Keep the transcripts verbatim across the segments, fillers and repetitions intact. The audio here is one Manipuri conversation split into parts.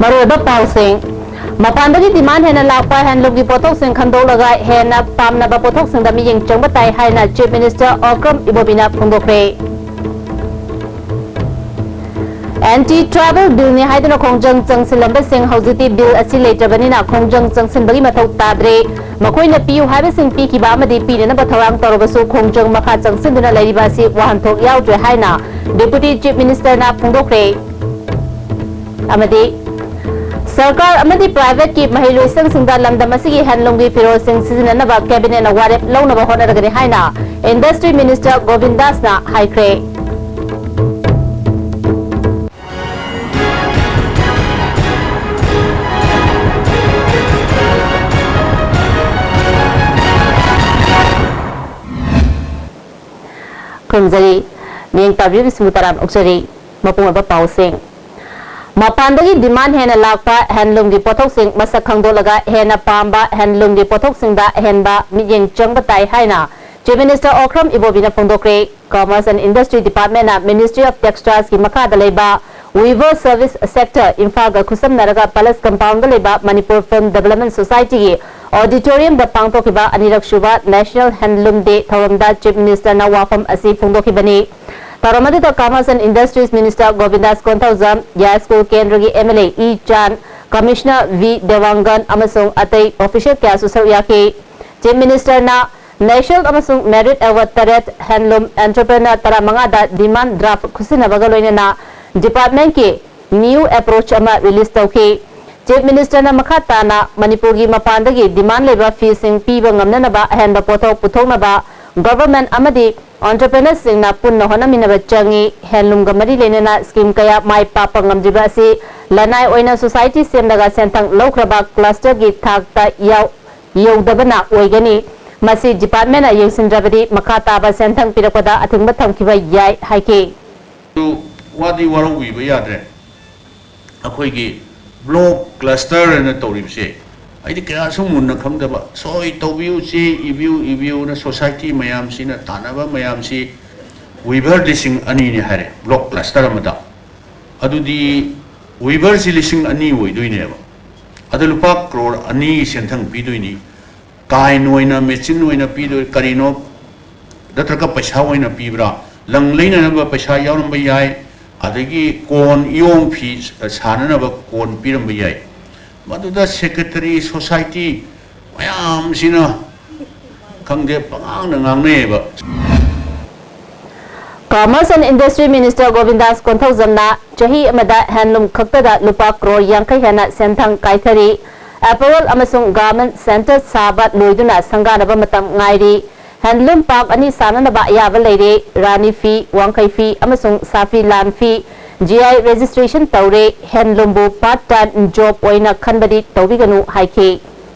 ꯃꯔꯨꯑꯣꯏꯕ ꯄꯥꯎꯁꯤꯡ꯫ ꯃꯄꯥꯟꯗꯒꯤ demand ꯍꯦꯟꯅ ꯂꯥꯛꯄ handloomꯒꯤ ꯄꯣꯠꯊꯣꯛꯁꯤꯡ ꯈꯟꯗꯣꯛꯂꯒ ꯍꯦꯟꯅ ꯄꯥꯝꯅꯕ ꯄꯣꯠꯊꯣꯛꯁꯤꯡꯗ ꯃꯤꯠꯌꯦꯡ ꯆꯪꯕ ꯇꯥꯏ ꯍꯥꯏꯅ Chief Minister Okram Ibobiꯅ ꯐꯣꯡꯗꯣꯛꯈ꯭ꯔꯦ꯫ Anti Tribal Billꯅꯤ ꯍꯥꯏꯗꯨꯅ ꯈꯣꯡꯖꯪ ꯆꯪꯁꯤꯜꯂꯝꯕꯁꯤꯡ ꯍꯧꯖꯤꯛꯇꯤ bill ꯑꯁꯤ ꯂꯩꯇ꯭ꯔꯕꯅꯤꯅ ꯈꯣꯡꯖꯪ ꯆꯪꯁꯤꯟꯕꯒꯤ ꯃꯊꯧ ꯇꯥꯗ꯭ꯔꯦ꯫ ꯃꯈꯣꯏꯅ ꯄꯤꯌꯨ ꯍꯥꯏꯕꯁꯤꯡ ꯄꯤꯈꯤꯕ ꯑꯃꯗꯤ ꯄꯤꯅꯅꯕ ꯊꯧꯔꯥꯡ ꯇꯧꯔꯕꯁꯨ ꯈꯣꯡꯖꯪ ꯃꯈꯥ ꯆꯪꯁꯤꯟꯗꯨꯅ ꯂꯩꯔꯤꯕ ꯑꯁꯤ ꯋꯥꯍꯟꯊꯣꯛ ꯌꯥꯎꯗ꯭ꯔꯦ ꯍꯥꯏꯅ Deputy Chief Ministerꯅ ꯐꯣꯡꯗꯣꯛꯈ꯭ꯔꯦ꯫ ꯑꯃꯗꯤ ꯁꯔꯀꯥꯔ ꯑꯃꯗꯤ privateꯀꯤ ꯃꯍꯩꯂꯣꯏꯁꯪꯁꯤꯡꯗ ꯂꯝꯗꯝ ꯑꯁꯤꯒꯤ handloomꯒꯤ ꯐꯤꯔꯣꯜꯁꯤꯡ ꯁꯤꯖꯤꯟꯅꯅꯕ cabinetꯅ ꯋꯥꯔꯦꯞ ꯂꯧꯅꯕ ꯍꯣꯠꯅꯔꯒꯅꯤ ꯍꯥꯏꯅ Industry Minister ꯒꯣꯕꯤꯟꯗꯥꯁꯅ ꯍꯥꯏꯈ꯭ꯔꯦ꯫ ꯈꯨꯔꯨꯝꯖꯔꯤ꯫ ꯃꯤꯠꯌꯦꯡ ꯇꯥꯕꯤꯔꯤꯕꯁꯤꯡꯕꯨ ꯇꯔꯥꯝꯅ ꯑꯣꯛꯆꯔꯤ꯫ ꯃꯄꯨꯡ ꯑꯣꯏꯕ ꯄꯥꯎꯁꯤꯡ꯫ ꯃꯄꯥꯟꯗꯒꯤ demand ꯍꯦꯟꯅ ꯂꯥꯛꯄ handloomꯒꯤ ꯄꯣꯠꯊꯣꯛꯁꯤꯡ ꯃꯁꯛ ꯈꯪꯗꯣꯛꯂꯒ ꯍꯦꯟꯅ ꯄꯥꯝꯕ handloomꯒꯤ ꯄꯣꯠꯊꯣꯛꯁꯤꯡꯗ ꯑꯍꯦꯟꯕ ꯃꯤꯠꯌꯦꯡ ꯆꯪꯕ ꯇꯥꯏ ꯍꯥꯏꯅ Chief Minister Okram Ibobiꯅ ꯐꯣꯡꯗꯣꯛꯈ꯭ꯔꯦ꯫ Commerce and Industry Departmentꯅ Ministry of Textilesꯀꯤ ꯃꯈꯥꯗ ꯂꯩꯕ Weaver Service Sector ꯏꯝꯐꯥꯜꯒ ꯈꯨꯠꯁꯝꯅꯔꯒ Palace Compoundꯗ ꯂꯩꯕ Manipur Film Development Societyꯒꯤ auditoriumꯗ ꯄꯥꯡꯊꯣꯛꯈꯤꯕ ꯑꯅꯤꯔꯛ ꯁꯨꯕ National Handloom Day ꯊꯧꯔꯝꯗ Chief Ministerꯅ ꯋꯥꯐꯝ ꯑꯁꯤ ꯐꯣꯡꯗꯣꯛꯈꯤꯕꯅꯤ꯫ ꯊꯧꯔꯝ ꯑꯗꯨꯗ Commerce and Industries Minister ꯒꯣꯕꯤꯟꯗꯥꯁ Konthoujam, ꯌꯥꯏꯁ꯭ꯀꯨꯜ ꯀꯦꯟꯗ꯭ꯔꯒꯤ MLA ꯏ ꯆꯥꯟ, Commissioner ꯚꯤ ꯗꯦꯋꯥꯡꯒꯟ ꯑꯃꯁꯨꯡ ꯑꯇꯩ official ꯀꯌꯥꯁꯨ ꯁꯔꯨꯛ ꯌꯥꯈꯤ꯫ Chief Ministerꯅ National ꯑꯃꯁꯨꯡ Merit Award ꯇꯔꯦꯠ handloom entrepreneur ꯇꯔꯥꯃꯉꯥꯗ demand draft ꯈꯨꯠꯁꯤꯟꯅꯕꯒ ꯂꯣꯏꯅꯅ departmentꯀꯤ new approach ꯑꯃ release ꯇꯧꯈꯤ꯫ Chief Ministerꯅ ꯃꯈꯥ ꯇꯥꯅ ꯃꯅꯤꯄꯨꯔꯒꯤ ꯃꯄꯥꯟꯗꯒꯤ demand ꯂꯩꯕ ꯐꯤꯁꯤꯡ ꯄꯤꯕ ꯉꯝꯅꯅꯕ ꯑꯍꯦꯟꯕ ꯄꯣꯠꯊꯣꯛ ꯄꯨꯊꯣꯛꯅꯕ government ꯑꯃꯗꯤ entrepreneurꯁꯤꯡꯅ ꯄꯨꯟꯅ ꯍꯣꯠꯅꯃꯤꯟꯅꯕ ꯆꯪꯏ꯫ Handloomꯒ ꯃꯔꯤ ꯂꯩꯅꯅ scheme ꯀꯌꯥ ꯃꯥꯏ ꯄꯥꯛꯄ ꯉꯝꯗ꯭ꯔꯤꯕ ꯑꯁꯤ ꯂꯅꯥꯏ ꯑꯣꯏꯅ society ꯁꯦꯝꯂꯒ ꯁꯦꯟꯊꯪ ꯂꯧꯈ꯭ꯔꯕ clusterꯒꯤ ꯊꯥꯛꯇ ꯌꯥꯎ-, ꯌꯧꯗꯕꯅ ꯑꯣꯏꯒꯅꯤ꯫ ꯃꯁꯤ departmentꯅ ꯌꯦꯡꯁꯤꯟꯗ꯭ꯔꯕꯗꯤ ꯃꯈꯥ ꯇꯥꯕ ꯁꯦꯟꯊꯪ ꯄꯤꯔꯛꯄꯗ ꯑꯊꯤꯡꯕ ꯊꯝꯈꯤꯕ ꯌꯥꯏ ꯍꯥꯏꯈꯤ꯫ ꯋꯥꯗꯤ ꯋꯥꯔꯧꯕꯤꯕ ꯌꯥꯗ꯭ꯔꯦ꯫ ꯑꯩꯈꯣꯏꯒꯤ block cluster ꯍꯥꯏꯅ ꯇꯧꯔꯤꯕꯁꯦ ꯑꯩꯗꯤ ꯀꯌꯥꯁꯨ ꯃꯨꯟꯅ ꯈꯪꯗꯕ, ꯁꯣꯏ ꯇꯧꯕꯤꯌꯨ, ꯆꯦ ꯏꯕꯤꯌꯨ, ꯏꯕꯤꯌꯨꯅ society ꯃꯌꯥꯝꯁꯤꯅ ꯇꯥꯟꯅꯕ ꯃꯌꯥꯝꯁꯤ weaver ꯂꯤꯁꯤꯡ ꯑꯅꯤꯅꯤ ꯍꯥꯏꯔꯦ block cluster ꯑꯃꯗ꯫ ꯑꯗꯨꯗꯤ ꯋꯤꯚꯔꯁꯤ ꯂꯤꯁꯤꯡ ꯑꯅꯤ ꯑꯣꯏꯗꯣꯏꯅꯦꯕ꯫ ꯑꯗ ꯂꯨꯄꯥ ꯀ꯭ꯔꯣꯔ ꯑꯅꯤꯒꯤ ꯁꯦꯟꯊꯪ ꯄꯤꯗꯣꯏꯅꯤ꯫ ꯀꯥꯏꯟ ꯑꯣꯏꯅ, ꯃꯦꯆꯤꯟ ꯑꯣꯏꯅ ꯄꯤꯗꯣꯏ ꯀꯔꯤꯅꯣ, ꯅꯠꯇ꯭ꯔꯒ ꯄꯩꯁꯥ ꯑꯣꯏꯅ ꯄꯤꯕ꯭ꯔꯥ? ꯂꯪ ꯂꯩꯅꯅꯕ ꯄꯩꯁꯥ ꯌꯥꯎꯔꯝꯕ ꯌꯥꯏ, ꯑꯗꯒꯤ ꯀꯣꯟ, ꯏꯌꯣꯡ ꯐꯤ ꯁꯥꯅꯅꯕ ꯀꯣꯟ ꯄꯤꯔꯝꯕ ꯌꯥꯏ꯫ ꯃꯗꯨꯗ ꯁꯦꯀ꯭ꯔꯦꯇꯔꯤ, ꯁꯣꯁꯥꯏꯇꯤ ꯃꯌꯥꯝꯁꯤꯅ ꯈꯪꯗꯦ, ꯄꯉꯥꯡꯗ ꯉꯥꯡꯅꯩꯌꯦꯕ꯫ Commerce and Industry Minister ꯒꯣꯕꯤꯟꯗꯥꯁ ꯀꯣꯟꯊꯧꯖꯝꯅ ꯆꯍꯤ ꯑꯃꯗ ꯍꯦꯟꯂꯨꯝ ꯈꯛꯇꯗ ꯂꯨꯄꯥ ꯀ꯭ꯔꯣꯔ ꯌꯥꯡꯈꯩ ꯍꯦꯟꯅ ꯁꯦꯟꯊꯪ ꯀꯥꯏꯊꯔꯤ꯫ ꯑꯦꯄꯦꯔꯦꯜ ꯑꯃꯁꯨꯡ ꯒꯥꯔꯃꯦꯟ ꯁꯦꯟꯇꯔ ꯁꯥꯕ ꯂꯣꯏꯗꯨꯅ ꯁꯪꯒꯥꯅꯕ ꯃꯇꯝ ꯉꯥꯏꯔꯤ꯫ ꯍꯦꯟꯂꯨꯝ ꯄꯥꯔꯛ ꯑꯅꯤ ꯁꯥꯅꯅꯕ ꯑꯌꯥꯕ ꯂꯩꯔꯦ꯫ ꯔꯥꯅꯤ ꯐꯤ, ꯋꯥꯡꯈꯩ ꯐꯤ ꯑꯃꯁꯨꯡ ꯁꯥꯐꯤ ꯂꯥꯟ ꯐꯤ ꯖꯤ ꯑꯥꯏ ꯔꯦꯖꯤꯁꯇ꯭ꯔꯦꯁꯟ ꯇꯧꯔꯦ꯫ ꯍꯦꯟꯂꯨꯝꯕꯨ ꯄꯥꯔꯠ ꯇꯥꯏꯝ ꯖꯣꯕ ꯑꯣꯏꯅ ꯈꯟꯕꯗꯤ ꯇꯧꯕꯤꯒꯅꯨ ꯍꯥꯏꯈꯤ꯫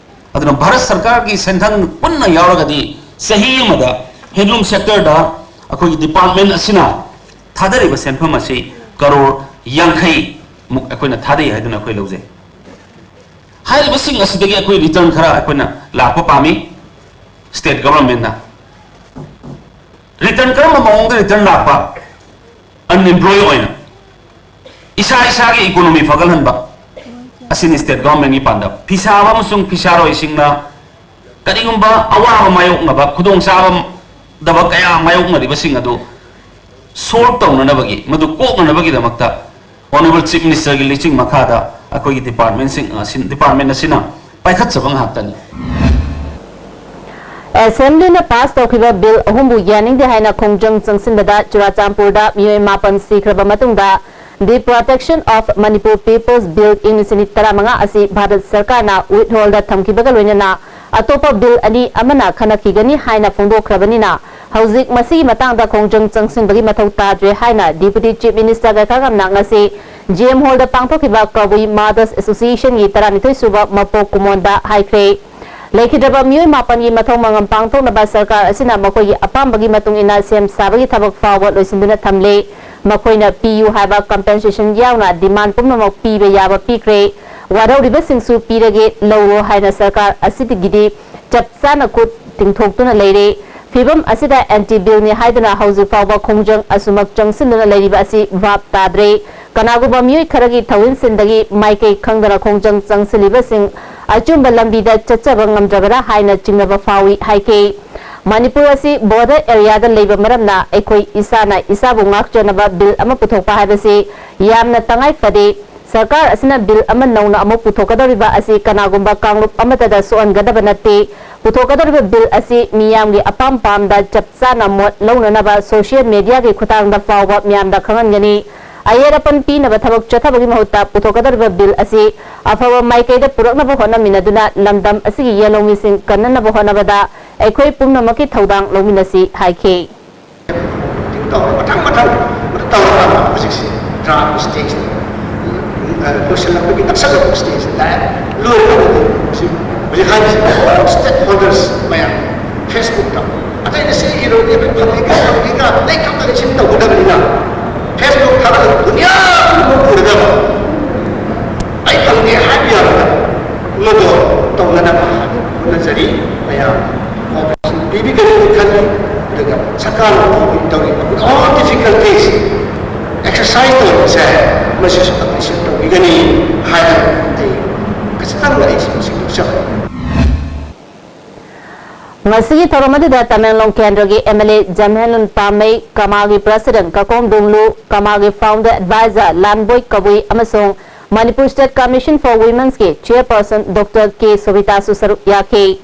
ꯑꯗꯨꯅ ꯚꯥꯔꯠ ꯁꯔꯀꯥꯔꯒꯤ ꯁꯦꯟꯊꯪ ꯄꯨꯟꯅ ꯌꯥꯎꯔꯒꯗꯤ ꯆꯍꯤ ꯑꯃꯗ ꯍꯦꯟꯂꯨꯝ ꯁꯦꯛꯇꯔꯗ ꯑꯩꯈꯣꯏꯒꯤ ꯗꯤꯄꯥꯔꯠꯃꯦꯟ ꯑꯁꯤꯅ ꯊꯥꯗꯔꯤꯕ ꯁꯦꯟꯐꯝ ꯑꯁꯤ ꯀꯔꯣꯔ ꯌꯥꯡꯈꯩ ꯃꯨꯛ ꯑꯩꯈꯣꯏꯅ ꯊꯥꯗꯩ ꯍꯥꯏꯗꯨꯅ ꯑꯩꯈꯣꯏ ꯂꯧꯖꯩ꯫ ꯍꯥꯏꯔꯤꯕꯁꯤꯡ ꯑꯁꯤꯗꯒꯤ ꯑꯩꯈꯣꯏ ꯔꯤꯇꯔꯟ ꯈꯔ ꯑꯩꯈꯣꯏꯅ ꯂꯥꯛꯄ ꯄꯥꯝꯃꯤ꯫ ꯁ꯭ꯇꯦꯠ ꯒꯚꯔꯟꯃꯦꯟꯠꯅ ꯔꯤꯇꯔꯟ ꯀꯔꯝꯕ ꯃꯑꯣꯡꯗ ꯔꯤꯇꯔꯟ ꯂꯥꯛꯄ? ꯑꯟꯑꯦꯝꯄ꯭ꯂꯣꯏ ꯑꯣꯏꯅ ꯏꯁꯥ ꯏꯁꯥꯒꯤ ꯏꯀꯣꯅꯣꯃꯤ ꯐꯒꯠꯍꯟꯕ ꯑꯁꯤꯅꯤ ꯁ꯭ꯇꯦꯠ ꯒꯚꯔꯟꯃꯦꯟꯠꯀꯤ ꯄꯥꯟꯗꯝ꯫ ꯐꯤꯁꯥꯕ ꯑꯃꯁꯨꯡ ꯐꯤꯁꯥꯔꯣꯏꯁꯤꯡꯅ ꯀꯔꯤꯒꯨꯝꯕ ꯑꯋꯥꯕ ꯃꯥꯌꯣꯛꯅꯕ, ꯈꯨꯗꯣꯡꯆꯥꯗꯕ ꯀꯌꯥ ꯃꯥꯌꯣꯛꯅꯔꯤꯕꯁꯤꯡ ꯑꯗꯨ ꯁꯣꯜꯕ ꯇꯧꯅꯅꯕꯒꯤ, ꯃꯗꯨ ꯀꯣꯛꯅꯅꯕꯒꯤꯗꯃꯛꯇ Honourable Chief Minister ꯒꯤ ꯂꯨꯆꯤꯡ ꯃꯈꯥꯗ ꯑꯩꯈꯣꯏꯒꯤ ꯗꯤꯄꯥꯔꯠꯃꯦꯟꯁꯤꯡ ꯑꯁꯤ, ꯗꯤꯄꯥꯔꯠꯃꯦꯟ ꯑꯁꯤꯅ ꯄꯥꯏꯈꯠꯆꯕ ꯉꯥꯛꯇꯅꯤ꯫ ꯑꯦꯁꯦꯝꯕ꯭ꯂꯤꯅ ꯄꯥꯁ ꯇꯧꯈꯤꯕ ꯕꯤꯜ ꯑꯍꯨꯝꯕꯨ ꯌꯥꯅꯤꯡꯗꯦ ꯍꯥꯏꯅ ꯈꯣꯡꯖꯪ ꯆꯪꯁꯤꯟꯕꯗ ꯆꯨꯔꯥꯆꯥꯟꯄꯨꯔꯗ ꯃꯤꯑꯣꯏ ꯃꯥꯄꯟ ꯁꯤꯈ꯭ꯔꯕ ꯃꯇꯨꯡꯗ The Protection of Manipur People's Bill ꯏꯪ ꯂꯤꯁꯤꯡ ꯇꯔꯥꯃꯉꯥ ꯑꯁꯤ ꯚꯥꯔꯠ ꯁꯔꯀꯥꯔꯅ ꯋꯤꯠꯍꯣꯜꯗ ꯊꯝꯈꯤꯕꯒ ꯂꯣꯏꯅꯅ ꯑꯇꯣꯞꯄ ꯕꯤꯜ ꯑꯅꯤ ꯑꯃꯅ ꯈꯟꯅꯈꯤꯒꯅꯤ ꯍꯥꯏꯅ ꯐꯣꯡꯗꯣꯛꯈ꯭ꯔꯕꯅꯤꯅ ꯍꯧꯖꯤꯛ ꯃꯁꯤꯒꯤ ꯃꯇꯥꯡꯗ ꯈꯣꯡꯖꯪ ꯆꯪꯁꯤꯟꯕꯒꯤ ꯃꯊꯧ ꯇꯥꯗ꯭ꯔꯦ ꯍꯥꯏꯅ Deputy Chief Minister ꯒꯥꯏꯈꯥꯉꯝꯅ ꯉꯁꯤ ꯖꯤ ꯑꯦꯝ ꯍꯣꯜꯗ ꯄꯥꯡꯊꯣꯛꯈꯤꯕ ꯀꯕꯨꯏ ꯃꯥꯗꯔꯁ ꯑꯦꯁꯣꯁꯤꯌꯦꯁꯟꯒꯤ ꯇꯔꯥꯅꯤꯊꯣꯏ ꯁꯨꯕ ꯃꯄꯣꯛ ꯀꯨꯝꯑꯣꯟꯗ ꯍꯥꯏꯈ꯭ꯔꯦ꯫ ꯂꯩꯈꯤꯗ꯭ꯔꯕ ꯃꯤꯑꯣꯏ ꯃꯥꯄꯟꯒꯤ ꯃꯊꯧ ꯃꯉꯝ ꯄꯥꯡꯊꯣꯛꯅꯕ ꯁꯔꯀꯥꯔ ꯑꯁꯤꯅ ꯃꯈꯣꯏꯒꯤ ꯑꯄꯥꯝꯕꯒꯤ ꯃꯇꯨꯡ ꯏꯟꯅ ꯁꯦꯝ ꯁꯥꯕꯒꯤ ꯊꯕꯛ ꯐꯥꯎꯕ ꯂꯣꯏꯁꯤꯟꯗꯨꯅ ꯊꯝꯂꯦ꯫ ꯃꯈꯣꯏꯅ ꯄꯤꯌꯨ ꯍꯥꯏꯕ ꯀꯝꯄꯦꯟꯁꯦꯁꯟ ꯌꯥꯎꯅ ꯗꯤꯃꯥꯟ ꯄꯨꯝꯅꯃꯛ ꯄꯤꯕ ꯌꯥꯕ ꯄꯤꯈ꯭ꯔꯦ꯫ ꯋꯥꯔꯧꯔꯤꯕꯁꯤꯡꯁꯨ ꯄꯤꯔꯒꯦ, ꯂꯧꯔꯣ ꯍꯥꯏꯅ ꯁꯔꯀꯥꯔ ꯑꯁꯤꯗꯒꯤꯗꯤ ꯆꯞ ꯆꯥꯅ ꯈꯨꯠ ꯇꯤꯡꯊꯣꯛꯇꯨꯅ ꯂꯩꯔꯦ꯫ ꯐꯤꯚꯝ ꯑꯁꯤꯗ ꯑꯦꯟꯇꯤ ꯕꯤꯜꯅꯤ ꯍꯥꯏꯗꯨꯅ ꯍꯧꯖꯤꯛ ꯐꯥꯎꯕ ꯈꯣꯡꯖꯪ ꯑꯁꯨꯃꯛ ꯆꯪꯁꯤꯟꯗꯨꯅ ꯂꯩꯔꯤꯕ ꯑꯁꯤ ꯚꯥꯞ ꯇꯥꯗ꯭ꯔꯦ꯫ ꯀꯅꯥꯒꯨꯝꯕ ꯃꯤꯑꯣꯏ ꯈꯔꯒꯤ ꯊꯧꯏꯟꯁꯤꯟꯗꯒꯤ ꯃꯥꯏꯀꯩ ꯈꯪꯗꯅ ꯈꯣꯡꯖꯪ ꯆꯪꯁꯤꯜꯂꯤꯕꯁꯤꯡ ꯑꯆꯨꯝꯕ ꯂꯝꯕꯤꯗ ꯆꯠꯆꯕ ꯉꯝꯗ꯭ꯔꯕꯔꯥ ꯍꯥꯏꯅ ꯆꯤꯡꯅꯕ ꯐꯥꯎꯏ ꯍꯥꯏꯈꯤ꯫ ꯃꯅꯤꯄꯨꯔ ꯑꯁꯤ border areaꯗ ꯂꯩꯕ ꯃꯔꯝꯅ ꯑꯩꯈꯣꯏ ꯏꯁꯥꯅ ꯏꯁꯥꯕꯨ ꯉꯥꯛꯆꯅꯕ ꯕꯤꯜ ꯑꯃ ꯄꯨꯊꯣꯛꯄ ꯍꯥꯏꯕꯁꯤ ꯌꯥꯝꯅ ꯇꯉꯥꯏ ꯐꯗꯦ꯫ ꯁꯔꯀꯥꯔ ꯑꯁꯤꯅ ꯕꯤꯜ ꯑꯃ ꯅꯧꯅ ꯑꯃꯨꯛ ꯄꯨꯊꯣꯛꯀꯗꯧꯔꯤꯕ ꯑꯁꯤ ꯀꯅꯥꯒꯨꯝꯕ ꯀꯥꯡꯂꯨꯞ ꯑꯃꯠꯇꯗ ꯁꯣꯛꯍꯟꯒꯗꯕ ꯅꯠꯇꯦ꯫ ꯄꯨꯊꯣꯛꯀꯗꯧꯔꯤꯕ ꯕꯤꯜ ꯑꯁꯤ ꯃꯤꯌꯥꯝꯒꯤ ꯑꯄꯥꯝ ꯄꯥꯝꯗ ꯆꯞ ꯆꯥꯅ ꯃꯣꯠ ꯂꯧꯅꯅꯕ social mediaꯒꯤ ꯈꯨꯠꯊꯥꯡꯗ ꯐꯥꯎꯕ ꯃꯤꯌꯥꯝꯗ ꯈꯪꯍꯟꯒꯅꯤ꯫ ꯑꯌꯦꯠ ꯑꯄꯟ ꯄꯤꯅꯕ ꯊꯕꯛ ꯆꯠꯊꯕꯒꯤ ꯃꯍꯨꯠꯇ ꯄꯨꯊꯣꯛꯀꯗꯧꯔꯤꯕ ꯕꯤꯜ ꯑꯁꯤ ꯑꯐꯕ ꯃꯥꯏꯀꯩꯗ ꯄꯨꯔꯛꯅꯕ ꯍꯣꯠꯅꯃꯤꯟꯅꯗꯨꯅ ꯂꯝꯗꯝ ꯑꯁꯤꯒꯤ ꯌꯦꯜꯍꯧꯃꯤꯁꯤꯡ ꯀꯟꯅꯅꯕ ꯍꯣꯠꯅꯕꯗ ꯑꯩꯈꯣꯏ ꯄꯨꯝꯅꯃꯛꯀꯤ ꯊꯧꯗꯥꯡ ꯂꯧꯃꯤꯟꯅꯁꯤ ꯍꯥꯏꯈꯤ꯫ ꯇꯧꯔ ꯃꯊꯪ ꯃꯊꯪ ꯇꯧꯔꯀꯥꯟꯗ ꯍꯧꯖꯤꯛꯁꯤ draft stageꯅꯤ꯫ ꯂꯣꯏꯁꯤꯜꯂꯛꯄꯒꯤ ꯅꯛꯁꯜꯂꯛꯄ stageꯁꯤ ꯂꯥꯛꯑꯦ꯫ ꯂꯣꯏꯔꯒꯕꯨꯗꯤ ꯍꯧꯖꯤꯛ ꯍꯧꯖꯤꯛ ꯍꯥꯏꯔꯤꯁꯤ stakeholders ꯃꯌꯥꯝ Facebookꯇ ꯑꯇꯩꯅ ꯁꯤ ꯏꯔꯣꯏꯗꯤ ꯑꯩꯈꯣꯏ ꯐꯪꯉꯤꯒ ꯐꯪꯉꯤꯒ ꯂꯩ ꯈꯪꯗꯒ ꯁꯤ ꯇꯧꯒꯗꯕꯅꯤꯅ Facebook ꯊꯥꯒꯠꯂꯒ ꯗꯨꯅꯤꯌꯥ ꯄꯨꯝꯕ ꯎꯔꯒ ꯑꯩ ꯐꯪꯗꯦ ꯍꯥꯏꯕ ꯌꯥꯔꯣꯏ꯫ ꯃꯗꯨ ꯇꯧꯅꯅꯕ ꯍꯣꯠꯅꯖꯔꯤ꯫ ꯃꯌꯥꯝ cooperation ꯄꯤꯕꯤꯒꯅꯤ ꯈꯜꯂꯤ꯫ ꯑꯗꯨꯒ ꯁꯔꯀꯥꯔꯅ ꯇꯧꯔꯤ- ꯇꯧꯔꯤꯕ with all difficulties exercise ꯇꯧꯔꯤꯕꯁꯦ ꯃꯁꯤꯁꯨ appreciate ꯇꯧꯕꯤꯒꯅꯤ ꯍꯥꯏꯅ ꯑꯩ ꯈꯖꯤꯛꯇꯪ ꯑꯩ ꯁꯤꯒꯤ ꯁꯤꯟꯗꯣꯛꯆꯕꯅꯤ꯫ ꯉꯁꯤꯒꯤ ꯊꯧꯔꯝ ꯑꯗꯨꯗ ꯇꯃꯦꯡꯂꯣꯡ ꯀꯦꯟꯗ꯭ꯔꯒꯤ MLA ꯖꯝꯍꯦꯟꯂꯨꯟ ꯄꯥꯃꯩ, ꯀꯃꯥꯒꯤ president ꯀꯀꯣꯡ ꯗꯨꯡꯂꯨ, ꯀꯃꯥꯒꯤ founder advisor ꯂꯥꯟꯕꯣꯏ ꯀꯕꯨꯏ ꯑꯃꯁꯨꯡ Manipur State Commission for Women's ꯀꯤ chairperson Doctor K ꯁꯣꯕꯤꯇꯥꯁꯨ ꯁꯔꯨꯛ ꯌꯥꯈꯤ꯫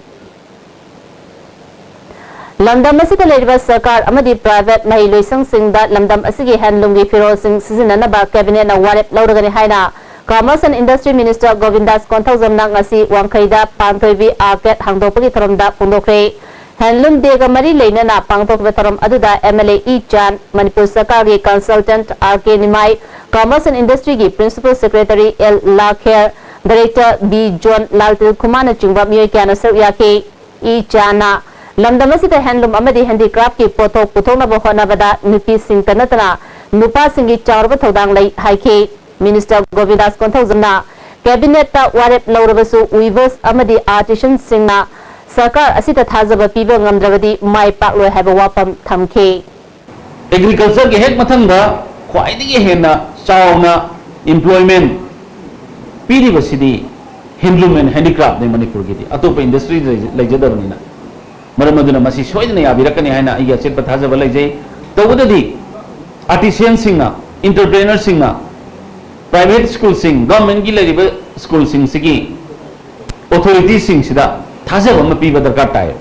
ꯂꯝꯗꯝ ꯑꯁꯤꯗ ꯂꯩꯔꯤꯕ ꯁꯔꯀꯥꯔ ꯑꯃꯗꯤ private ꯃꯍꯩ ꯂꯣꯏꯁꯪꯁꯤꯡꯗ ꯂꯝꯗꯝ ꯑꯁꯤꯒꯤ handloomꯒꯤ ꯐꯤꯔꯣꯜꯁꯤꯡ ꯁꯤꯖꯤꯟꯅꯅꯕ cabinetꯅ ꯋꯥꯔꯦꯞ ꯂꯧꯔꯒꯅꯤ ꯍꯥꯏꯅ Commerce and Industry Minister ꯒꯣꯕꯤꯟꯗꯥꯁ ꯀꯣꯟꯊꯧꯖꯝꯅ ꯉꯁꯤ ꯋꯥꯡꯈꯩꯗ ꯄꯥꯟꯊꯣꯏꯕꯤ arcade ꯍꯥꯡꯗꯣꯛꯄꯒꯤ ꯊꯧꯔꯝꯗ ꯐꯣꯡꯗꯣꯛꯈ꯭ꯔꯦ꯫ Handloom Dayꯒ ꯃꯔꯤ ꯂꯩꯅꯅ ꯄꯥꯡꯊꯣꯛꯈꯤꯕ ꯊꯧꯔꯝ ꯑꯗꯨꯗ MLA ꯏ ꯆꯥꯟ, ꯃꯅꯤꯄꯨꯔ ꯁꯔꯀꯥꯔꯒꯤ consultant R K Nimai, Commerce and Industryꯒꯤ Principal Secretary L Lakher, Director B John, ꯂꯥꯜꯇꯤꯜ ꯈꯨꯃꯥꯅꯆꯤꯡꯕ ꯃꯤꯑꯣꯏ ꯀꯌꯥꯅ ꯁꯔꯨꯛ ꯌꯥꯈꯤ꯫ ꯏ ꯆꯥꯟꯅ ꯂꯝꯗꯝ ꯑꯁꯤꯗ handloom ꯑꯃꯗꯤ handicraftꯀꯤ ꯄꯣꯠꯊꯣꯛ ꯄꯨꯊꯣꯛꯅꯕ ꯍꯣꯠꯅꯕꯗ ꯅꯨꯄꯤꯁꯤꯡꯇ ꯅꯠꯇꯅ ꯅꯨꯄꯥꯁꯤꯡꯒꯤ ꯆꯥꯎꯔꯕ ꯊꯧꯗꯥꯡ ꯂꯩ ꯍꯥꯏꯈꯤ꯫ Minister ꯒꯣꯕꯤꯟꯗꯥꯁ ꯀꯣꯟꯊꯧꯖꯝꯅ cabinetꯇ ꯋꯥꯔꯦꯞ ꯂꯧꯔꯕꯁꯨ weavers ꯑꯃꯗꯤ artisanꯁꯤꯡꯅ ꯁꯔꯀꯥꯔ ꯑꯁꯤꯗ ꯊꯥꯖꯕ ꯄꯤꯕ ꯉꯝꯗ꯭ꯔꯕꯗꯤ ꯃꯥꯏ ꯄꯥꯛꯂꯣꯏ ꯍꯥꯏꯕ ꯋꯥꯐꯝ ꯊꯝꯈꯤ꯫ Agricultureꯒꯤ ꯍꯦꯛ ꯃꯊꯪꯗ ꯈ꯭ꯋꯥꯏꯗꯒꯤ ꯍꯦꯟꯅ ꯆꯥꯎꯅ employment ꯄꯤꯔꯤꯕꯁꯤꯗꯤ handloom and handicraftꯅꯤ ꯃꯅꯤꯄꯨꯔꯒꯤꯗꯤ, ꯑꯇꯣꯞꯄ industry ꯂꯩꯖꯗꯕꯅꯤꯅ꯫ ꯃꯔꯝ ꯑꯗꯨꯅ ꯃꯁꯤ ꯁꯣꯏꯗꯅ ꯌꯥꯕꯤꯔꯛꯀꯅꯤ ꯍꯥꯏꯅ ꯑꯩꯒꯤ ꯑꯆꯦꯠꯄ ꯊꯥꯖꯕ ꯂꯩꯖꯩ꯫ ꯇꯧꯕꯗꯗꯤ artisanꯁꯤꯡꯅ, entrepreneurꯁꯤꯡꯅ, private schoolꯁꯤꯡ, governmentꯀꯤ ꯂꯩꯔꯤꯕ schoolꯁꯤꯡꯁꯤꯒꯤ authorityꯁꯤꯡꯁꯤꯗ ꯊꯥꯖꯕ ꯑꯃ ꯄꯤꯕ ꯗꯔꯀꯥꯔ ꯇꯥꯏꯌꯦꯕ꯫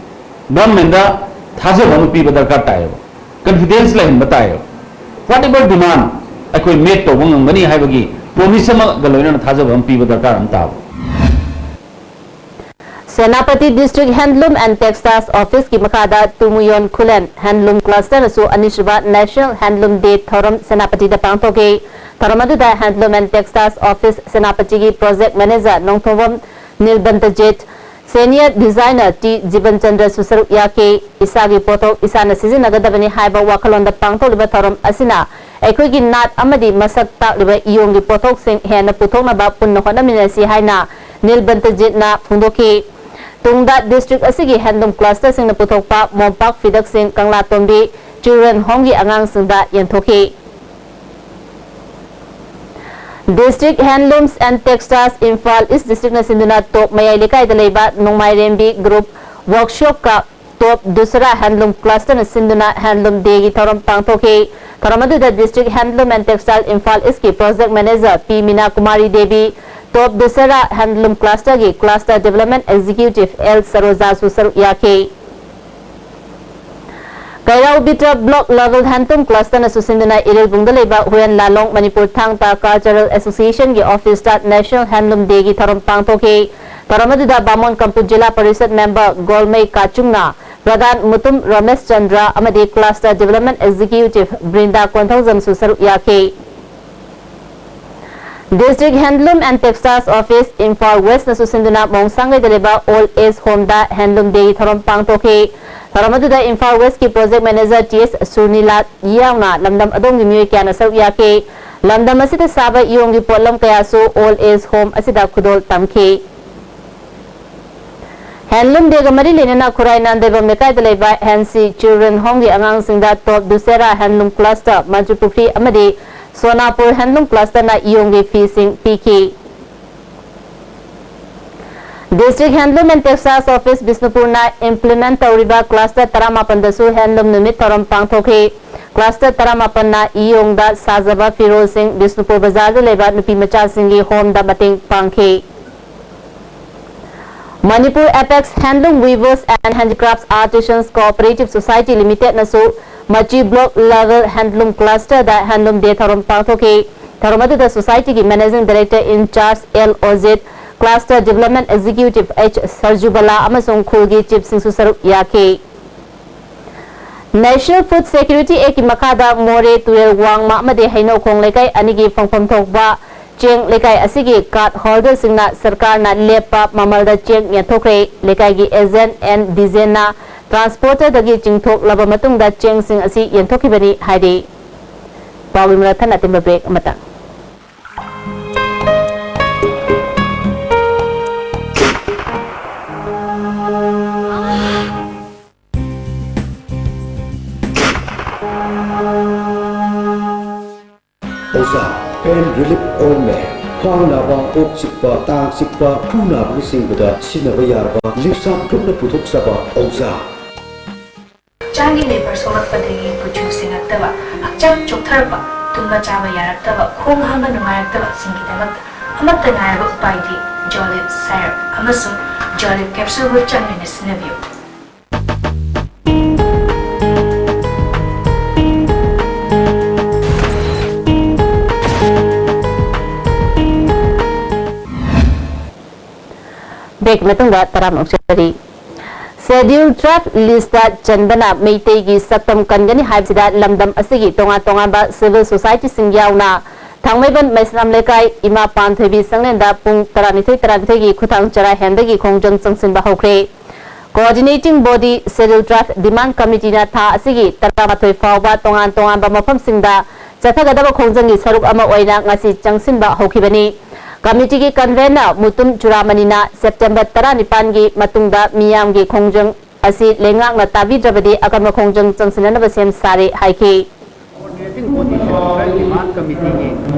Governmentꯇ ꯊꯥꯖꯕ ꯑꯃ ꯄꯤꯕ ꯗꯔꯀꯥꯔ ꯇꯥꯏꯌꯦꯕ꯫ Confidence ꯂꯩꯍꯟꯕ ꯇꯥꯏꯌꯦꯕ꯫ Whatever demand ꯑꯩꯈꯣꯏ meet ꯇꯧꯕ ꯉꯝꯒꯅꯤ ꯍꯥꯏꯕꯒꯤ promise ꯑꯃꯒ ꯂꯣꯏꯅꯅ ꯊꯥꯖꯕ ꯑꯃ ꯄꯤꯕ ꯗꯔꯀꯥꯔ ꯑꯃ ꯇꯥꯕ꯫ Senapati District Handloom and Textiles Officeꯀꯤ ꯃꯈꯥꯗ ꯇꯨꯃꯨꯌꯣꯟ ꯈꯨꯂꯦꯟ Handloom Clusterꯅꯁꯨ ꯑꯅꯤꯁꯨꯕ National Handloom Day ꯊꯧꯔꯝ ꯁꯦꯅꯥꯄꯇꯤꯗ ꯄꯥꯡꯊꯣꯛꯈꯤ꯫ ꯊꯧꯔꯝ ꯑꯗꯨꯗ Handloom and Textiles Office ꯁꯦꯅꯥꯄꯇꯤꯒꯤ Project Manager Nongthombam Nilbantajit, Senior Designer T ꯖꯤꯕꯟꯆꯟꯗ꯭ꯔꯁꯨ ꯁꯔꯨꯛ ꯌꯥꯈꯤ꯫ ꯏꯁꯥꯒꯤ ꯄꯣꯠꯊꯣꯛ ꯏꯁꯥꯅ ꯁꯤꯖꯤꯟꯅꯒꯗꯕꯅꯤ ꯍꯥꯏꯕ ꯋꯥꯈꯜꯂꯣꯟꯗ ꯄꯥꯡꯊꯣꯛꯂꯤꯕ ꯊꯧꯔꯝ ꯑꯁꯤꯅ ꯑꯩꯈꯣꯏꯒꯤ ꯅꯥꯠ ꯑꯃꯗꯤ ꯃꯁꯛ ꯇꯥꯛꯂꯤꯕ ꯏꯌꯣꯡꯒꯤ ꯄꯣꯠꯊꯣꯛꯁꯤꯡ ꯍꯦꯟꯅ ꯄꯨꯊꯣꯛꯅꯕ ꯄꯨꯟꯅ ꯍꯣꯠꯅꯃꯤꯟꯅꯁꯤ ꯍꯥꯏꯅ ꯅꯤꯜꯕꯟꯇꯖꯤꯠꯅ ꯐꯣꯡꯗꯣꯛꯈꯤ꯫ ꯇꯨꯡꯗ district ꯑꯁꯤꯒꯤ handloom clusterꯁꯤꯡꯅ ꯄꯨꯊꯣꯛꯄ ꯃꯣꯝꯄꯥꯛ ꯐꯤꯗꯛꯁꯤꯡ ꯀꯪꯂꯥꯇꯣꯝꯕꯤ Children Homeꯒꯤ ꯑꯉꯥꯡꯁꯤꯡꯗ ꯌꯦꯟꯊꯣꯛꯈꯤ꯫ District Handlooms and Textiles Imphal East Districtꯅ ꯁꯤꯟꯗꯨꯅ ꯇꯣꯞ ꯃꯌꯥꯏ ꯂꯩꯀꯥꯏꯗ ꯂꯩꯕ ꯅꯣꯡꯃꯥꯏꯔꯦꯝꯕꯤ group workshopꯀ ꯇꯣꯞ ꯗꯨꯁꯔꯥ Handloom Clusterꯅ ꯁꯤꯟꯗꯨꯅ Handloom Dayꯒꯤ ꯊꯧꯔꯝ ꯄꯥꯡꯊꯣꯛꯈꯤ꯫ ꯊꯧꯔꯝ ꯑꯗꯨꯗ District Handloom and Textile Imphal Eastꯀꯤ Project Manager P Meena Kumari Devi, Top Dusara Handloom Clusterꯒꯤ Cluster Development Executive ꯑꯦꯜ ꯁꯔꯣꯖꯥꯁꯨ ꯁꯔꯨꯛ ꯌꯥꯈꯤ꯫ ꯀꯩꯔꯥꯎ ꯕꯤꯇ Block Level Handloom Clusterꯅ ꯁꯨꯁꯤꯟꯗꯨꯅ ꯏꯔꯤꯜꯕꯨꯡꯗ ꯂꯩꯕ ꯍꯨꯌꯦꯟ ꯂꯥꯂꯣꯡ ꯃꯅꯤꯄꯨꯔ ꯊꯥꯡ ꯇꯥ Cultural Associationꯒꯤ officeꯇ National Handloom Dayꯒꯤ ꯊꯧꯔꯝ ꯄꯥꯡꯊꯣꯛꯈꯤ꯫ ꯊꯧꯔꯝ ꯑꯗꯨꯗ ꯕꯥꯃꯣꯟ ꯀꯝꯄꯨ ꯖꯤꯂꯥ ꯄꯔꯤꯁꯠ member ꯒꯣꯜꯃꯩ ꯀꯥꯆꯨꯡꯅ, ꯄ꯭ꯔꯙꯥꯟ ꯃꯨꯇꯨꯝ ꯔꯃꯦꯁ ꯆꯟꯗ꯭ꯔ ꯑꯃꯗꯤ Cluster Development Executive ꯕ꯭ꯔꯤꯟꯗꯥ ꯀꯣꯟꯊꯧꯖꯝꯁꯨ ꯁꯔꯨꯛ ꯌꯥꯈꯤ꯫ District Handloom and Textiles Office Imphal Westꯅ ꯁꯨꯁꯤꯟꯗꯨꯅ ꯃꯣꯡꯁꯥꯡꯒꯩꯗ ꯂꯩꯕ Old Age Homeꯗ Handloom Dayꯒꯤ ꯊꯧꯔꯝ ꯄꯥꯡꯊꯣꯛꯈꯤ꯫ ꯊꯧꯔꯝ ꯑꯗꯨꯗ ꯏꯝꯐꯥꯜ Westꯀꯤ Project Manager ꯇꯤ ꯑꯦꯁ ꯁꯨꯔꯅꯤꯂꯥ ꯌꯥꯎꯅ ꯂꯝꯗꯝ ꯑꯗꯣꯝꯒꯤ ꯃꯤꯑꯣꯏ ꯀꯌꯥꯅ ꯁꯔꯨꯛ ꯌꯥꯈꯤ꯫ ꯂꯝꯗꯝ ꯑꯁꯤꯗ ꯁꯥꯕ ꯏꯌꯣꯡꯒꯤ ꯄꯣꯠꯂꯝ ꯀꯌꯥꯁꯨ Old Age Home ꯑꯁꯤꯗ ꯈꯨꯗꯣꯜ ꯇꯝꯈꯤ꯫ Handloom Day ꯒ ꯃꯔꯤ ꯂꯩꯅꯅ ꯈꯨꯔꯥꯏ ꯅꯥꯟꯗꯩꯕꯝ ꯂꯩꯀꯥꯏꯗ ꯂꯩꯕ Hansi Children Home ꯒꯤ ꯑꯉꯥꯡꯁꯤꯡꯗ Top Dussehra Handloom Cluster, Mantripukhri ꯑꯃꯗꯤ ꯁꯣꯅꯥꯄꯨꯔ Handloom Cluster ꯅ ꯏꯌꯣꯡꯒꯤ ꯐꯤꯁꯤꯡ ꯄꯤꯈꯤ꯫ District Handloom and Textiles Office ꯕꯤꯁꯅꯨꯄꯨꯔꯅ implement ꯇꯧꯔꯤꯕ cluster ꯇꯔꯥꯃꯥꯄꯟꯗꯁꯨ handloom ꯅꯨꯃꯤꯠ ꯊꯧꯔꯝ ꯄꯥꯡꯊꯣꯛꯈꯤ꯫ Cluster ꯇꯔꯥꯃꯥꯄꯟꯅ ꯏꯌꯣꯡꯗ ꯁꯥꯖꯕ ꯐꯤꯔꯣꯜꯁꯤꯡ ꯕꯤꯁꯅꯨꯄꯨꯔ ꯕꯖꯥꯔꯗ ꯂꯩꯕ ꯅꯨꯄꯤ ꯃꯆꯥꯁꯤꯡꯒꯤ home ꯗ ꯃꯇꯦꯡ ꯄꯥꯡꯈꯤ꯫ Manipur Apex Handloom Weavers and Handicrafts Artisans Cooperative Society Limited ꯅꯁꯨ ꯃꯆꯤ Block Level Handloom Cluster ꯗ Handloom Day ꯊꯧꯔꯝ ꯄꯥꯡꯊꯣꯛꯈꯤ꯫ ꯊꯧꯔꯝ ꯑꯗꯨꯗ society ꯒꯤ Managing Director in Charge L Ojit, Cluster Development Executive H Sarjubala ꯑꯃꯁꯨꯡ ꯈꯨꯜꯒꯤ chief ꯁꯤꯡꯁꯨ ꯁꯔꯨꯛ ꯌꯥꯈꯤ꯫ National Food Security Act ꯀꯤ ꯃꯈꯥꯗ ꯃꯣꯔꯦ, ꯇꯨꯔꯦꯜ ꯋꯥꯡꯃ ꯑꯃꯗꯤ ꯍꯩꯅꯧꯈꯣꯡ ꯂꯩꯀꯥꯏ ꯑꯅꯤꯒꯤ ꯐꯪꯐꯝ ꯊꯣꯛꯄ ꯆꯦꯡ ꯂꯩꯀꯥꯏ ꯑꯁꯤꯒꯤ card holder ꯁꯤꯡꯅ ꯁꯔꯀꯥꯔꯅ ꯂꯦꯞꯄ ꯃꯃꯜꯗ ꯆꯦꯡ ꯌꯦꯟꯊꯣꯛꯈ꯭ꯔꯦ꯫ ꯂꯩꯀꯥꯏꯒꯤ agent ꯑꯦꯟ ꯗꯤꯖꯦꯟꯅ transporter ꯗꯒꯤ ꯆꯤꯡꯊꯣꯛꯂꯕ ꯃꯇꯨꯡꯗ ꯆꯦꯡꯁꯤꯡ ꯑꯁꯤ ꯌꯦꯟꯊꯣꯛꯈꯤꯕꯅꯤ ꯍꯥꯏꯔꯤ꯫ ꯄꯥꯎꯒꯤ ꯃꯔꯛ ꯊꯠꯅ ꯑꯇꯦꯟꯕ break ꯑꯃꯇꯪ꯫ ꯑꯣꯖꯥ, pain relief ointment, ꯈ꯭ꯋꯥꯡ ꯅꯥꯕ, ꯀꯣꯛ ꯆꯤꯛꯄ, ꯇꯥꯡ ꯆꯤꯛꯄ, ꯈꯨ ꯅꯥꯕꯅꯆꯤꯡꯕꯗ ꯁꯤꯖꯤꯟꯅꯕ ꯌꯥꯔꯕ ꯂꯤꯞꯁꯥ ꯒ꯭ꯔꯨꯞꯅ ꯄꯨꯊꯣꯛꯆꯕ ꯑꯣꯖꯥ꯫ ꯍꯛꯆꯥꯡꯒꯤ ꯂꯩꯕꯔ ꯁꯣꯛꯂꯛꯄꯗꯒꯤ ꯀꯨꯆꯨ ꯁꯦꯡꯉꯛꯇꯕ, ꯍꯛꯆꯥꯡ ꯆꯣꯛꯊꯔꯛꯄ, ꯇꯨꯝꯕ ꯆꯥꯕ ꯌꯥꯔꯛꯇꯕ, ꯈꯣꯡ ꯍꯥꯝꯕ ꯅꯨꯡꯉꯥꯏꯔꯛꯇꯕꯁꯤꯡꯒꯤꯗꯃꯛꯇ ꯑꯃꯠꯇ ꯉꯥꯏꯔꯕ ꯎꯄꯥꯏꯗꯤ Jolib syrup ꯑꯃꯁꯨꯡ Jolib capsule ꯒ ꯆꯥꯡ ꯅꯥꯏꯅ ꯁꯤꯖꯤꯟꯅꯕꯤꯌꯨ꯫ Break ꯃꯇꯨꯡꯗ ꯇꯔꯥꯝꯅ ꯑꯣꯛꯆꯔꯤ꯫ Schedule Tribe list ꯇ ꯆꯟꯕꯅ ꯃꯩꯇꯩꯒꯤ ꯁꯛꯇꯝ ꯀꯟꯒꯅꯤ ꯍꯥꯏꯕꯁꯤꯗ ꯂꯝꯗꯝ ꯑꯁꯤꯒꯤ ꯇꯣꯉꯥꯟ ꯇꯣꯉꯥꯟꯕ civil society ꯁꯤꯡ ꯌꯥꯎꯅ ꯊꯥꯡꯃꯩꯕꯟ ꯃꯩꯁꯅꯥꯝ ꯂꯩꯀꯥꯏ ꯏꯃꯥ ꯄꯥꯟꯊꯣꯏꯕꯤ ꯁꯪꯂꯦꯟꯗ ꯄꯨꯡ ꯇꯔꯥꯅꯤꯊꯣꯏ ꯇꯔꯥꯅꯤꯊꯣꯏꯒꯤ ꯈꯨꯊꯥꯡ ꯆꯔꯥ ꯍꯦꯟꯕꯒꯤ ꯈꯣꯡꯖꯪ ꯆꯪꯁꯤꯟꯕ ꯍꯧꯈ꯭ꯔꯦ꯫ Coordinating Body Schedule Tribe Demand Committee ꯅ ꯊꯥ ꯑꯁꯤꯒꯤ ꯇꯔꯥꯃꯥꯊꯣꯏ ꯐꯥꯎꯕ ꯇꯣꯉꯥꯟ ꯇꯣꯉꯥꯟꯕ ꯃꯐꯝꯁꯤꯡꯗ ꯆꯠꯊꯒꯗꯕ ꯈꯣꯡꯖꯪꯒꯤ ꯁꯔꯨꯛ ꯑꯃ ꯑꯣꯏꯅ ꯉꯁꯤ ꯆꯪꯁꯤꯟꯕ ꯍꯧꯈꯤꯕꯅꯤ꯫ ꯀꯃꯤꯇꯤꯒꯤ ꯀꯟꯚꯦꯅꯔ ꯃꯨꯇꯨꯝ ꯆꯨꯔꯥꯃꯅꯤꯅ ꯁꯦꯞꯇꯦꯝꯕꯔ ꯇꯔꯥꯅꯤꯄꯥꯟꯒꯤ ꯃꯇꯨꯡꯗ ꯃꯤꯌꯥꯝꯒꯤ ꯈꯣꯡꯖꯪ ꯑꯁꯤ ꯂꯩꯉꯥꯛꯅ ꯇꯥꯕꯤꯗ꯭ꯔꯕꯗꯤ ꯑꯀꯟꯕ ꯈꯣꯡꯖꯪ ꯆꯪꯁꯤꯟꯅꯅꯕ ꯁꯦꯝ ꯁꯥꯔꯦ ꯍꯥꯏꯈꯤ꯫ Coordinating body ꯁꯦꯟꯇ꯭ꯔꯦꯜ ꯗꯤꯃꯥꯟ ꯀꯃꯤꯇꯤꯒꯤ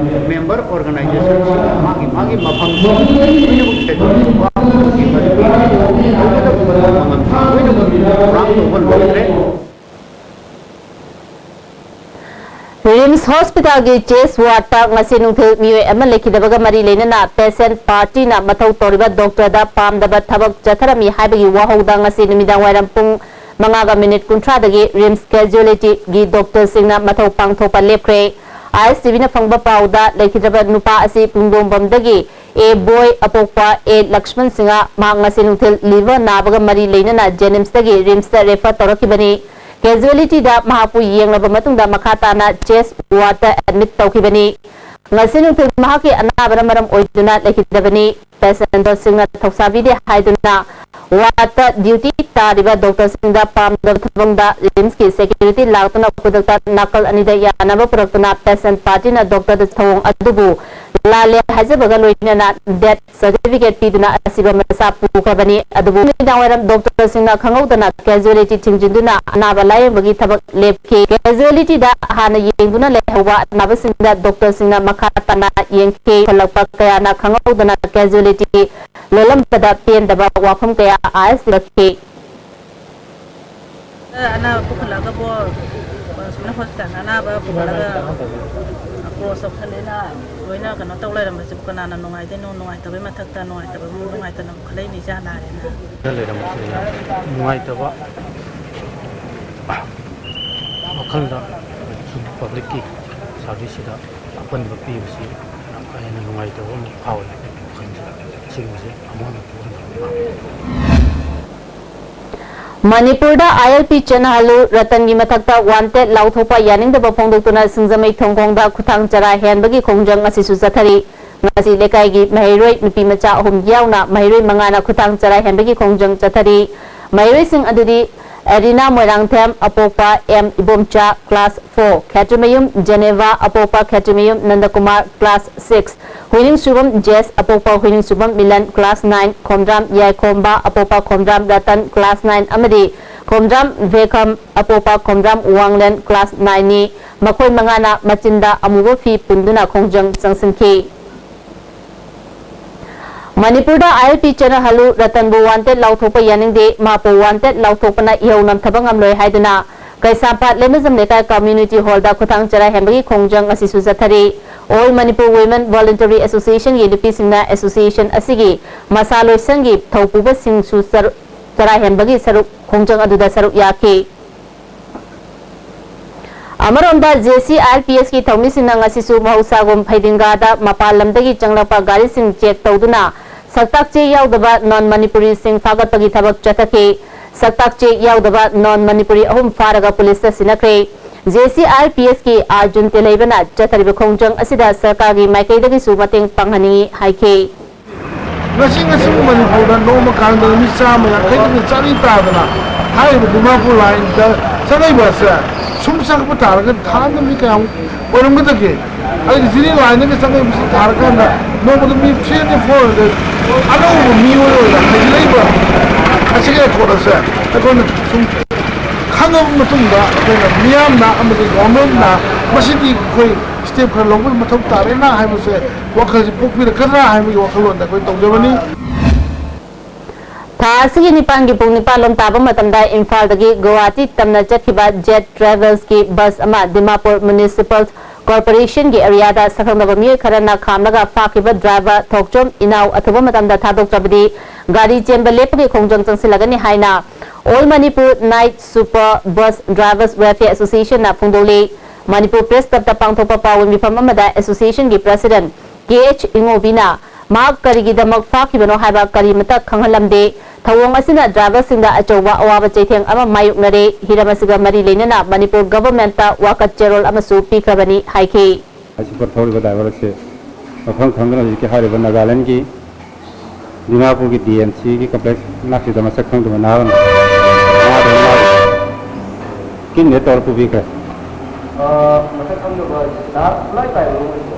ꯃꯦꯝꯕꯔ ꯑꯣꯔꯒꯅꯥꯏꯖꯦꯁꯟꯁꯤꯡꯅ ꯃꯥꯒꯤ ꯃꯥꯒꯤ ꯃꯐꯝꯁꯤ ꯂꯣꯏꯅꯃꯛ ꯁꯦꯟꯇ꯭ꯔꯦꯜ ꯗꯤꯃꯥꯟ ꯀꯃꯤꯇꯤꯒꯤ ꯃꯇꯨꯡ ꯏꯟꯅ ꯇꯧꯒꯗꯕ ꯃꯃꯜꯁꯤ ꯂꯣꯏꯅꯃꯛ ꯊꯧꯔꯥꯡ ꯇꯧꯕ ꯂꯣꯏꯈ꯭ꯔꯦ꯫ ꯔꯤꯝꯁ ꯍꯣꯁꯄꯤꯇꯥꯜꯒꯤ ꯆꯦꯁ ꯋꯥꯔꯗꯇ ꯉꯁꯤ ꯅꯨꯡꯊꯤꯜ ꯃꯤꯑꯣꯏ ꯑꯃ ꯂꯩꯈꯤꯗꯕꯒ ꯃꯔꯤ ꯂꯩꯅꯅ ꯄꯦꯁꯦꯟ ꯄꯥꯔꯇꯤꯅ ꯃꯊꯧ ꯇꯧꯔꯤꯕ ꯗꯣꯛꯇꯔꯗ ꯄꯥꯝꯗꯕ ꯊꯕꯛ ꯆꯠꯊꯔꯝꯃꯤ ꯍꯥꯏꯕꯒꯤ ꯋꯥꯍꯧꯗ ꯉꯁꯤ ꯅꯨꯃꯤꯗꯥꯡ ꯋꯥꯏꯔꯝ ꯄꯨꯡ ꯃꯉꯥꯒ ꯃꯤꯅꯤꯠ ꯀꯨꯟꯊ꯭ꯔꯥꯗꯒꯤ ꯔꯤꯝꯁ ꯀꯦꯖꯨꯑꯦꯂꯤꯇꯤꯒꯤ ꯗꯣꯛꯇꯔꯁꯤꯡꯅ ꯃꯊꯧ ꯄꯥꯡꯊꯣꯛꯄ ꯂꯦꯞꯈ꯭ꯔꯦ꯫ ꯑꯥꯏ ꯑꯦꯁ ꯇꯤ ꯚꯤꯅ ꯐꯪꯕ ꯄꯥꯎꯗ ꯂꯩꯈꯤꯗ꯭ꯔꯕ ꯅꯨꯄꯥ ꯑꯁꯤ ꯄꯨꯡꯗꯣꯡꯕꯝꯗꯒꯤ ꯑꯦ ꯕꯣꯏ ꯑꯄꯣꯛꯄ ꯑꯦ ꯂꯛꯁꯃꯟ ꯁꯤꯡꯍ, ꯃꯍꯥꯛ ꯉꯁꯤ ꯅꯨꯡꯊꯤꯜ ꯂꯤꯚꯔ ꯅꯥꯕꯒ ꯃꯔꯤ ꯂꯩꯅꯅ ꯖꯦꯅꯤꯝꯁꯇꯒꯤ ꯔꯤꯝꯁꯇ ꯔꯦꯐꯔ ꯇꯧꯔꯛꯈꯤꯕꯅꯤ꯫ ꯀꯦꯖꯨꯑꯦꯂꯤꯇꯤꯗ ꯃꯍꯥꯛꯄꯨ ꯌꯦꯡꯂꯕ ꯃꯇꯨꯡꯗ ꯃꯈꯥ ꯇꯥꯅ ꯆꯦꯁ ꯋꯥꯔꯗꯇ ꯑꯦꯗꯃꯤꯠ ꯇꯧꯈꯤꯕꯅꯤ꯫ ꯉꯁꯤ ꯅꯨꯡꯊꯤꯜ ꯃꯍꯥꯛꯀꯤ ꯑꯅꯥꯕꯅ ꯃꯔꯝ ꯑꯣꯏꯗꯨꯅ ꯂꯩꯈꯤꯗꯕꯅꯤ꯫ ꯄꯦꯁꯦꯟꯖꯔꯁꯤꯡꯅ ꯊꯧꯁꯥꯕꯤꯗꯦ ꯍꯥꯏꯗꯨꯅ ꯋꯥꯔꯗꯇ ꯗ꯭ꯌꯨꯇꯤ ꯇꯥꯔꯤꯕ ꯗꯣꯛꯇꯔꯁꯤꯡꯗ ꯄꯥꯝꯗꯕ ꯊꯕꯛꯗ ꯔꯤꯝꯁꯀꯤ ꯁꯦꯀ꯭ꯌꯨꯔꯤꯇꯤ ꯂꯥꯛꯇꯨꯅ ꯈꯨꯗꯛꯇ ꯅꯥꯀꯜ ꯑꯅꯤꯗ ꯌꯥꯅꯕ ꯄꯨꯔꯛꯇꯨꯅ ꯄꯦꯁꯦꯟ ꯄꯥꯔꯇꯤꯅ ꯗꯣꯛꯇꯔꯗ ꯊꯧꯑꯣꯡ ꯑꯗꯨꯕꯨ ꯂꯥꯜꯂꯦ ꯍꯥꯏꯖꯕꯒ ꯂꯣꯏꯅꯅ ꯗꯦꯠ ꯁꯔꯇꯤꯐꯤꯀꯦꯠ ꯄꯤꯗꯨꯅ ꯑꯁꯤꯕ ꯃꯆꯥ ꯄꯨꯈ꯭ꯔꯕꯅꯤ꯫ ꯑꯗꯨꯕꯨ ꯅꯨꯃꯤꯗꯥꯡ ꯋꯥꯏꯔꯝ ꯗꯣꯛꯇꯔꯁꯤꯡꯅ ꯈꯪꯍꯧꯗꯅ ꯀꯦꯖꯨꯑꯦꯂꯤꯇꯤ ꯊꯤꯡꯖꯤꯟꯗꯨꯅ ꯑꯅꯥꯕ ꯂꯥꯌꯦꯡꯕꯒꯤ ꯊꯕꯛ ꯂꯦꯞꯈꯤ꯫ ꯀꯦꯖꯨꯑꯦꯂꯤꯇꯤꯗ ꯍꯥꯟꯅ ꯌꯦꯡꯗꯨꯅ ꯂꯩꯍꯧꯕ ꯑꯅꯥꯕꯁꯤꯡꯗ ꯗꯣꯛꯇꯔꯁꯤꯡꯅ ꯃꯈꯥ ꯇꯥꯅ ꯌꯦꯡꯈꯤ꯫ ꯄꯨꯈꯠꯂꯛꯄ ꯀꯌꯥꯅ ꯈꯪꯍꯧꯗꯅ ꯀꯦꯖꯨꯑꯦꯂꯤꯇꯤ ꯂꯣꯜꯂꯝꯕꯗ ꯄꯦꯟꯗꯕ ꯋꯥꯐꯝ ꯀꯌꯥ ꯑꯥꯏ ꯑꯦꯁ ꯇꯤ ꯚꯤꯗ ꯄꯤꯔꯛꯈꯤ꯫ ꯑꯅꯥꯕ ꯄꯨꯈꯠꯂꯛꯑꯒꯕꯨ ꯁꯨꯃꯥꯏꯅ ꯍꯣꯁꯄꯤꯇꯥꯜꯗ ꯑꯅꯥꯕ ꯄꯨꯈꯠꯂꯒ ꯀ꯭ꯂꯣꯖ ꯇꯧꯁꯜꯂꯦꯅ ꯂꯣꯏꯅ ꯀꯩꯅꯣ ꯇꯧ ꯂꯩꯔꯝꯕꯁꯤꯕꯨ ꯀꯅꯥꯅ ꯅꯨꯡꯉꯥꯏꯗꯣꯏꯅꯣ? ꯅꯨꯡꯉꯥꯏꯇꯕꯩ ꯃꯊꯛꯇ ꯅꯨꯡꯉꯥꯏꯇꯕ ꯑꯃꯨꯛ ꯅꯨꯡꯉꯥꯏꯇꯅ ꯑꯃꯨꯛ ꯈꯜꯂꯛꯏꯅꯤ ꯏꯆꯥ ꯅꯥꯔꯦꯅ꯫ ꯂꯩꯔꯝꯕꯁꯤꯗ ꯌꯥꯝ ꯅꯨꯡꯉꯥꯏꯇꯕ ꯋꯥꯈꯜꯗ ꯁꯨꯝ ꯄꯕ꯭ꯂꯤꯛꯀꯤ ꯁꯥꯔꯚꯤꯁꯁꯤꯗ ꯑꯄꯟꯕ ꯄꯤꯕꯁꯤ ꯌꯥꯝ ꯀꯥ ꯍꯦꯟꯅ ꯅꯨꯡꯉꯥꯏꯇꯕ ꯑꯃ ꯐꯥꯎꯏ꯫ ꯋꯥꯈꯜꯁꯤꯗ ꯑꯁꯤꯒꯨꯝꯕꯁꯦ ꯑꯃꯨꯛ ꯍꯟꯅ ꯊꯣꯛꯍꯟꯗꯕ ꯄꯥꯝꯃꯤ꯫ ꯃꯅꯤꯄꯨꯔꯗ ꯑꯥꯏ ꯑꯦꯜ ꯄꯤ ꯆꯠꯅꯍꯜꯂꯨ, ꯔꯇꯟꯒꯤ ꯃꯊꯛꯇ ꯋꯥꯟꯇꯦꯗ ꯂꯥꯎꯊꯣꯛꯄ ꯌꯥꯅꯤꯡꯗꯕ ꯐꯣꯡꯗꯣꯛꯇꯨꯅ ꯁꯤꯡꯖꯃꯩ ꯊꯣꯡꯈꯣꯡꯗ ꯈꯨꯊꯥꯡ ꯆꯔꯥ ꯍꯦꯟꯕꯒꯤ ꯈꯣꯡꯖꯪ ꯉꯁꯤꯁꯨ ꯆꯠꯊꯔꯤ꯫ ꯉꯁꯤ ꯂꯩꯀꯥꯏꯒꯤ ꯃꯍꯩꯔꯣꯏ ꯅꯨꯄꯤ ꯃꯆꯥ ꯑꯍꯨꯝ ꯌꯥꯎꯅ ꯃꯍꯩꯔꯣꯏ ꯃꯉꯥꯅ ꯈꯨꯊꯥꯡ ꯆꯔꯥ ꯍꯦꯟꯕꯒꯤ ꯈꯣꯡꯖꯪ ꯆꯠꯊꯔꯤ꯫ ꯃꯍꯩꯔꯣꯏꯁꯤꯡ ꯑꯗꯨꯗꯤ ꯑꯦꯔꯤꯅꯥ ꯃꯣꯏꯔꯥꯡꯊꯦꯝ, ꯑꯄꯣꯛꯄ M Ibomcha, class four, Khetrimayum Jeneva, ꯑꯄꯣꯛꯄ ꯈꯦꯇ꯭ꯔꯤꯃꯌꯨꯝ ꯅꯟꯗꯀꯨꯃꯥꯔ, ꯀ꯭ꯂꯥꯁ ꯁꯤꯛꯁ, ꯍꯨꯏꯅꯤꯡꯁꯨꯕꯝ ꯖꯦꯁ, ꯑꯄꯣꯛꯄ ꯍꯨꯏꯅꯤꯡꯁꯨꯕꯝ ꯃꯤꯂꯟ, class nine, ꯈꯣꯝꯗ꯭ꯔꯥꯝ ꯌꯥꯏꯈꯣꯝꯕ, ꯑꯄꯣꯛꯄ ꯈꯣꯝꯗ꯭ꯔꯥꯝ ꯔꯇꯟ, class nine, ꯑꯃꯗꯤ ꯈꯣꯝꯗ꯭ꯔꯥꯝ ꯚꯦꯈꯝ, ꯑꯄꯣꯛꯄ ꯈꯣꯝꯗ꯭ꯔꯥꯝ ꯋꯥꯡꯂꯦꯟ, class nine ꯅꯤ꯫ ꯃꯈꯣꯏ ꯃꯉꯥꯅ ꯃꯆꯤꯟꯗ ꯑꯃꯨꯕ ꯐꯤ ꯄꯨꯟꯗꯨꯅ ꯈꯣꯡꯖꯪ ꯆꯪꯁꯤꯟꯈꯤ꯫ ꯃꯅꯤꯄꯨꯔꯗ ILP ꯆꯠꯅꯍꯜꯂꯨ, ꯔꯇꯟꯕꯨ wanted ꯂꯥꯎꯊꯣꯛꯄ ꯌꯥꯅꯤꯡꯗꯦ, ꯃꯍꯥꯛꯄꯨ wanted ꯂꯥꯎꯊꯣꯛꯄꯅ ꯏꯍꯧ ꯅꯝꯊꯕ ꯉꯝꯂꯣꯏ ꯍꯥꯏꯗꯨꯅ ꯀꯩꯁꯥꯝꯄꯥꯠ ꯂꯩꯃꯖꯝ ꯂꯩꯀꯥꯏ community hall ꯗ ꯈꯨꯊꯥꯡ ꯆꯔꯥ ꯍꯦꯟꯕꯒꯤ ꯈꯣꯡꯖꯪ ꯑꯁꯤꯁꯨ ꯆꯠꯊꯔꯤ꯫ All Manipur Women Voluntary Association ꯒꯤ ꯅꯨꯄꯤꯁꯤꯡꯅ association ꯑꯁꯤꯒꯤ ꯃꯁꯥ ꯂꯣꯏꯁꯪꯒꯤ ꯊꯧꯄꯨꯕꯁꯤꯡꯁꯨ ꯆꯔꯨ-, ꯆꯔꯥ ꯍꯦꯟꯕꯒꯤ ꯁꯔꯨꯛ, ꯈꯣꯡꯖꯪ ꯑꯗꯨꯗ ꯁꯔꯨꯛ ꯌꯥꯈꯤ꯫ ꯑꯃꯔꯣꯝꯗ, JC ILPS ꯀꯤ ꯊꯧꯃꯤꯁꯤꯡꯅ ꯉꯁꯤꯁꯨ ꯃꯍꯧꯁꯥꯒꯨꯝ ꯐꯩꯗꯤꯡꯒꯥꯗ ꯃꯄꯥꯟ ꯂꯝꯗꯒꯤ ꯆꯪꯂꯛꯄ ꯒꯥꯔꯤꯁꯤꯡ check ꯇꯧꯗꯨꯅ ꯁꯛꯇꯥꯛ ꯆꯦ ꯌꯥꯎꯗꯕ non Manipuri ꯁꯤꯡ ꯐꯥꯒꯠꯄꯒꯤ ꯊꯕꯛ ꯆꯠꯊꯈꯤ꯫ ꯁꯛꯇꯥꯛ ꯆꯦ ꯌꯥꯎꯗꯕ non Manipuri ꯑꯍꯨꯝ ꯐꯥꯔꯒ ꯄꯨꯂꯤꯁꯇ ꯁꯤꯟꯅꯈ꯭ꯔꯦ꯫ JC ILPS ꯀꯤ ꯑꯥꯔꯖꯨꯟ ꯇꯦꯂꯩꯕꯅ ꯆꯠꯊꯔꯤꯕ ꯈꯣꯡꯖꯪ ꯑꯁꯤꯗ ꯁꯔꯀꯥꯔꯒꯤ ꯃꯥꯏꯀꯩꯗꯒꯤꯁꯨ ꯃꯇꯦꯡ ꯄꯥꯡꯍꯟꯅꯤꯡꯏ ꯍꯥꯏꯈꯤ꯫ ꯉꯁꯤ, ꯉꯁꯤ ꯃꯅꯤꯄꯨꯔꯗ ꯅꯣꯡꯃ ꯀꯥꯡꯗ ꯃꯤ ꯆꯥꯝꯃ ꯌꯥꯡꯈꯩꯗꯒꯤ ꯆꯥꯔꯤ ꯇꯥꯗꯅ ꯍꯥꯏꯔꯤꯕ ꯗꯤꯃꯥꯄꯨꯔ line ꯗ ꯆꯠꯅꯔꯤꯕ ꯑꯁꯦ ꯁꯨꯝ ꯆꯠꯄ ꯇꯥꯔꯒꯗꯤ ꯊꯥ ꯑꯃꯗ ꯃꯤ ꯀꯌꯥꯃꯨꯛ ꯑꯣꯏꯔꯝꯒꯗꯒꯦ? ꯑꯩꯗꯤ ꯖꯤꯔꯤ line ꯗꯒꯤ ꯆꯠꯅꯔꯤꯕꯁꯤ ꯊꯥꯔꯀꯥꯟꯗ ꯅꯣꯡꯃꯗ ꯃꯤ three hundred, four hundred ꯑꯅꯧꯕ ꯃꯤꯑꯣꯏ ꯑꯣꯏꯅ ꯍꯩꯖꯤꯜꯂꯛꯏꯕ ꯑꯁꯤꯒꯤ record ꯑꯁꯦ ꯑꯩꯈꯣꯏꯅ ꯁꯨꯝ ꯈꯪꯉꯕ ꯃꯇꯨꯡꯗ ꯑꯩꯈꯣꯏꯅ ꯃꯤꯌꯥꯝꯅ ꯑꯃꯗꯤ government ꯅ ꯃꯁꯤꯗꯤ ꯑꯩꯈꯣꯏ step ꯈꯔ ꯂꯧꯕꯒꯤ ꯃꯊꯧ ꯇꯥꯔꯦꯅ ꯍꯥꯏꯕꯁꯦ ꯋꯥꯈꯜꯁꯤ ꯄꯣꯛꯄꯤꯔꯛꯀꯗ꯭ꯔꯥ ꯍꯥꯏꯕꯒꯤ ꯋꯥꯈꯜꯂꯣꯟꯗ ꯑꯩꯈꯣꯏ ꯇꯧꯖꯕꯅꯤ꯫ ꯊꯥ ꯑꯁꯤꯒꯤ ꯅꯤꯄꯥꯟꯒꯤ ꯄꯨꯡ ꯅꯤꯄꯥꯟ ꯂꯣꯝ ꯇꯥꯕ ꯃꯇꯝꯗ ꯏꯝꯐꯥꯜꯗꯒꯤ ꯒꯨꯋꯥꯍꯥꯇꯤ ꯇꯝꯅ ꯆꯠꯈꯤꯕ Jet Travels ꯀꯤ bus ꯑꯃ ꯗꯤꯃꯥꯄꯨꯔ Municipal Corporation ꯒꯤ area ꯗ ꯁꯛꯈꯪꯗꯕ ꯃꯤꯑꯣꯏ ꯈꯔꯅ ꯈꯥꯝꯂꯒ ꯐꯥꯈꯤꯕ driver ꯊꯣꯛꯆꯣꯝ ꯏꯅꯥꯎ ꯑꯊꯨꯕ ꯃꯇꯝꯗ ꯊꯥꯗꯣꯛꯇ꯭ꯔꯕꯗꯤ ꯒꯥꯔꯤ ꯆꯦꯟꯕ ꯂꯦꯞꯄꯒꯤ ꯈꯣꯡꯖꯪ ꯆꯪꯁꯤꯜꯂꯒꯅꯤ ꯍꯥꯏꯅ All Manipur Night Super Bus Drivers Welfare Association ꯅ ꯐꯣꯡꯗꯣꯛꯂꯤ꯫ ꯃꯅꯤꯄꯨꯔ Press Club ꯇ ꯄꯥꯡꯊꯣꯛꯄ ꯄꯥꯎ ꯃꯤꯐꯝ ꯑꯃꯗ association ꯒꯤ president ꯀꯦ ꯑꯩꯆ ꯏꯉꯣꯕꯤꯅ ꯃꯍꯥꯛ ꯀꯔꯤꯒꯤꯗꯃꯛ ꯐꯥꯈꯤꯕꯅꯣ ꯍꯥꯏꯕ ꯀꯔꯤꯃꯇ ꯈꯪꯍꯜꯂꯝꯗꯦ꯫ ꯊꯧꯑꯣꯡ ꯑꯁꯤꯅ driver ꯁꯤꯡꯗ ꯑꯆꯧꯕ ꯑꯋꯥꯕ ꯆꯩꯊꯦꯡ ꯑꯃ ꯃꯥꯌꯣꯛꯅꯔꯦ꯫ ꯍꯤꯔꯝ ꯑꯁꯤꯒ ꯃꯔꯤ ꯂꯩꯅꯅ ꯃꯅꯤꯄꯨꯔ government ꯇ ꯋꯥꯀꯠ ꯆꯦꯔꯣꯜ ꯑꯃꯁꯨ ꯄꯤꯈ꯭ꯔꯕꯅꯤ ꯍꯥꯏꯈꯤ꯫ Super ꯊꯧꯔꯤꯕ driver ꯑꯁꯤ ꯃꯐꯝ ꯈꯪꯗꯅ ꯍꯧꯖꯤꯛꯀꯤ ꯍꯥꯏꯔꯤꯕ ꯅꯥꯒꯥꯂꯦꯟꯒꯤ ꯗꯤꯃꯥꯄꯨꯔꯒꯤ D M C ꯒꯤ complex ꯃꯅꯥꯛꯁꯤꯗ ꯃꯁꯛ ꯈꯪꯗꯕ ꯅꯍꯥ ꯑꯃꯅ ꯃꯥꯗ ꯃꯥ kidnap ꯇꯧꯔ ꯄꯨꯕꯤꯈ꯭ꯔꯦ꯫ ꯑ, ꯃꯁꯛ ꯈꯪꯗꯕ ꯅꯍꯥ ꯈꯨꯠꯂꯥꯏ ꯄꯥꯏꯕ ꯑꯃ ꯑꯣꯏꯕ꯭ꯔꯣ?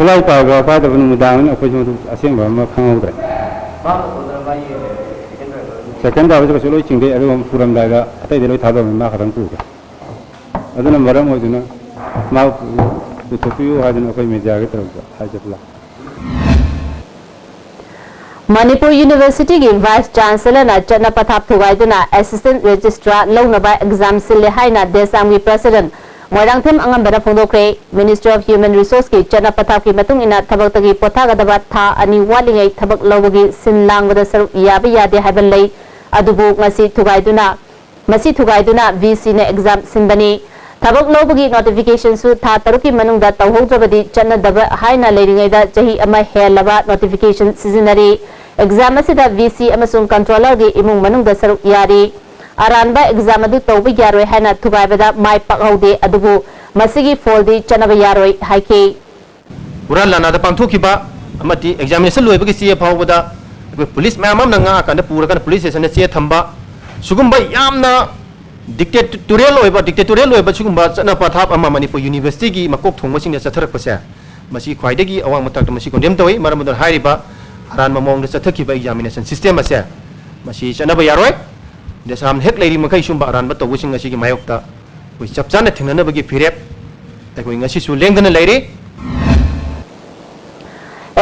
ꯈꯨꯠꯂꯥꯏ ꯄꯥꯏꯕ ꯄꯥꯏꯗꯕ ꯅꯨꯃꯤꯗꯥꯡꯅꯤꯅ ꯑꯩꯈꯣꯏꯁꯨ ꯃꯗꯨ ꯑꯁꯦꯡꯕ ꯑꯃ ꯈꯪꯍꯧꯗ꯭ꯔꯦ꯫ ꯁꯦꯀꯦꯟ ꯗ꯭ꯔꯥꯏꯚꯔꯁꯨ ꯀꯩꯁꯨ ꯂꯣꯏ ꯆꯤꯡꯗꯩ, ꯑꯗꯨꯒ ꯄꯨꯔꯝꯗꯥꯏꯗ ꯑꯇꯩꯗꯤ ꯂꯣꯏ ꯊꯥꯗꯣꯛꯑꯝꯃꯤ, ꯃꯥ ꯈꯛꯇꯪ ꯄꯨꯈ꯭ꯔꯦ꯫ ꯑꯗꯨꯅ ꯃꯔꯝ ꯑꯣꯏꯗꯨꯅ ꯃꯥ ꯄꯨꯊꯣꯛꯄꯤꯌꯨ ꯍꯥꯏꯗꯨꯅ ꯑꯩꯈꯣꯏ ꯃꯦꯗꯤꯌꯥꯒꯤ ꯇꯔꯐꯇ ꯍꯥꯏꯖꯕ ꯂꯥꯛꯄꯅꯤ꯫ ꯃꯅꯤꯄꯨꯔ ꯌꯨꯅꯤꯚꯔꯁꯤꯇꯤꯒꯤ ꯚꯥꯏꯁ ꯆꯥꯟꯁꯦꯂꯔꯅ ꯆꯠꯅ ꯄꯊꯥꯞ ꯊꯨꯒꯥꯏꯗꯨꯅ ꯑꯦꯁꯤꯁꯇꯦꯟꯠ ꯔꯦꯖꯤꯁꯇ꯭ꯔꯥꯔ ꯂꯧꯅꯕ ꯑꯦꯛꯖꯥꯝ ꯁꯤꯜꯂꯦ ꯍꯥꯏꯅ ꯗꯦꯁꯥꯝꯒꯤ ꯄ꯭ꯔꯁꯤꯗꯦꯟꯠ ꯃꯣꯏꯔꯥꯡꯊꯦꯝ ꯑꯉꯝꯕꯅ ꯐꯣꯡꯗꯣꯛꯈ꯭ꯔꯦ꯫ ꯃꯤꯅꯤꯁꯇ꯭ꯔꯤ ꯑꯣꯐ ꯍ꯭ꯌꯨꯃꯦꯟ ꯔꯤꯁꯣꯔꯁꯀꯤ ꯆꯠꯅ ꯄꯊꯥꯞꯀꯤ ꯃꯇꯨꯡ ꯏꯟꯅ ꯊꯕꯛꯇꯒꯤ ꯄꯣꯊꯥꯒꯗꯕ ꯊꯥ ꯑꯅꯤ ꯋꯥꯠꯂꯤꯉꯩ ꯊꯕꯛ ꯂꯧꯕꯒꯤ ꯁꯤꯟ ꯂꯥꯡꯕꯗ ꯁꯔꯨꯛ ꯌꯥꯕ ꯌꯥꯗꯦ ꯍꯥꯏꯕ ꯂꯩ꯫ ꯑꯗꯨꯕꯨ ꯉꯁꯤ ꯊꯨꯒꯥꯏꯗꯨꯅ, ꯃꯁꯤ ꯊꯨꯒꯥꯏꯗꯨꯅ ꯚꯤ ꯁꯤꯅ ꯑꯦꯛꯖꯥꯝ ꯁꯤꯟꯕꯅꯤ꯫ ꯊꯕꯛ ꯂꯧꯕꯒꯤ ꯅꯣꯇꯤꯐꯤꯀꯦꯁꯟꯁꯨ ꯊꯥ ꯇꯔꯨꯛꯀꯤ ꯃꯅꯨꯡꯗ ꯇꯧꯍꯧꯗ꯭ꯔꯕꯗꯤ ꯆꯠꯅꯗꯕ ꯍꯥꯏꯅ ꯂꯩꯔꯤꯉꯩꯗ ꯆꯍꯤ ꯑꯃ ꯍꯦꯜꯂꯕ ꯅꯣꯇꯤꯐꯤꯀꯦꯁꯟ ꯁꯤꯖꯤꯟꯅꯔꯤ꯫ ꯑꯦꯛꯖꯥꯝ ꯑꯁꯤꯗ ꯚꯤ ꯁꯤ ꯑꯃꯁꯨꯡ ꯀꯟꯇ꯭ꯔꯣꯂꯔꯒꯤ ꯏꯃꯨꯡ ꯃꯅꯨꯡꯗ ꯁꯔꯨꯛ ꯌꯥꯔꯤ꯫ ꯑꯔꯥꯟꯕ ꯑꯦꯛꯖꯥꯝ ꯑꯗꯨ ꯇꯧꯕ ꯌꯥꯔꯣꯏ ꯍꯥꯏꯅ ꯊꯨꯒꯥꯏꯕꯗ ꯃꯥꯏ ꯄꯥꯛꯍꯧꯗꯦ, ꯑꯗꯨꯕꯨ ꯃꯁꯤꯒꯤ ꯐꯣꯜꯗꯤ ꯆꯠꯅꯕ ꯌꯥꯔꯣꯏ ꯍꯥꯏꯈꯤ꯫ ꯍꯨꯔꯥꯟ ꯂꯥꯟꯅꯥꯗ ꯄꯥꯡꯊꯣꯛꯈꯤꯕ ꯑꯃꯗꯤ ꯑꯦꯛꯖꯥꯃꯤꯅꯦꯁꯟ ꯂꯣꯏꯕꯒꯤ ꯆꯦ ꯐꯥꯎꯕꯗ ꯑꯩꯈꯣꯏ ꯄꯨꯂꯤꯁ ꯃꯌꯥꯝ ꯑꯃꯅ ꯉꯥꯛꯑꯀꯥꯟꯗ ꯄꯨꯔꯒ ꯄꯨꯂꯤꯁ ꯁ꯭ꯇꯦꯁꯟꯗ ꯆꯦ ꯊꯝꯕ, ꯁꯤꯒꯨꯝꯕ ꯌꯥꯝꯅ ꯗꯤꯛꯇꯦꯇꯣꯔꯤꯌꯦꯜ ꯑꯣꯏꯕ, ꯗꯤꯛꯇꯦꯇꯣꯔꯤꯌꯦꯜ ꯑꯣꯏꯕ ꯁꯤꯒꯨꯝꯕ ꯆꯠꯅ ꯄꯊꯥꯞ ꯑꯃ ꯃꯅꯤꯄꯨꯔ ꯌꯨꯅꯤꯚꯔꯁꯤꯇꯤꯒꯤ ꯃꯀꯣꯛ ꯊꯣꯡꯕꯁꯤꯡꯅ ꯆꯠꯊꯔꯛꯄꯁꯦ, ꯃꯁꯤ ꯈ꯭ꯋꯥꯏꯗꯒꯤ ꯑꯋꯥꯡꯕ ꯊꯥꯛꯇ ꯃꯁꯤ ꯀꯣꯟꯗꯦꯝ ꯇꯧꯏ꯫ ꯃꯔꯝ ꯑꯗꯨꯅ ꯍꯥꯏꯔꯤꯕ ꯑꯔꯥꯟꯕ ꯃꯑꯣꯡꯗ ꯆꯠꯊꯈꯤꯕ ꯑꯦꯛꯖꯥꯃꯤꯅꯦꯁꯟ ꯁꯤꯁꯇꯦꯝ ꯑꯁꯦ ꯃꯁꯤ ꯆꯠꯅꯕ ꯌꯥꯔꯣꯏ꯫ ꯗꯦꯁꯥꯝꯅ ꯍꯦꯛ ꯂꯩꯔꯤ ꯃꯈꯩ ꯁꯨꯝꯕ ꯑꯔꯥꯟꯕ ꯇꯧꯕꯁꯤꯡ ꯑꯁꯤꯒꯤ ꯃꯥꯌꯣꯛꯇ ꯑꯩꯈꯣꯏ ꯆꯞ ꯆꯥꯅ ꯊꯦꯡꯅꯅꯕꯒꯤ ꯐꯤꯔꯦꯞ ꯑꯩꯈꯣꯏ ꯉꯁꯤꯁꯨ ꯂꯦꯡꯗꯅ ꯂꯩꯔꯤ꯫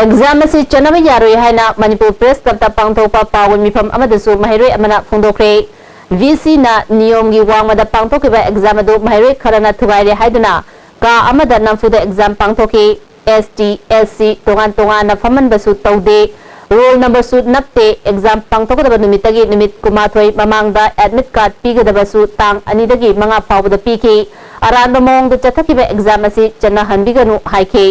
ꯑꯦꯛꯖꯥꯝ ꯑꯁꯤ ꯆꯠꯅꯕ ꯌꯥꯔꯣꯏ ꯍꯥꯏꯅ ꯃꯅꯤꯄꯨꯔ ꯄ꯭ꯔꯦꯁ ꯀ꯭ꯂꯕꯇ ꯄꯥꯡꯊꯣꯛꯄ ꯄꯥꯎꯒꯤ ꯃꯤꯐꯝ ꯑꯃꯗꯁꯨ ꯃꯍꯩꯔꯣꯏ ꯑꯃꯅ ꯐꯣꯡꯗꯣꯛꯈ꯭ꯔꯦ꯫ ꯚꯤ ꯁꯤꯅ ꯅꯤꯌꯣꯝꯒꯤ ꯋꯥꯡꯃꯗ ꯄꯥꯡꯊꯣꯛꯈꯤꯕ ꯑꯦꯛꯖꯥꯝ ꯑꯗꯨ ꯃꯍꯩꯔꯣꯏ ꯈꯔꯅ ꯊꯨꯒꯥꯏꯔꯦ ꯍꯥꯏꯗꯨꯅ ꯀꯥ ꯑꯃꯗ ꯅꯝꯐꯨꯗ ꯑꯦꯛꯖꯥꯝ ꯄꯥꯡꯊꯣꯛꯈꯤ꯫ ꯑꯦꯁ ꯇꯤ, ꯑꯦꯁ ꯁꯤ ꯇꯣꯉꯥꯟ ꯇꯣꯉꯥꯟꯅ ꯐꯝꯍꯟꯕꯁꯨ ꯇꯧꯗꯦ, ꯔꯣꯜ ꯅꯝꯕꯔꯁꯨ ꯅꯞꯇꯦ꯫ ꯑꯦꯛꯖꯥꯝ ꯄꯥꯡꯊꯣꯛꯀꯗꯕ ꯅꯨꯃꯤꯠꯇꯒꯤ ꯅꯨꯃꯤꯠ ꯀꯨꯟꯃꯥꯊꯣꯏ ꯃꯃꯥꯡꯗ ꯑꯦꯗꯃꯤꯠ ꯀꯥꯔꯗ ꯄꯤꯒꯗꯕꯁꯨ ꯇꯥꯡ ꯑꯅꯤꯗꯒꯤ ꯃꯉꯥ ꯐꯥꯎꯕꯗ ꯄꯤꯈꯤ꯫ ꯑꯔꯥꯟꯕ ꯃꯑꯣꯡꯗ ꯆꯠꯊꯈꯤꯕ ꯑꯦꯛꯖꯥꯝ ꯑꯁꯤ ꯆꯠꯅꯍꯟꯕꯤꯒꯅꯨ ꯍꯥꯏꯈꯤ꯫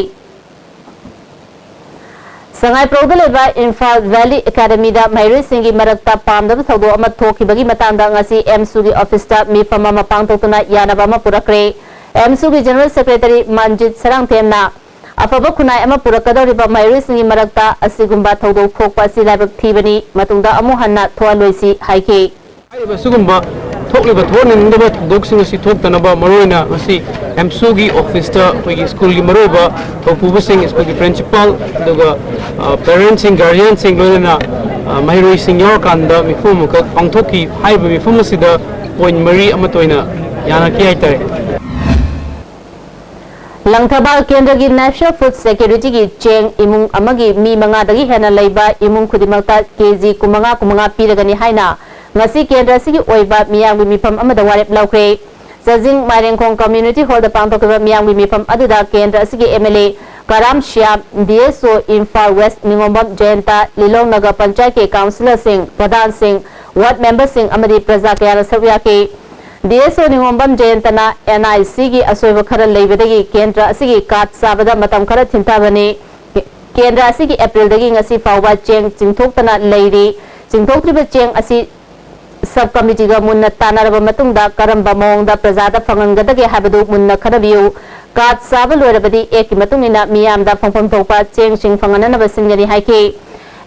ꯁꯉꯥꯏꯄ꯭ꯔꯧꯗ ꯂꯩꯕ ꯏꯝꯐꯥꯜ ꯚꯦꯂꯤ ꯑꯦꯀꯥꯗꯃꯤꯗ ꯃꯍꯩꯔꯣꯏꯁꯤꯡꯒꯤ ꯃꯔꯛꯇ ꯄꯥꯝꯗꯕ ꯊꯧꯗꯣꯛ ꯑꯃ ꯊꯣꯛꯈꯤꯕꯒꯤ ꯃꯇꯥꯡꯗ ꯉꯁꯤ ꯑꯦꯝꯁꯨꯒꯤ ꯑꯣꯐꯤꯁꯇ ꯃꯤꯐꯝ ꯑꯃ ꯄꯥꯡꯊꯣꯛꯇꯨꯅ ꯌꯥꯅꯕ ꯑꯃ ꯄꯨꯔꯛꯈ꯭ꯔꯦ꯫ ꯑꯦꯝꯁꯨꯒꯤ ꯖꯦꯅꯔꯦꯜ ꯁꯦꯀ꯭ꯔꯦꯇꯔꯤ ꯃꯟꯖꯤꯠ ꯁꯔꯥꯡꯊꯦꯝꯅ ꯑꯐꯕ ꯈꯨꯟꯅꯥꯏ ꯑꯃ ꯄꯨꯔꯛꯀꯗꯧꯔꯤꯕ ꯃꯍꯩꯔꯣꯏꯁꯤꯡꯒꯤ ꯃꯔꯛꯇ ꯑꯁꯤꯒꯨꯝꯕ ꯊꯧꯗꯣꯛ ꯊꯣꯛꯄ ꯑꯁꯤ ꯂꯥꯏꯕꯛ ꯊꯤꯕꯅꯤ꯫ ꯃꯇꯨꯡꯗ ꯑꯃꯨꯛ ꯍꯟꯅ ꯊꯣꯛꯍꯜꯂꯣꯏꯁꯤ ꯍꯥꯏꯈꯤ꯫ ꯍꯥꯏꯔꯤꯕ ꯁꯤꯒꯨꯝꯕ ꯊꯣꯛꯂꯤꯕ ꯊꯣꯛꯍꯟꯅꯤꯡꯗꯕ ꯊꯧꯗꯣꯛꯁꯤꯡ ꯑꯁꯤ ꯊꯣꯛꯇꯅꯕ ꯃꯔꯨꯑꯣꯏꯅ ꯉꯁꯤ ꯑꯦꯝꯁꯨꯒꯤ ꯑꯣꯐꯤꯁꯇ ꯑꯩꯈꯣꯏꯒꯤ ꯁ꯭ꯀꯨꯜꯒꯤ ꯃꯔꯨꯑꯣꯏꯕ ꯊꯧꯄꯨꯕꯁꯤꯡ, ꯁ꯭ꯀꯨꯜꯒꯤ ꯄ꯭ꯔꯤꯟꯁꯤꯄꯥꯜ, ꯑꯗꯨꯒ ꯄꯦꯔꯦꯟꯁꯁꯤꯡ, ꯒꯥꯔꯖꯤꯌꯟꯁꯤꯡ, ꯂꯣꯏꯅꯅ ꯃꯍꯩꯔꯣꯏꯁꯤꯡ ꯌꯥꯎꯔꯀꯥꯟꯗ ꯃꯤꯐꯝ ꯑꯃꯈꯛ ꯄꯥꯡꯊꯣꯛꯈꯤ꯫ ꯍꯥꯏꯔꯤꯕ ꯃꯤꯐꯝ ꯑꯁꯤꯗ ꯄꯣꯏꯟ ꯃꯔꯤ ꯑꯃꯠꯇ ꯑꯣꯏꯅ ꯌꯥꯅꯈꯤ ꯍꯥꯏꯇꯥꯔꯦ꯫ ꯂꯪꯊꯕꯥꯜ ꯀꯦꯟꯗ꯭ꯔꯒꯤ National Food Security ꯒꯤ ꯆꯦꯡ ꯏꯃꯨꯡ ꯑꯃꯒꯤ ꯃꯤ ꯃꯉꯥꯗꯒꯤ ꯍꯦꯟꯅ ꯂꯩꯕ ꯏꯃꯨꯡ ꯈꯨꯗꯤꯡꯃꯛꯇ ꯀꯦꯖꯤ ꯀꯨꯟꯃꯉꯥ ꯀꯨꯟꯃꯉꯥ ꯄꯤꯔꯒꯅꯤ ꯍꯥꯏꯅ ꯉꯁꯤ ꯀꯦꯟꯗ꯭ꯔ ꯑꯁꯤꯒꯤ ꯑꯣꯏꯕ ꯃꯤꯌꯥꯝꯒꯤ ꯃꯤꯐꯝ ꯑꯃꯗ ꯋꯥꯔꯦꯞ ꯂꯧꯈ꯭ꯔꯦ꯫ ꯆꯥꯖꯤꯡ ꯃꯥꯏꯔꯦꯡꯈꯣꯡ ꯀꯝꯃ꯭ꯌꯨꯅꯤꯇꯤ ꯍꯣꯜꯗ ꯄꯥꯡꯊꯣꯛꯈꯤꯕ ꯃꯤꯌꯥꯝꯒꯤ ꯃꯤꯐꯝ ꯑꯗꯨꯗ ꯀꯦꯟꯗ꯭ꯔ ꯑꯁꯤꯒꯤ ꯑꯦꯝ ꯑꯦꯜ ꯑꯦ ꯀꯔꯥꯝ ꯁ꯭ꯌꯥꯝ, ꯗꯤ ꯑꯦꯁ ꯑꯣ ꯏꯝꯐꯥꯜ ꯋꯦꯁ ꯅꯤꯉꯣꯝꯕꯝ ꯖꯌꯟꯇ, ꯂꯤꯂꯣꯡ ꯅꯒꯔ ꯄꯟꯆꯥꯌꯠꯀꯤ ꯀꯥꯎꯟꯁꯤꯂꯔꯁꯤꯡ, ꯄ꯭ꯔꯙꯥꯟꯁꯤꯡ, ꯋꯥꯔꯗ ꯃꯦꯝꯕꯔꯁꯤꯡ ꯑꯃꯗꯤ ꯄ꯭ꯔꯖꯥ ꯀꯌꯥꯅ ꯁꯔꯨꯛ ꯌꯥꯈꯤ꯫ ꯗꯤ ꯑꯦꯁ ꯑꯣ ꯅꯤꯉꯣꯝꯕꯝ ꯖꯌꯟꯇꯅ ꯑꯦꯟ ꯑꯥꯏ ꯁꯤꯒꯤ ꯑꯁꯣꯏꯕ ꯈꯔ ꯂꯩꯕꯗꯒꯤ ꯀꯦꯟꯗ꯭ꯔ ꯑꯁꯤꯒꯤ ꯀꯥꯔꯗ ꯆꯥꯕꯗ ꯃꯇꯝ ꯈꯔ ꯊꯤꯟꯊꯕꯅꯤ꯫ ꯀꯦꯟꯗ꯭ꯔ ꯑꯁꯤꯒꯤ ꯑꯦꯄ꯭ꯔꯤꯜꯗꯒꯤ ꯉꯁꯤ ꯐꯥꯎꯕ ꯆꯦꯡ ꯆꯤꯡꯊꯣꯛꯇꯅ ꯂꯩꯔꯤ꯫ ꯆꯤꯡꯊꯣꯛꯇ꯭ꯔꯤꯕ ꯆꯦꯡ ꯑꯁꯤ ꯁꯕ ꯀꯃꯤꯇꯤꯒ ꯃꯨꯟꯅ ꯇꯥꯟꯅꯔꯕ ꯃꯇꯨꯡꯗ ꯀꯔꯝꯕ ꯃꯑꯣꯡꯗ ꯄ꯭ꯔꯖꯥꯗ ꯐꯪꯍꯟꯒꯗꯒꯦ ꯍꯥꯏꯕꯗꯨ ꯃꯨꯟꯅ ꯈꯟꯅꯕꯤꯌꯨ꯫ ꯀꯥꯔꯗ ꯆꯥꯕ ꯂꯣꯏꯔꯕꯗꯤ ꯑꯦꯛꯀꯤ ꯃꯇꯨꯡ ꯏꯟꯅ ꯃꯤꯌꯥꯝꯗ ꯐꯪꯐꯝ ꯊꯣꯛꯄ ꯆꯦꯡꯁꯤꯡ ꯐꯪꯍꯟꯅꯅꯕ ꯁꯤꯟꯒꯅꯤ ꯍꯥꯏꯈꯤ꯫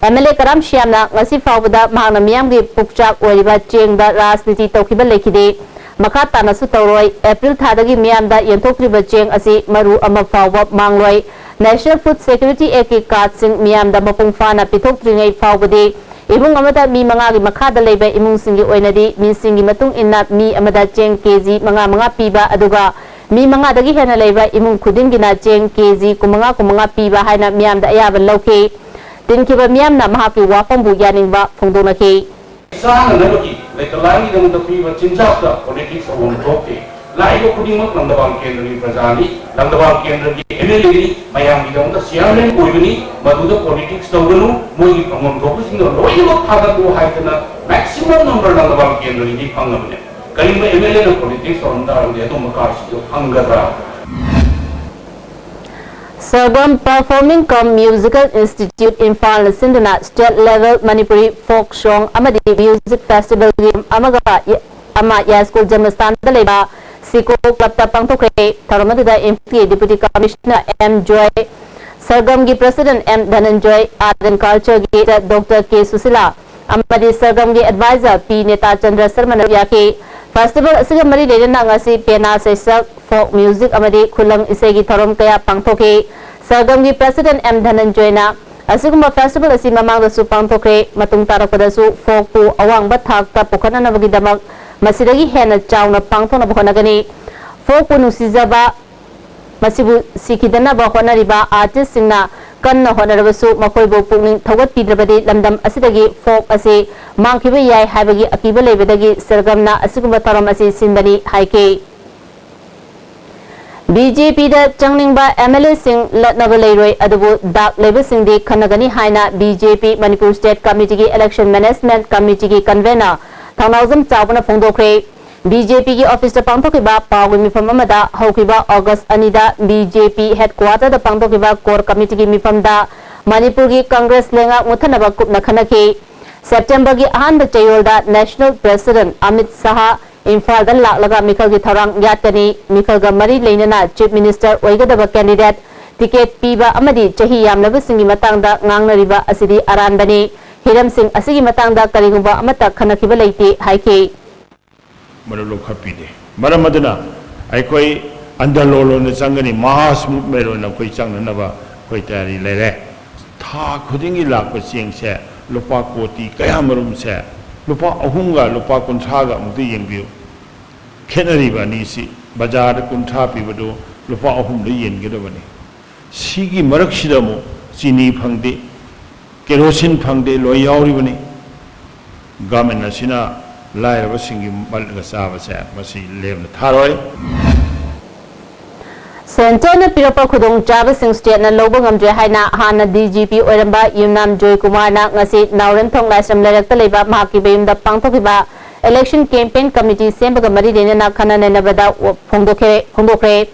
ꯑꯦꯝ ꯑꯦꯜ ꯑꯦ ꯀꯔꯥꯝ ꯁ꯭ꯌꯥꯝꯅ ꯉꯁꯤ ꯐꯥꯎꯕꯗ ꯃꯍꯥꯛꯅ ꯃꯤꯌꯥꯝꯒꯤ ꯄꯨꯛꯆꯥꯛ ꯑꯣꯏꯔꯤꯕ ꯆꯦꯡꯗ ꯔꯥꯖꯅꯤꯇꯤ ꯇꯧꯈꯤꯕ ꯂꯩꯈꯤꯗꯦ꯫ ꯃꯈꯥ ꯇꯥꯅꯁꯨ ꯇꯧꯔꯣꯏ꯫ ꯑꯦꯄ꯭ꯔꯤꯜ ꯊꯥꯗꯒꯤ ꯃꯤꯌꯥꯝꯗ ꯌꯦꯟꯊꯣꯛꯇ꯭ꯔꯤꯕ ꯆꯦꯡ ꯑꯁꯤ ꯃꯔꯨ ꯑꯃ ꯐꯥꯎꯕ ꯃꯥꯡꯂꯣꯏ꯫ National Food Security Act ꯀꯤ ꯀꯥꯔꯗꯁꯤꯡ ꯃꯤꯌꯥꯝꯗ ꯃꯄꯨꯡ ꯐꯥꯅ ꯄꯤꯊꯣꯛꯇ꯭ꯔꯤꯉꯩ ꯐꯥꯎꯕꯗꯤ ꯏꯃꯨꯡ ꯑꯃꯗ ꯃꯤ ꯃꯉꯥꯒꯤ ꯃꯈꯥꯗ ꯂꯩꯕ ꯏꯃꯨꯡꯁꯤꯡꯒꯤ ꯑꯣꯏꯅꯗꯤ ꯃꯤꯁꯤꯡꯒꯤ ꯃꯇꯨꯡ ꯏꯟꯅ ꯃꯤ ꯑꯃꯗ ꯆꯦꯡ ꯀꯦꯖꯤ ꯃꯉꯥ ꯃꯉꯥ ꯄꯤꯕ, ꯑꯗꯨꯒ ꯃꯤ ꯃꯉꯥꯗꯒꯤ ꯍꯦꯟꯅ ꯂꯩꯕ ꯏꯃꯨꯡ ꯈꯨꯗꯤꯡꯒꯤꯅ ꯆꯦꯡ ꯀꯦꯖꯤ ꯀꯨꯟꯃꯉꯥ ꯀꯨꯟꯃꯉꯥ ꯄꯤꯕ ꯍꯥꯏꯅ ꯃꯤꯌꯥꯝꯗ ꯑꯌꯥꯕ ꯂꯧꯈꯤ꯫ ꯇꯤꯟꯈꯤꯕ ꯃꯤꯌꯥꯝꯅ ꯃꯍꯥꯛꯀꯤ ꯋꯥꯐꯝꯕꯨ ꯌꯥꯅꯤꯡꯕ ꯐꯣꯡꯗꯣꯛꯅꯈꯤ꯫ ꯆꯥꯅꯅꯕꯒꯤ ꯂꯩꯇ ꯂꯥꯏꯔꯒꯤꯗꯃꯛꯇ ꯄꯤꯕ ꯆꯤꯟꯖꯥꯛꯇ ꯄꯣꯂꯤꯇꯤꯛꯁ ꯇꯧꯐꯝ ꯊꯣꯛꯇꯦ꯫ ꯂꯥꯛꯏꯕ ꯈꯨꯗꯤꯡꯃꯛ ꯂꯪꯗꯕꯥꯜ ꯀꯦꯟꯗ꯭ꯔꯒꯤ ꯄ꯭ꯔꯖꯥꯅꯤ꯫ ꯂꯪꯗꯕꯥꯜ ꯀꯦꯟꯗ꯭ꯔꯒꯤ ꯑꯦꯝ ꯑꯦꯜ ꯑꯦꯅꯤ, ꯃꯌꯥꯝꯒꯤꯗꯃꯛꯇ ꯆꯤꯌꯥꯔꯃꯦꯟ ꯑꯣꯏꯕꯅꯤ꯫ ꯃꯗꯨꯗ ꯄꯣꯂꯤꯇꯤꯛꯁ ꯇꯧꯒꯅꯨ, ꯃꯣꯏꯒꯤ ꯐꯪꯐꯝ ꯊꯣꯛꯄꯁꯤꯡꯗꯣ ꯂꯣꯏꯅꯃꯛ ꯊꯥꯒꯠꯂꯨ ꯍꯥꯏꯗꯅ ꯃꯦꯛꯁꯤꯃꯝ ꯅꯝꯕꯔ ꯂꯪꯗꯕꯥꯜ ꯀꯦꯟꯗ꯭ꯔꯒꯤꯗꯤ ꯐꯪꯉꯕꯅꯦ꯫ ꯀꯔꯤꯒꯨꯝꯕ ꯑꯦꯝ ꯑꯦꯜ ꯑꯦꯅ ꯄꯣꯂꯤꯇꯤꯛꯁ ꯇꯧꯔꯝ ꯇꯥꯔꯒꯗꯤ ꯑꯗꯨꯝꯕ ꯀꯥꯔꯗꯁꯤꯡꯗꯣ ꯐꯪꯒꯗ꯭ꯔꯥ? ꯁꯔꯒꯝ Performing cum Musical Institute ꯏꯝꯐꯥꯜꯅ ꯁꯤꯟꯗꯨꯅ State Level Manipuri Folk Song ꯑꯃꯗꯤ Music Festival ꯒꯤ ꯑꯃꯒ ꯑꯃ ꯌꯥꯏꯁ꯭ꯀꯨꯜ ꯖꯟꯃꯁ꯭ꯊꯥꯟꯗ ꯂꯩꯕ ꯁꯤꯀꯣ ꯀ꯭ꯂꯕꯇ ꯄꯥꯡꯊꯣꯛꯈ꯭ꯔꯦ꯫ ꯊꯧꯔꯝ ꯑꯗꯨꯗ ꯏꯝꯐꯥꯜꯒꯤ Deputy Commissioner ꯑꯦꯝ ꯖꯣꯏ, ꯁꯔꯒꯝꯒꯤ President M Dhananjoy, Art and Culture ꯒꯤ ꯗꯣꯛꯇꯔ ꯀꯦ ꯁꯨꯁꯤꯂꯥ ꯑꯃꯗꯤ ꯁꯔꯒꯝꯒꯤ Advisor ꯄꯤ ꯅꯦꯇꯥꯆꯟꯗ꯭ꯔ ꯁꯔꯃꯅ ꯌꯥꯈꯤ꯫ Festival ꯑꯁꯤꯒ ꯃꯔꯤ ꯂꯩꯅꯅ ꯉꯁꯤ ꯄꯦꯅꯥ ꯁꯩꯁꯛ, folk music ꯑꯃꯗꯤ ꯈꯨꯂꯪ ꯏꯁꯩꯒꯤ ꯊꯧꯔꯝ ꯀꯌꯥ ꯄꯥꯡꯊꯣꯛꯈꯤ꯫ ꯁꯔꯒꯝꯒꯤ President M ꯙꯅꯟꯖꯣꯏꯅ ꯑꯁꯤꯒꯨꯝꯕ festival ꯑꯁꯤ ꯃꯃꯥꯡꯗꯁꯨ ꯄꯥꯡꯊꯣꯛꯈ꯭ꯔꯦ, ꯃꯇꯨꯡ ꯇꯥꯔꯛꯄꯗꯁꯨ folkꯄꯨ ꯑꯋꯥꯡꯕ ꯊꯥꯛꯇ ꯄꯨꯈꯠꯅꯅꯕꯒꯤꯗꯃꯛ ꯃꯁꯤꯗꯒꯤ ꯍꯦꯟꯅ ꯆꯥꯎꯅ ꯄꯥꯡꯊꯣꯛꯅꯕ ꯍꯣꯠꯅꯒꯅꯤ꯫ Folkꯄꯨ ꯅꯨꯡꯁꯤꯖꯕ, ꯃꯁꯤꯕꯨ ꯁꯤꯈꯤꯗꯅꯕ ꯍꯣꯠꯅꯔꯤꯕ artistꯁꯤꯡꯅ ꯀꯟꯅ ꯍꯣꯠꯅꯔꯕꯁꯨ ꯃꯈꯣꯏꯕꯨ ꯄꯨꯛꯅꯤꯡ ꯊꯧꯒꯠꯄꯤꯗ꯭ꯔꯕꯗꯤ ꯂꯝꯗꯝ ꯑꯁꯤꯗꯒꯤ folk ꯑꯁꯤ ꯃꯥꯡꯈꯤꯕ ꯌꯥꯏ ꯍꯥꯏꯕꯒꯤ ꯑꯀꯤꯕ ꯂꯩꯕꯗꯒꯤ ꯁꯔꯒꯝꯅ ꯑꯁꯤꯒꯨꯝꯕ ꯊꯧꯔꯝ ꯑꯁꯤ ꯁꯤꯟꯕꯅꯤ ꯍꯥꯏꯈꯤ꯫ BJPꯗ ꯆꯪꯅꯤꯡꯕ MLAꯁꯤꯡ ꯂꯠꯅꯕ ꯂꯩꯔꯣꯏ, ꯑꯗꯨꯕꯨ ꯗꯥꯛ ꯂꯩꯕꯁꯤꯡꯗꯤ ꯈꯟꯅꯒꯅꯤ ꯍꯥꯏꯅ BJP Manipur State Committeeꯒꯤ Election Management Committeeꯒꯤ convener ꯊꯧꯅꯥꯎꯖꯝ ꯆꯥꯎꯕꯅ ꯐꯣꯡꯗꯣꯛꯈ꯭ꯔꯦ꯫ BJPꯒꯤ officeꯇ ꯄꯥꯡꯊꯣꯛꯈꯤꯕ ꯄꯥꯎꯒꯤ ꯃꯤꯐꯝ ꯑꯃꯗ ꯍꯧꯈꯤꯕ August ꯑꯅꯤꯗ BJP headquarterꯗ ꯄꯥꯡꯊꯣꯛꯈꯤꯕ Core Committeeꯒꯤ ꯃꯤꯐꯝꯗ ꯃꯅꯤꯄꯨꯔꯒꯤ Congress ꯂꯩꯉꯥꯛ ꯃꯨꯠꯊꯠꯅꯕ ꯀꯨꯞꯅ ꯈꯟꯅꯈꯤ꯫ Septemberꯒꯤ ꯑꯍꯥꯟꯕ ꯆꯌꯣꯜꯗ National President ꯑꯃꯤꯠ ꯁꯍꯥ ꯏꯝꯐꯥꯜꯗ ꯂꯥꯛꯂꯒ ꯃꯤꯈꯜꯒꯤ ꯊꯧꯔꯥꯡ ꯌꯥꯠꯀꯅꯤ꯫ ꯃꯤꯈꯜꯒ ꯃꯔꯤ ꯂꯩꯅꯅ Chief Minister ꯑꯣꯏꯒꯗꯕ candidate, ticket ꯄꯤꯕ ꯑꯃꯗꯤ ꯆꯍꯤ ꯌꯥꯝꯂꯕꯁꯤꯡꯒꯤ ꯃꯇꯥꯡꯗ ꯉꯥꯡꯅꯔꯤꯕ ꯑꯁꯤꯗꯤ ꯑꯔꯥꯟꯕꯅꯤ꯫ ꯍꯤꯔꯝꯁꯤꯡ ꯑꯁꯤꯒꯤ ꯃꯇꯥꯡꯗ ꯀꯔꯤꯒꯨꯝꯕ ꯑꯃꯠꯇ ꯈꯟꯅꯈꯤꯕ ꯂꯩꯇꯦ ꯍꯥꯏꯈꯤ꯫ ꯃꯔꯨ ꯂꯧꯈꯠꯄꯤꯗꯦ꯫ ꯃꯔꯝ ꯑꯗꯨꯅ ꯑꯩꯈꯣꯏ ꯑꯟꯗꯂꯣꯟ ꯑꯣꯏꯅ ꯆꯪꯒꯅꯤ, mass movement ꯑꯣꯏꯅ ꯑꯩꯈꯣꯏ ꯆꯪꯅꯅꯕ ꯑꯩꯈꯣꯏ ꯇꯌꯥꯔꯤ ꯂꯩꯔꯦ꯫ ꯊꯥ ꯈꯨꯗꯤꯡꯒꯤ ꯂꯥꯛꯄ ꯆꯦꯡꯁꯦ ꯂꯨꯄꯥ ꯀꯣꯇꯤ ꯀꯌꯥ ꯃꯔꯨꯝꯁꯦ ꯂꯨꯄꯥ ꯑꯍꯨꯝꯒ ꯂꯨꯄꯥ ꯀꯨꯟꯊ꯭ꯔꯥꯒ ꯑꯃꯨꯛꯇ ꯌꯦꯡꯕꯤꯌꯨ꯫ ꯈꯦꯠꯅꯔꯤꯕ ꯑꯅꯤꯁꯤ, ꯕꯖꯥꯔꯗ ꯀꯨꯟꯊ꯭ꯔꯥ ꯄꯤꯕꯗꯨ ꯂꯨꯄꯥ ꯑꯍꯨꯝꯗ ꯌꯦꯟꯒꯗꯕꯅꯤ꯫ ꯁꯤꯒꯤ ꯃꯔꯛꯁꯤꯗ ꯑꯃꯨꯛ ꯆꯤꯅꯤ ꯐꯪꯗꯦ, ꯀꯦꯔꯣꯁꯤꯟ ꯐꯪꯗꯦ, ꯂꯣꯏ ꯌꯥꯎꯔꯤꯕꯅꯤ꯫ Government ꯑꯁꯤꯅ ꯂꯥꯏꯔꯕꯁꯤꯡꯒꯤ ꯃꯠꯂꯒ ꯆꯥꯕꯁꯦ ꯃꯁꯤ ꯂꯦꯝꯅ ꯊꯥꯔꯣꯏ꯫ Centreꯅ ꯄꯤꯔꯛꯄ ꯈꯨꯗꯣꯡꯆꯥꯕꯁꯤꯡ stateꯅ ꯂꯧꯕ ꯉꯝꯗ꯭ꯔꯦ ꯍꯥꯏꯅ ꯍꯥꯟꯅ DGP ꯑꯣꯏꯔꯝꯕ ꯌꯨꯝꯅꯥꯝ ꯖꯣꯏꯀꯨꯃꯥꯔꯅ ꯉꯁꯤ ꯅꯥꯎꯔꯦꯝꯊꯣꯡ ꯂꯥꯏꯁ꯭ꯔꯝ ꯂꯩꯔꯛꯇ ꯂꯩꯕ ꯃꯍꯥꯛꯀꯤ ꯃꯌꯨꯝꯗ ꯄꯥꯡꯊꯣꯛꯈꯤꯕ election campaign committee ꯁꯦꯝꯕꯒ ꯃꯔꯤ ꯂꯩꯅꯅ ꯈꯟꯅ ꯅꯩꯅꯕꯗ ꯐꯣꯡꯗꯣꯛꯈ꯭ꯔꯦ꯫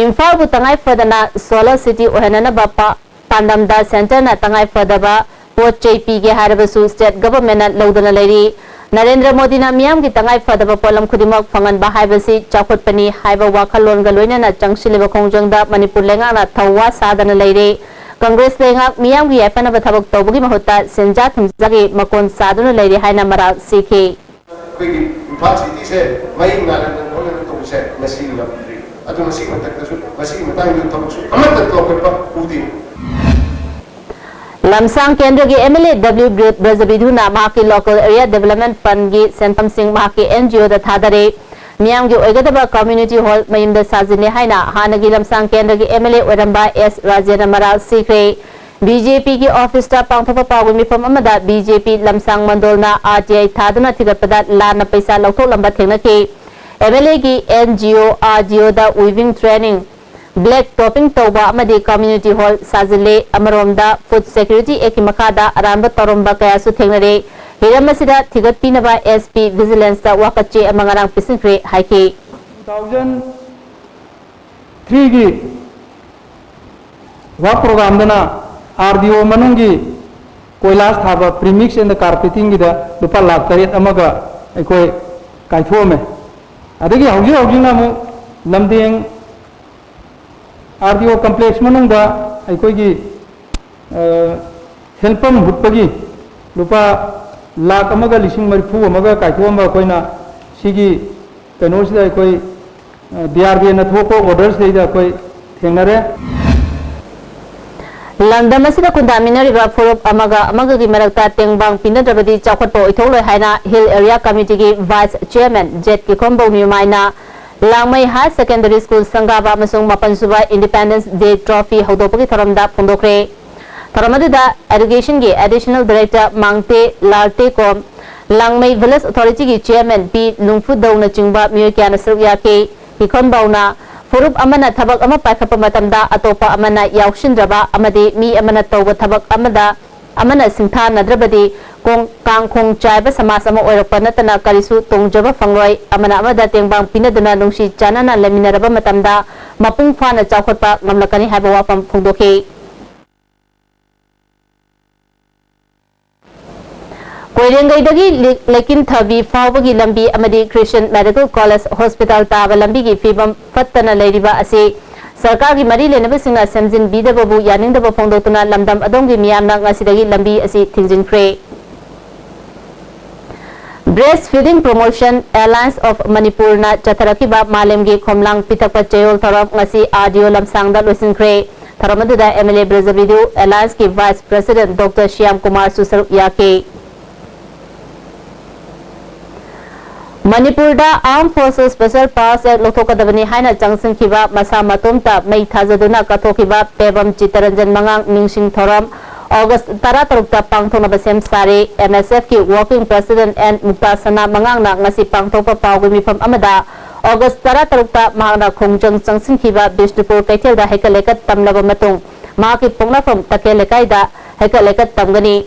ꯏꯝꯐꯥꯜꯕꯨ ꯇꯉꯥꯏ ꯐꯗꯅ solar city ꯑꯣꯏꯍꯟꯅꯅꯕ ꯄꯥ-, ꯄꯥꯟꯗꯝꯗ centreꯅ ꯇꯉꯥꯏ ꯐꯗꯕ ꯄꯣꯠ ꯆꯩ ꯄꯤꯒꯦ ꯍꯥꯏꯔꯕꯁꯨ state governmentꯅ ꯂꯧꯗꯅ ꯂꯩꯔꯤ꯫ ꯅꯔꯦꯟꯗ꯭ꯔ ꯃꯣꯗꯤꯅ ꯃꯤꯌꯥꯝꯒꯤ ꯇꯉꯥꯏ ꯐꯗꯕ ꯄꯣꯠꯂꯝ ꯈꯨꯗꯤꯡꯃꯛ ꯐꯪꯍꯟꯕ ꯍꯥꯏꯕꯁꯤ ꯆꯥꯎꯈꯠꯄꯅꯤ ꯍꯥꯏꯕ ꯋꯥꯈꯜꯂꯣꯟꯒ ꯂꯣꯏꯅꯅ ꯆꯪꯁꯤꯜꯂꯤꯕ ꯈꯣꯡꯖꯪꯗ ꯃꯅꯤꯄꯨꯔ ꯂꯩꯉꯥꯛꯅ ꯊꯧꯋꯥ ꯁꯥꯗꯅ ꯂꯩꯔꯦ꯫ Congress ꯂꯩꯉꯥꯛ ꯃꯤꯌꯥꯝꯒꯤ ꯌꯥꯏꯐꯅꯕ ꯊꯕꯛ ꯇꯧꯕꯒꯤ ꯃꯍꯨꯠꯇ ꯁꯦꯟꯖꯥ ꯊꯨꯝꯖꯥꯒꯤ ꯃꯀꯣꯟ ꯁꯥꯗꯨꯅ ꯂꯩꯔꯦ ꯍꯥꯏꯅ ꯃꯔꯥꯜ ꯁꯤꯈꯤ꯫ ꯑꯩꯈꯣꯏꯒꯤ ꯁ꯭ꯃꯥꯔꯠ ꯁꯤꯇꯤꯁꯦ ꯃꯩ ꯉꯥꯜꯍꯟꯗꯅ ꯈꯣꯠꯍꯟꯗꯅ ꯇꯧꯕꯁꯦ ꯉꯁꯤ ꯉꯝꯗ꯭ꯔꯤ꯫ ꯑꯗꯨ ꯃꯁꯤꯒꯤ ꯃꯊꯛꯇꯁꯨ ꯃꯁꯤꯒꯤ ꯃꯇꯥꯡꯗ ꯊꯕꯛꯁꯨ ꯑꯃꯠꯇ ꯂꯧꯈꯠꯄ ꯎꯗꯦ꯫ ꯂꯝꯁꯥꯡ ꯀꯦꯟꯗ꯭ꯔꯒꯤ M L A W ꯕ꯭ꯔꯖꯕꯤꯙꯨꯅ ꯃꯍꯥꯛꯀꯤ Local Area Development Fund ꯒꯤ ꯁꯦꯟꯐꯝꯁꯤꯡ ꯃꯍꯥꯛꯀꯤ N G O ꯗ ꯊꯥꯗꯔꯦ꯫ ꯃꯤꯌꯥꯝꯒꯤ ꯑꯣꯏꯒꯗꯕ community hall ꯃꯌꯨꯝꯗ ꯁꯥꯖꯤꯜꯂꯦ ꯍꯥꯏꯅ ꯍꯥꯟꯅꯒꯤ ꯂꯝꯁꯥꯡ ꯀꯦꯟꯗ꯭ꯔꯒꯤ M L A ꯑꯣꯏꯔꯝꯕ S ꯔꯥꯖꯦꯟꯅ ꯃꯔꯥꯜ ꯁꯤꯈ꯭ꯔꯦ꯫ B J P ꯒꯤ office ꯇ ꯄꯥꯡꯊꯣꯛꯄ ꯄꯥꯎꯒꯤ ꯃꯤꯐꯝ ꯑꯃꯗ B J P ꯂꯝꯁꯥꯡ ꯃꯟꯗꯣꯜꯅ R T I ꯊꯥꯗꯨꯅ ꯊꯤꯒꯠꯄꯗ ꯂꯥꯟꯅ ꯄꯩꯁꯥ ꯂꯧꯊꯣꯛꯂꯝꯕ ꯊꯦꯡꯅꯈꯤ꯫ M L A ꯒꯤ N G O R D O ꯗ weaving training, black topping ꯇꯧꯕ ꯑꯃꯗꯤ community hall ꯁꯥꯖꯤꯜꯂꯦ꯫ ꯑꯃꯔꯣꯝꯗ Food Security Act ꯀꯤ ꯃꯈꯥꯗ ꯑꯔꯥꯟꯕ ꯇꯧꯔꯝꯕ ꯀꯌꯥꯁꯨ ꯊꯦꯡꯅꯔꯦ꯫ ꯍꯤꯔꯝ ꯑꯁꯤꯗ ꯊꯤꯒꯠꯄꯤꯅꯕ S P Vigilance ꯇ ꯋꯥꯀꯠ ꯆꯦ ꯑꯃ ꯉꯔꯥꯡ ꯄꯤꯁꯤꯟꯈ꯭ꯔꯦ ꯍꯥꯏꯈꯤ꯫ Two thousand three ꯒꯤ work program ꯗꯅ R D O ꯃꯅꯨꯡꯒꯤ ꯀꯣꯏꯂꯥꯁ ꯊꯥꯕ premix and carpeting ꯒꯤꯗ ꯂꯨꯄꯥ ꯂꯥꯈ ꯇꯔꯦꯠ ꯑꯃꯒ ꯑꯩꯈꯣꯏ ꯀꯥꯏꯊꯣꯛꯑꯝꯃꯦ꯫ ꯑꯗꯒꯤ ꯍꯧꯖꯤꯛ ꯍꯧꯖꯤꯛꯅ ꯑꯃꯨꯛ ꯂꯝꯗꯦꯡ R D O complex ꯃꯅꯨꯡꯗ ꯑꯩꯈꯣꯏꯒꯤ, ꯑ, handpump ꯍꯨꯠꯄꯒꯤ ꯂꯨꯄꯥ ꯂꯥꯈ ꯑꯃꯒ ꯂꯤꯁꯤꯡ ꯃꯔꯤꯐꯨ ꯑꯃꯒ ꯀꯥꯏꯊꯣꯛꯑꯝꯕ ꯑꯩꯈꯣꯏꯅ ꯁꯤꯒꯤ ꯀꯩꯅꯣꯁꯤꯗ ꯑꯩꯈꯣꯏ, ꯑ, D R D A ꯅ ꯊꯣꯛꯄ order ꯁꯤꯗꯩꯗ ꯑꯩꯈꯣꯏ ꯊꯦꯡꯅꯔꯦ꯫ ꯂꯝꯗꯝ ꯑꯁꯤꯗ ꯈꯨꯟꯗꯥꯃꯤꯟꯅꯔꯤꯕ ꯐꯨꯔꯨꯞ ꯑꯃꯒ ꯑꯃꯒꯒꯤ ꯃꯔꯛꯇ ꯇꯦꯡꯕꯥꯡ ꯄꯤꯅꯗ꯭ꯔꯕꯗꯤ ꯆꯥꯎꯈꯠꯄ ꯑꯣꯏꯊꯣꯛꯂꯣꯏ ꯍꯥꯏꯅ Hill Area Committee ꯒꯤ Vice Chairman ꯖꯦꯠ ꯀꯤꯈꯣꯝꯕꯧ ꯃꯤꯃꯥꯏꯅ ꯂꯥꯡꯃꯩ Higher Secondary School ꯁꯪꯒꯥꯕ ꯑꯃꯁꯨꯡ ꯃꯥꯄꯟ ꯁꯨꯕ Independence Day Trophy ꯍꯧꯗꯣꯛꯄꯒꯤ ꯊꯧꯔꯝꯗ ꯐꯣꯡꯗꯣꯛꯈ꯭ꯔꯦ꯫ ꯊꯧꯔꯝ ꯑꯗꯨꯗ Education ꯒꯤ Additional Director Mangte ꯂꯥꯜꯇꯦꯀꯣꯝ, ꯂꯥꯡꯃꯩ Village Authority ꯒꯤ Chairman ꯄꯤ ꯂꯨꯡꯐꯨꯗꯧꯅꯆꯤꯡꯕ ꯃꯤꯑꯣꯏ ꯀꯌꯥꯅ ꯁꯔꯨꯛ ꯌꯥꯈꯤ꯫ ꯀꯤꯈꯣꯝꯕꯧꯅ ꯐꯨꯔꯨꯞ ꯑꯃꯅ ꯊꯕꯛ ꯑꯃ ꯄꯥꯏꯈꯠꯄ ꯃꯇꯝꯗ ꯑꯇꯣꯞꯄ ꯑꯃꯅ ꯌꯥꯎꯁꯤꯟꯗ꯭ꯔꯕ ꯑꯃꯗꯤ ꯃꯤ ꯑꯃꯅ ꯇꯧꯕ ꯊꯕꯛ ꯑꯃꯗ ꯑꯃꯅ ꯁꯤꯡꯊꯥꯅꯗ꯭ꯔꯕꯗꯤ ꯀꯣꯡ-, ꯀꯥꯡꯈꯣꯡ ꯆꯥꯏꯕ ꯁꯃꯥꯖ ꯑꯃ ꯑꯣꯏꯔꯛꯄ ꯅꯠꯇꯅ ꯀꯔꯤꯁꯨ ꯇꯣꯡꯖꯕ ꯐꯪꯂꯣꯏ꯫ ꯑꯃꯅ ꯑꯃꯗ ꯇꯦꯡꯕꯥꯡ ꯄꯤꯅꯗꯨꯅ ꯅꯨꯡꯁꯤ ꯆꯥꯟꯅꯅ ꯂꯩꯃꯤꯟꯅꯔꯕ ꯃꯇꯝꯗ ꯃꯄꯨꯡ ꯐꯥꯅ ꯆꯥꯎꯈꯠꯄ ꯉꯝꯂꯛꯀꯅꯤ ꯍꯥꯏꯕ ꯋꯥꯐꯝ ꯐꯣꯡꯗꯣꯛꯈꯤ꯫ ꯀꯣꯏꯔꯦꯡꯒꯩꯗꯒꯤ ꯂꯤ-, ꯂꯩꯀꯤꯟꯊꯕꯤ ꯐꯥꯎꯕꯒꯤ ꯂꯝꯕꯤ ꯑꯃꯗꯤ Christian Medical College Hospital ꯇꯥꯕ ꯂꯝꯕꯤꯒꯤ ꯐꯤꯕꯝ ꯐꯠꯇꯅ ꯂꯩꯔꯤꯕ ꯑꯁꯤ ꯁꯔꯀꯥꯔꯒꯤ ꯃꯔꯤ ꯂꯩꯅꯕꯁꯤꯡꯅ ꯁꯦꯝꯖꯤꯟꯕꯤꯗꯕꯕꯨ ꯌꯥꯅꯤꯡꯗꯕ ꯐꯣꯡꯗꯣꯛꯇꯨꯅ ꯂꯝꯗꯝ ꯑꯗꯣꯝꯒꯤ ꯃꯤꯌꯥꯝꯅ ꯉꯁꯤꯗꯒꯤ ꯂꯝꯕꯤ ꯑꯁꯤ ꯊꯤꯡꯖꯤꯟꯈ꯭ꯔꯦ꯫ Breast Feeding Promotion Alliance of Manipurꯅ ꯆꯠꯊꯔꯛꯈꯤꯕ ꯃꯥꯂꯦꯝꯒꯤ ꯈꯣꯝꯂꯥꯡ ꯄꯤꯊꯛꯄ ꯆꯌꯣꯜ ꯊꯧꯔꯝ ꯉꯁꯤ ꯑꯥꯔ ꯗꯤ ꯑꯣ ꯂꯝꯁꯥꯡꯗ ꯂꯣꯏꯁꯤꯟꯈ꯭ꯔꯦ꯫ ꯊꯧꯔꯝ ꯑꯗꯨꯗ ꯑꯦꯝ ꯑꯦꯜ ꯑꯦ ꯕ꯭ꯔꯖꯕꯤꯗꯨ, ꯑꯦꯂꯥꯌꯟꯁꯀꯤ ꯚꯥꯏꯁ ꯄ꯭ꯔꯁꯤꯗꯦꯟꯠ ꯗꯣꯛꯇꯔ ꯁ꯭ꯌꯥꯝ ꯀꯨꯃꯥꯔꯁꯨ ꯁꯔꯨꯛ ꯌꯥꯈꯤ꯫ ꯃꯅꯤꯄꯨꯔꯗ Armed Forces Special Powers Act ꯂꯧꯊꯣꯛꯀꯗꯕꯅꯤ ꯍꯥꯏꯅ ꯆꯪꯁꯤꯟꯈꯤꯕ, ꯃꯁꯥ ꯃꯇꯣꯝꯇ ꯃꯩ ꯊꯥꯖꯗꯨꯅ ꯀꯠꯊꯣꯛꯈꯤꯕ ꯄꯦꯕꯝ ꯆꯤꯇꯔꯟꯖꯟ ꯃꯉꯥꯡ ꯅꯤꯡꯁꯤꯡ ꯊꯧꯔꯝ ꯑꯣꯒꯁ꯭ꯠ ꯇꯔꯥꯇꯔꯨꯛꯇ ꯄꯥꯡꯊꯣꯛꯅꯕ ꯁꯦꯝ ꯁꯥꯔꯦ꯫ ꯑꯦꯝ ꯑꯦꯁ ꯑꯦꯐꯀꯤ working president N Mukta Sana ꯃꯉꯥꯡꯅ ꯉꯁꯤ ꯄꯥꯡꯊꯣꯛꯄ ꯄꯥꯎꯒꯤ ꯃꯤꯐꯝ ꯑꯃꯗ ꯑꯣꯒꯁ꯭ꯠ ꯇꯔꯥꯇꯔꯨꯛꯇ ꯃꯍꯥꯛꯅ ꯈꯣꯡꯖꯪ ꯆꯪꯁꯤꯟꯈꯤꯕ ꯕꯤꯁꯅꯨꯄꯨꯔ ꯀꯩꯊꯦꯜꯗ ꯍꯩꯀꯠ ꯂꯩꯀꯠ ꯇꯝꯂꯕ ꯃꯇꯨꯡ ꯃꯍꯥꯛꯀꯤ ꯄꯣꯛꯅꯐꯝ ꯇꯈꯦꯜ ꯂꯩꯀꯥꯏꯗ ꯍꯩꯀꯠ ꯂꯩꯀꯠ ꯇꯝꯒꯅꯤ꯫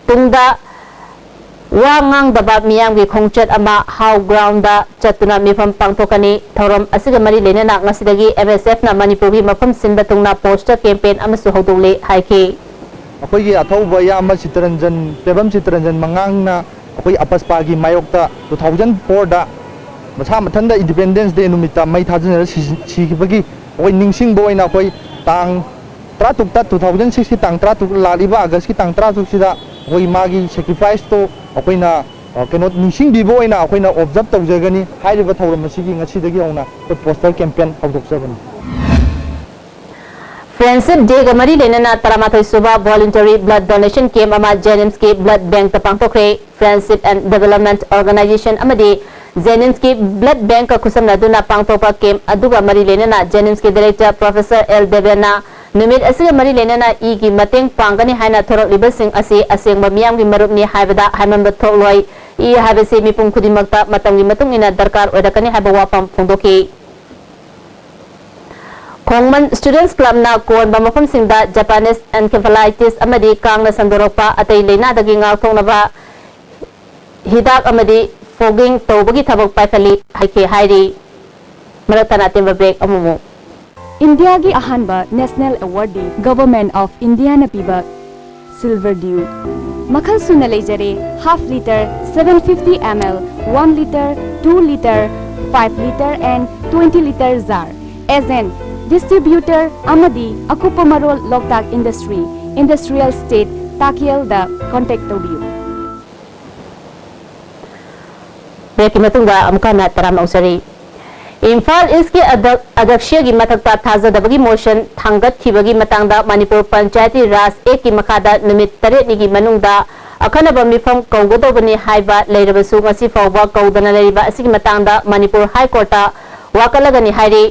ꯇꯨꯡꯗ ꯋꯥ ꯉꯥꯡꯗꯕ ꯃꯤꯌꯥꯝꯒꯤ ꯈꯣꯡꯆꯠ ꯑꯃ ꯍꯥꯎ ꯒ꯭ꯔꯥꯎꯟꯗ ꯆꯠꯇꯨꯅ ꯃꯤꯐꯝ ꯄꯥꯡꯊꯣꯛꯀꯅꯤ꯫ ꯊꯧꯔꯝ ꯑꯁꯤꯒ ꯃꯔꯤ ꯂꯩꯅꯅ ꯉꯁꯤꯗꯒꯤ ꯑꯦꯝ ꯑꯦꯁ ꯑꯦꯐꯅ ꯃꯅꯤꯄꯨꯔꯒꯤ ꯃꯐꯝ ꯁꯤꯟꯕ ꯊꯨꯡꯅ ꯄꯣꯁꯇꯔ ꯀꯦꯝꯄꯦꯟ ꯑꯃꯁꯨ ꯍꯧꯗꯣꯛꯂꯦ ꯍꯥꯏꯈꯤ꯫ ꯑꯩꯈꯣꯏꯒꯤ ꯑꯊꯧꯕ ꯏꯌꯥꯝꯕ ꯆꯤꯇꯔꯟꯖꯟ, ꯄꯦꯕꯝ ꯆꯤꯇꯔꯟꯖꯟ ꯃꯉꯥꯡꯅ ꯑꯩꯈꯣꯏ ꯑꯄꯁꯄꯥꯒꯤ ꯃꯥꯌꯣꯛꯇ two thousand fourꯗ ꯃꯁꯥ ꯃꯊꯟꯇ Independence Day ꯅꯨꯃꯤꯠꯇ ꯃꯩ ꯊꯥꯖꯤꯟꯅꯔ ꯁꯤ-, ꯁꯤꯈꯤꯕꯒꯤ ꯑꯩꯈꯣꯏ ꯅꯤꯡꯁꯤꯡꯕ ꯑꯣꯏꯅ ꯑꯩꯈꯣꯏ ꯇꯥꯡ ꯇꯔꯥꯇꯔꯨꯛꯇ, two thousand sixꯀꯤ ꯇꯥꯡ ꯇꯔꯥꯇꯔꯨꯛ, ꯂꯥꯛꯂꯤꯕ ꯑꯥꯒꯁꯀꯤ ꯇꯥꯡ ꯇꯔꯥꯇꯔꯨꯛꯁꯤꯗ ꯑꯩꯈꯣꯏ ꯃꯥꯒꯤ sacrificeꯇꯣ ꯑꯩꯈꯣꯏꯅ, ꯑ, ꯀꯩꯅꯣ, ꯅꯤꯡꯁꯤꯡꯕꯤꯕ ꯑꯣꯏꯅ ꯑꯩꯈꯣꯏꯅ observe ꯇꯧꯖꯒꯅꯤ꯫ ꯍꯥꯏꯔꯤꯕ ꯊꯧꯔꯝ ꯑꯁꯤꯒꯤ ꯉꯁꯤꯗꯒꯤ ꯍꯧꯅ ꯑꯩꯈꯣꯏ ꯄꯣꯁꯇꯔ ꯀꯦꯝꯄꯦꯟ ꯍꯧꯗꯣꯛꯆꯕꯅꯤ꯫ Friendship Dayꯒ ꯃꯔꯤ ꯂꯩꯅꯅ ꯇꯔꯥꯃꯥꯊꯣꯏ ꯁꯨꯕ Voluntary Blood Donation Camp ꯑꯃ ꯖꯦꯅꯤꯝꯁꯀꯤ Blood Bankꯇ ꯄꯥꯡꯊꯣꯛꯈ꯭ꯔꯦ꯫ Friendship and Development Organization ꯑꯃꯗꯤ ꯖꯦꯅꯤꯝꯁꯀꯤ Blood Bankꯀ ꯈꯨꯠꯁꯝꯅꯗꯨꯅ ꯄꯥꯡꯊꯣꯛꯄ camp ꯑꯗꯨꯒ ꯃꯔꯤ ꯂꯩꯅꯅ ꯖꯦꯅꯤꯝꯁꯀꯤ Director Professor ꯑꯦꯜ ꯗꯦꯕꯦꯟꯅ ꯅꯨꯃꯤꯠ ꯑꯁꯤꯒ ꯃꯔꯤ ꯂꯩꯅꯅ ꯏꯒꯤ ꯃꯇꯦꯡ ꯄꯥꯡꯒꯅꯤ ꯍꯥꯏꯅ ꯊꯣꯔꯛꯂꯤꯕꯁꯤꯡ ꯑꯁꯤ ꯑꯁꯦꯡꯕ ꯃꯤꯌꯥꯝꯒꯤ ꯃꯔꯨꯞꯅꯤ ꯍꯥꯏꯕꯗ ꯍꯥꯏꯃꯟꯕ ꯊꯣꯛꯂꯣꯏ꯫ ꯏ ꯍꯥꯏꯕꯁꯤ ꯃꯤꯄꯨꯝ ꯈꯨꯗꯤꯡꯃꯛꯇ ꯃꯇꯝꯒꯤ ꯃꯇꯨꯡ ꯏꯟꯅ ꯗꯔꯀꯥꯔ ꯑꯣꯏꯔꯛꯀꯅꯤ ꯍꯥꯏꯕ ꯋꯥꯐꯝ ꯐꯣꯡꯗꯣꯛꯈꯤ꯫ ꯈꯣꯡꯃꯟ Students Clubꯅ ꯀꯣꯟꯕ ꯃꯐꯝꯁꯤꯡꯗ Japanese encephalitis ꯑꯃꯗꯤ ꯀꯥꯡꯅ ꯁꯟꯗꯣꯔꯛꯄ ꯑꯇꯩ ꯂꯥꯏꯅꯥꯗꯒꯤ ꯉꯥꯛꯊꯣꯛꯅꯕ ꯍꯤꯗꯥꯛ ꯑꯃꯗꯤ fogging ꯇꯧꯕꯒꯤ ꯊꯕꯛ ꯄꯥꯏꯈꯠꯂꯤ ꯍꯥꯏꯈꯤ ꯍꯥꯏꯔꯤ꯫ ꯃꯔꯛ ꯊꯠꯅ ꯑꯇꯦꯟꯕ break ꯑꯃꯃꯨꯛ꯫ ꯏꯟꯗꯤꯌꯥꯒꯤ ꯑꯍꯥꯟꯕ national awardꯗꯤ Government of Indiaꯅ ꯄꯤꯕ Silver Dew ꯃꯈꯜ ꯁꯨꯅ ꯂꯩꯖꯔꯦ, half litre, seven fifty ml, one litre, two litre, five litre and twenty litre jar꯫ Agent, distributor ꯑꯃꯗꯤ ꯑꯀꯨꯞꯄ ꯃꯔꯣꯜ ꯂꯣꯛꯇꯥꯛ Industry, Industrial Estate, ꯇꯥꯀꯦꯜꯗ contact ꯇꯧꯕꯤꯌꯨ꯫ ꯕ꯭ꯔꯦꯛꯀꯤ ꯃꯇꯨꯡꯗ ꯑꯃꯨꯛ ꯍꯟꯅ ꯇꯔꯥꯝꯅ ꯑꯣꯛꯆꯔꯤ꯫ ꯏꯝꯐꯥꯜ ꯏꯁꯀꯤ ꯑꯗꯛ-, ꯑꯗꯛꯁꯤꯌꯥꯒꯤ ꯃꯊꯛꯇ ꯊꯥꯖꯗꯕꯒꯤ ꯃꯣꯁꯟ ꯊꯥꯡꯒꯠꯈꯤꯕꯒꯤ ꯃꯇꯥꯡꯗ ꯃꯅꯤꯄꯨꯔ ꯄꯟꯆꯥꯌꯇꯤ ꯔꯥꯖ ꯑꯦꯛꯀꯤ ꯃꯈꯥꯗ ꯅꯨꯃꯤꯠ ꯇꯔꯦꯠꯅꯤꯒꯤ ꯃꯅꯨꯡꯗ ꯑꯈꯟꯅꯕ ꯃꯤꯐꯝ ꯀꯧꯒꯗꯧꯕꯅꯤ ꯍꯥꯏꯕ ꯂꯩꯔꯕꯁꯨ ꯉꯁꯤ ꯐꯥꯎꯕ ꯀꯧꯗꯅ ꯂꯩꯔꯤꯕ ꯑꯁꯤꯒꯤ ꯃꯇꯥꯡꯗ ꯃꯅꯤꯄꯨꯔ ꯍꯥꯏ ꯀꯣꯔꯠꯇ ꯋꯥꯀꯠꯂꯒꯅꯤ ꯍꯥꯏꯔꯤ꯫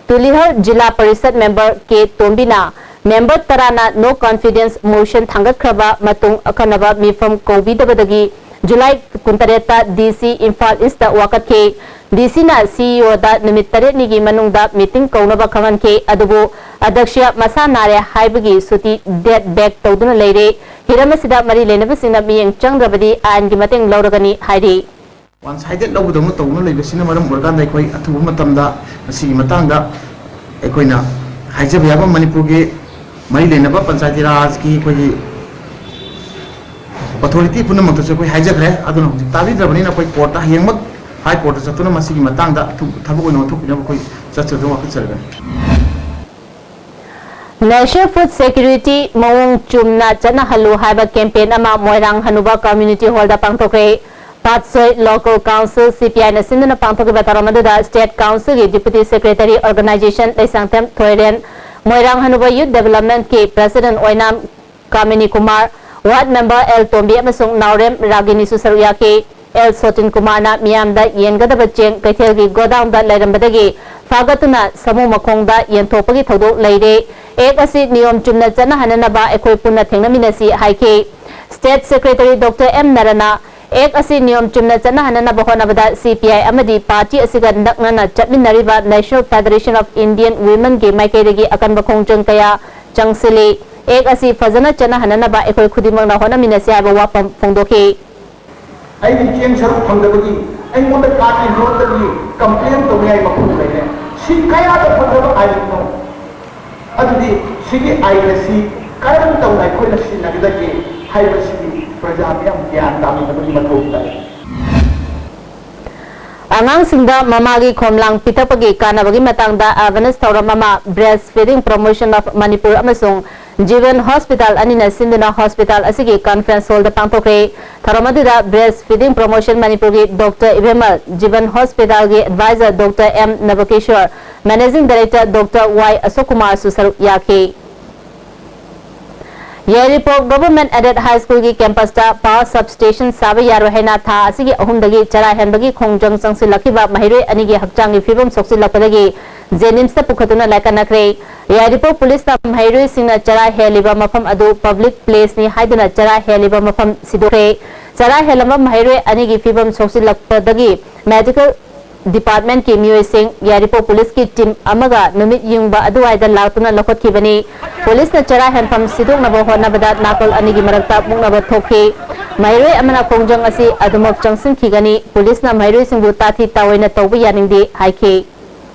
ꯇꯨꯂꯤꯍꯜ ꯖꯤꯂꯥ ꯄꯔꯤꯁꯠ ꯃꯦꯝꯕꯔ ꯀꯦ ꯇꯣꯝꯕꯤꯅ ꯃꯦꯝꯕꯔ ꯇꯔꯥꯅ no confidence motion ꯊꯥꯡꯒꯠꯈ꯭ꯔꯕ ꯃꯇꯨꯡ ꯑꯈꯟꯅꯕ ꯃꯤꯐꯝ ꯀꯧꯕꯤꯗꯕꯗꯒꯤ ꯖꯨꯂꯥꯏ ꯀꯨꯟꯇꯔꯦꯠꯇ ꯗꯤ ꯁꯤ ꯏꯝꯐꯥꯜ ꯏꯁꯇ ꯋꯥꯀꯠꯈꯤ꯫ ꯗꯤ ꯁꯤꯅ ꯁꯤ ꯏ ꯑꯣꯗ ꯅꯨꯃꯤꯠ ꯇꯔꯦꯠꯅꯤꯒꯤ ꯃꯅꯨꯡꯗ ꯃꯤꯇꯤꯡ ꯀꯧꯅꯕ ꯈꯪꯍꯟꯈꯤ, ꯑꯗꯨꯕꯨ ꯑꯗꯛꯁꯤꯌꯥ ꯃꯁꯥ ꯅꯥꯔꯦ ꯍꯥꯏꯕꯒꯤ ꯁꯨꯇꯤ date back ꯇꯧꯗꯨꯅ ꯂꯩꯔꯦ꯫ ꯍꯤꯔꯝ ꯑꯁꯤꯗ ꯃꯔꯤ ꯂꯩꯅꯕꯁꯤꯡꯅ ꯃꯤꯠꯌꯦꯡ ꯆꯪꯗ꯭ꯔꯕꯗꯤ ꯑꯥꯏꯟꯒꯤ ꯃꯇꯦꯡ ꯂꯧꯔꯒꯅꯤ ꯍꯥꯏꯔꯤ꯫ One sided ꯂꯧꯕꯗꯧꯅ ꯇꯧꯗꯨꯅ ꯂꯩꯕꯁꯤꯅ ꯃꯔꯝ ꯑꯣꯏꯔꯀꯥꯟꯗ ꯑꯩꯈꯣꯏ ꯑꯊꯨꯕ ꯃꯇꯝꯗ ꯃꯁꯤꯒꯤ ꯃꯇꯥꯡꯗ ꯑꯩꯈꯣꯏꯅ ꯍꯥꯏꯖꯕ ꯌꯥꯕ ꯃꯅꯤꯄꯨꯔꯒꯤ ꯃꯔꯤ ꯂꯩꯅꯕ ꯄꯟꯆꯥꯌꯇꯤ ꯔꯥꯖꯀꯤ ꯑꯩꯈꯣꯏꯒꯤ authority ꯄꯨꯝꯅꯃꯛꯇꯁꯨ ꯑꯩꯈꯣꯏ ꯍꯥꯏꯖꯈ꯭ꯔꯦ꯫ ꯑꯗꯨꯅ ꯍꯧꯖꯤꯛ ꯇꯥꯕꯤꯗ꯭ꯔꯕꯅꯤꯅ ꯑꯩꯈꯣꯏ ꯀꯣꯔꯠꯇ ꯍꯌꯦꯡꯃꯛ ꯍꯥꯏ ꯀꯣꯔꯠꯇ ꯆꯠꯇꯨꯅ ꯃꯁꯤꯒꯤ ꯃꯇꯥꯡꯗ ꯑꯊꯨ-, ꯊꯕꯛ ꯑꯣꯏꯅ ꯑꯣꯟꯊꯣꯛꯄꯤꯅꯕ ꯑꯩꯈꯣꯏ ꯆꯠꯆꯗꯨꯅ ꯋꯥꯀꯠꯆꯔꯒꯅꯤ꯫ National Food Security ꯃꯑꯣꯡ ꯆꯨꯝꯅ ꯆꯠꯅꯍꯜꯂꯨ ꯍꯥꯏꯕ campaign ꯑꯃ ꯃꯣꯏꯔꯥꯡ ꯍꯅꯨꯕ Community Hallꯗ ꯄꯥꯡꯊꯣꯛꯈ꯭ꯔꯦ꯫ Patsoi Local Council, C P I ꯅ ꯁꯤꯟꯗꯨꯅ ꯄꯥꯡꯊꯣꯛꯈꯤꯕ ꯊꯧꯔꯝ ꯑꯗꯨꯗ State Councilꯒꯤ Deputy Secretary, Organization Leishangthem ꯊꯣꯏꯔꯦꯟ, ꯃꯣꯏꯔꯥꯡ ꯍꯅꯨꯕ Youth Developmentꯀꯤ President ꯑꯣꯏꯅꯥꯝ ꯀꯥꯃꯤꯅꯤ ꯀꯨꯃꯥꯔ, Ward Member L ꯇꯣꯝꯕꯤ ꯑꯃꯁꯨꯡ ꯅꯥꯎꯔꯦꯝ ꯔꯥꯒꯤꯅꯤꯁꯨ ꯁꯔꯨꯛ ꯌꯥꯈꯤ꯫ ꯑꯦꯜ ꯁꯣꯇꯤꯟ ꯀꯨꯃꯥꯔꯅ ꯃꯤꯌꯥꯝꯗ ꯌꯦꯟꯒꯗꯕ ꯆꯦꯡ ꯀꯩꯊꯦꯜꯒꯤ ꯒꯣꯗꯥꯎꯟꯗ ꯂꯩꯔꯝꯕꯗꯒꯤ ꯐꯥꯒꯠꯇꯨꯅ ꯁꯥꯃꯨ ꯃꯈꯣꯡꯗ ꯌꯦꯟꯊꯣꯛꯄꯒꯤ ꯊꯧꯗꯣꯛ ꯂꯩꯔꯦ꯫ Act ꯑꯁꯤ ꯅꯤꯌꯣꯝ ꯆꯨꯝꯅ ꯆꯠꯅꯍꯟꯅꯅꯕ ꯑꯩꯈꯣꯏ ꯄꯨꯟꯅ ꯊꯦꯡꯅꯃꯤꯟꯅꯁꯤ ꯍꯥꯏꯈꯤ꯫ State Secretary Doctor M ꯅꯔꯅ Act ꯑꯁꯤ ꯅꯤꯌꯣꯝ ꯆꯨꯝꯅ ꯆꯠꯅꯍꯟꯅꯅꯕ ꯍꯣꯠꯅꯕꯗ C P I ꯑꯃꯗꯤ party ꯑꯁꯤꯒ ꯅꯛꯅꯅ ꯆꯠꯃꯤꯟꯅꯔꯤꯕ National Federation of Indian Womenꯒꯤ ꯃꯥꯏꯀꯩꯗꯒꯤ ꯑꯀꯟꯕ ꯈꯣꯡꯖꯪ ꯀꯌꯥ ꯆꯪꯁꯤꯜꯂꯤ꯫ Act ꯑꯁꯤ ꯐꯖꯅ ꯆꯠꯅꯍꯟꯅꯅꯕ ꯑꯩꯈꯣꯏ ꯈꯨꯗꯤꯡꯃꯛꯅ ꯍꯣꯠꯅꯃꯤꯟꯅꯁꯤ ꯍꯥꯏꯕ ꯋꯥꯐꯝ ꯐꯣꯡꯗꯣꯛꯈꯤ꯫ ꯑꯩꯒꯤ ꯆꯦꯡ ꯁꯔꯨꯛ ꯐꯪꯗꯕꯒꯤ ꯑꯩꯉꯣꯟꯗ ꯀꯥꯔꯠꯀꯤ ꯂꯣꯟꯗꯒꯤ complain ꯇꯧꯅꯤꯡꯉꯥꯏ ꯃꯐꯝ ꯂꯩꯔꯦ꯫ ꯁꯤ ꯀꯌꯥꯗ ꯐꯖꯕ ꯑꯥꯏꯟꯅꯣ? ꯑꯗꯨꯗꯤ ꯁꯤꯒꯤ ꯑꯥꯏꯟ ꯑꯁꯤ ꯀꯔꯝ ꯇꯧꯅ ꯑꯩꯈꯣꯏꯅ ꯁꯤꯖꯤꯟꯅꯒꯗꯒꯦ ꯍꯥꯏꯕꯁꯤꯗꯤ ꯄ꯭ꯔꯖꯥ ꯃꯤꯌꯥꯝ ꯒ꯭ꯌꯥꯟ ꯇꯥꯃꯤꯟꯅꯕꯒꯤ ꯃꯊꯧ ꯇꯥꯏ꯫ ꯑꯉꯥꯡꯁꯤꯡꯗ ꯃꯃꯥꯒꯤ ꯈꯣꯝꯂꯥꯡ ꯄꯤꯊꯛꯄꯒꯤ ꯀꯥꯟꯅꯕꯒꯤ ꯃꯇꯥꯡꯗ awareness ꯊꯧꯔꯝ ꯑꯃ Breast Feeding Promotion of Manipur ꯑꯃꯁꯨꯡ ꯖꯤꯕꯟ ꯍꯣꯁꯄꯤꯇꯥꯜ ꯑꯅꯤꯅ ꯁꯤꯟꯗꯨꯅ ꯍꯣꯁꯄꯤꯇꯥꯜ ꯑꯁꯤꯒꯤ ꯀꯟꯐꯔꯦꯟꯁ ꯍꯣꯜꯗ ꯄꯥꯡꯊꯣꯛꯈ꯭ꯔꯦ꯫ ꯊꯧꯔꯝ ꯑꯗꯨꯗ ꯕ꯭ꯔꯦꯁ ꯐꯤꯗꯤꯡ ꯄ꯭ꯔꯣꯃꯣꯁꯟ ꯃꯅꯤꯄꯨꯔꯒꯤ ꯗꯣꯛꯇꯔ ꯏꯕꯦꯝꯃ, ꯖꯤꯕꯟ ꯍꯣꯁꯄꯤꯇꯥꯜꯒꯤ adviser doctor M Nabakishore, managing director doctor Y Ashok ꯀꯨꯃꯥꯔꯁꯨ ꯁꯔꯨꯛ ꯌꯥꯈꯤ꯫ ꯌꯥꯏꯔꯤꯄꯣꯛ ꯒꯚꯔꯟꯃꯦꯟꯠ ꯑꯦꯗꯦꯗ ꯍꯥꯏ ꯁ꯭ꯀꯨꯜꯒꯤ ꯀꯦꯝꯄꯁꯇ ꯄꯥꯋꯔ ꯁꯕꯁ꯭ꯇꯦꯁꯟ ꯁꯥꯕ ꯌꯥꯔꯣꯏ ꯍꯥꯏꯅ ꯊꯥ ꯑꯁꯤꯒꯤ ꯑꯍꯨꯝꯗꯒꯤ ꯆꯔꯥ ꯍꯦꯟꯕꯒꯤ ꯈꯣꯡꯖꯪ ꯆꯪꯁꯤꯜꯂꯛꯈꯤꯕ ꯃꯍꯩꯔꯣꯏ ꯑꯅꯤꯒꯤ ꯍꯛꯆꯥꯡꯒꯤ ꯐꯤꯕꯝ ꯁꯣꯛꯆꯤꯜꯂꯛꯄꯗꯒꯤ ꯖꯦꯅꯤꯝꯁꯇ ꯄꯨꯈꯠꯇꯨꯅ ꯂꯥꯏꯀꯠꯅꯈ꯭ꯔꯦ꯫ ꯌꯥꯏꯔꯤꯄꯣꯛ ꯄꯨꯂꯤꯁꯅ ꯃꯍꯩꯔꯣꯏꯁꯤꯡꯅ ꯆꯔꯥ ꯍꯦꯜꯂꯤꯕ ꯃꯐꯝ ꯑꯗꯨ ꯄꯕ꯭ꯂꯤꯛ ꯄ꯭ꯂꯦꯁꯅꯤ ꯍꯥꯏꯗꯨꯅ ꯆꯔꯥ ꯍꯦꯜꯂꯤꯕ ꯃꯐꯝ ꯁꯤꯗꯣꯛꯈ꯭ꯔꯦ꯫ ꯆꯔꯥ ꯍꯦꯜꯂꯝꯕ ꯃꯍꯩꯔꯣꯏ ꯑꯅꯤꯒꯤ ꯐꯤꯕꯝ ꯁꯣꯛꯆꯤꯜꯂꯛꯄꯗꯒꯤ ꯃꯦꯗꯤꯀꯦꯜ ꯗꯤꯄꯥꯔꯠꯃꯦꯟꯠꯀꯤ ꯃꯤꯑꯣꯏꯁꯤꯡ, ꯌꯥꯏꯔꯤꯄꯣꯛ ꯄꯨꯂꯤꯁꯀꯤ ꯇꯤꯝ ꯑꯃꯒ ꯅꯨꯃꯤꯠ ꯌꯨꯡꯕ ꯑꯗꯨꯋꯥꯏꯗ ꯂꯥꯛꯇꯨꯅ ꯂꯧꯈꯠꯈꯤꯕꯅꯤ꯫ ꯄꯨꯂꯤꯁꯅ ꯆꯔꯥ ꯍꯦꯟꯐꯝ ꯁꯤꯗꯣꯛꯅꯕ ꯍꯣꯠꯅꯕꯗ ꯅꯥꯀꯜ ꯑꯅꯤꯒꯤ ꯃꯔꯛꯇ ꯃꯨꯛꯅꯕ ꯊꯣꯛꯈꯤ꯫ ꯃꯍꯩꯔꯣꯏ ꯑꯃꯅ ꯈꯣꯡꯖꯪ ꯑꯁꯤ ꯑꯗꯨꯃꯛ ꯆꯪꯁꯤꯟꯈꯤꯒꯅꯤ꯫ ꯄꯨꯂꯤꯁꯅ ꯃꯍꯩꯔꯣꯏꯁꯤꯡꯕꯨ ꯇꯥꯊꯤ ꯇꯥꯑꯣꯏꯅ ꯇꯧꯕ ꯌꯥꯅꯤꯡꯗꯦ ꯍꯥꯏꯈꯤ꯫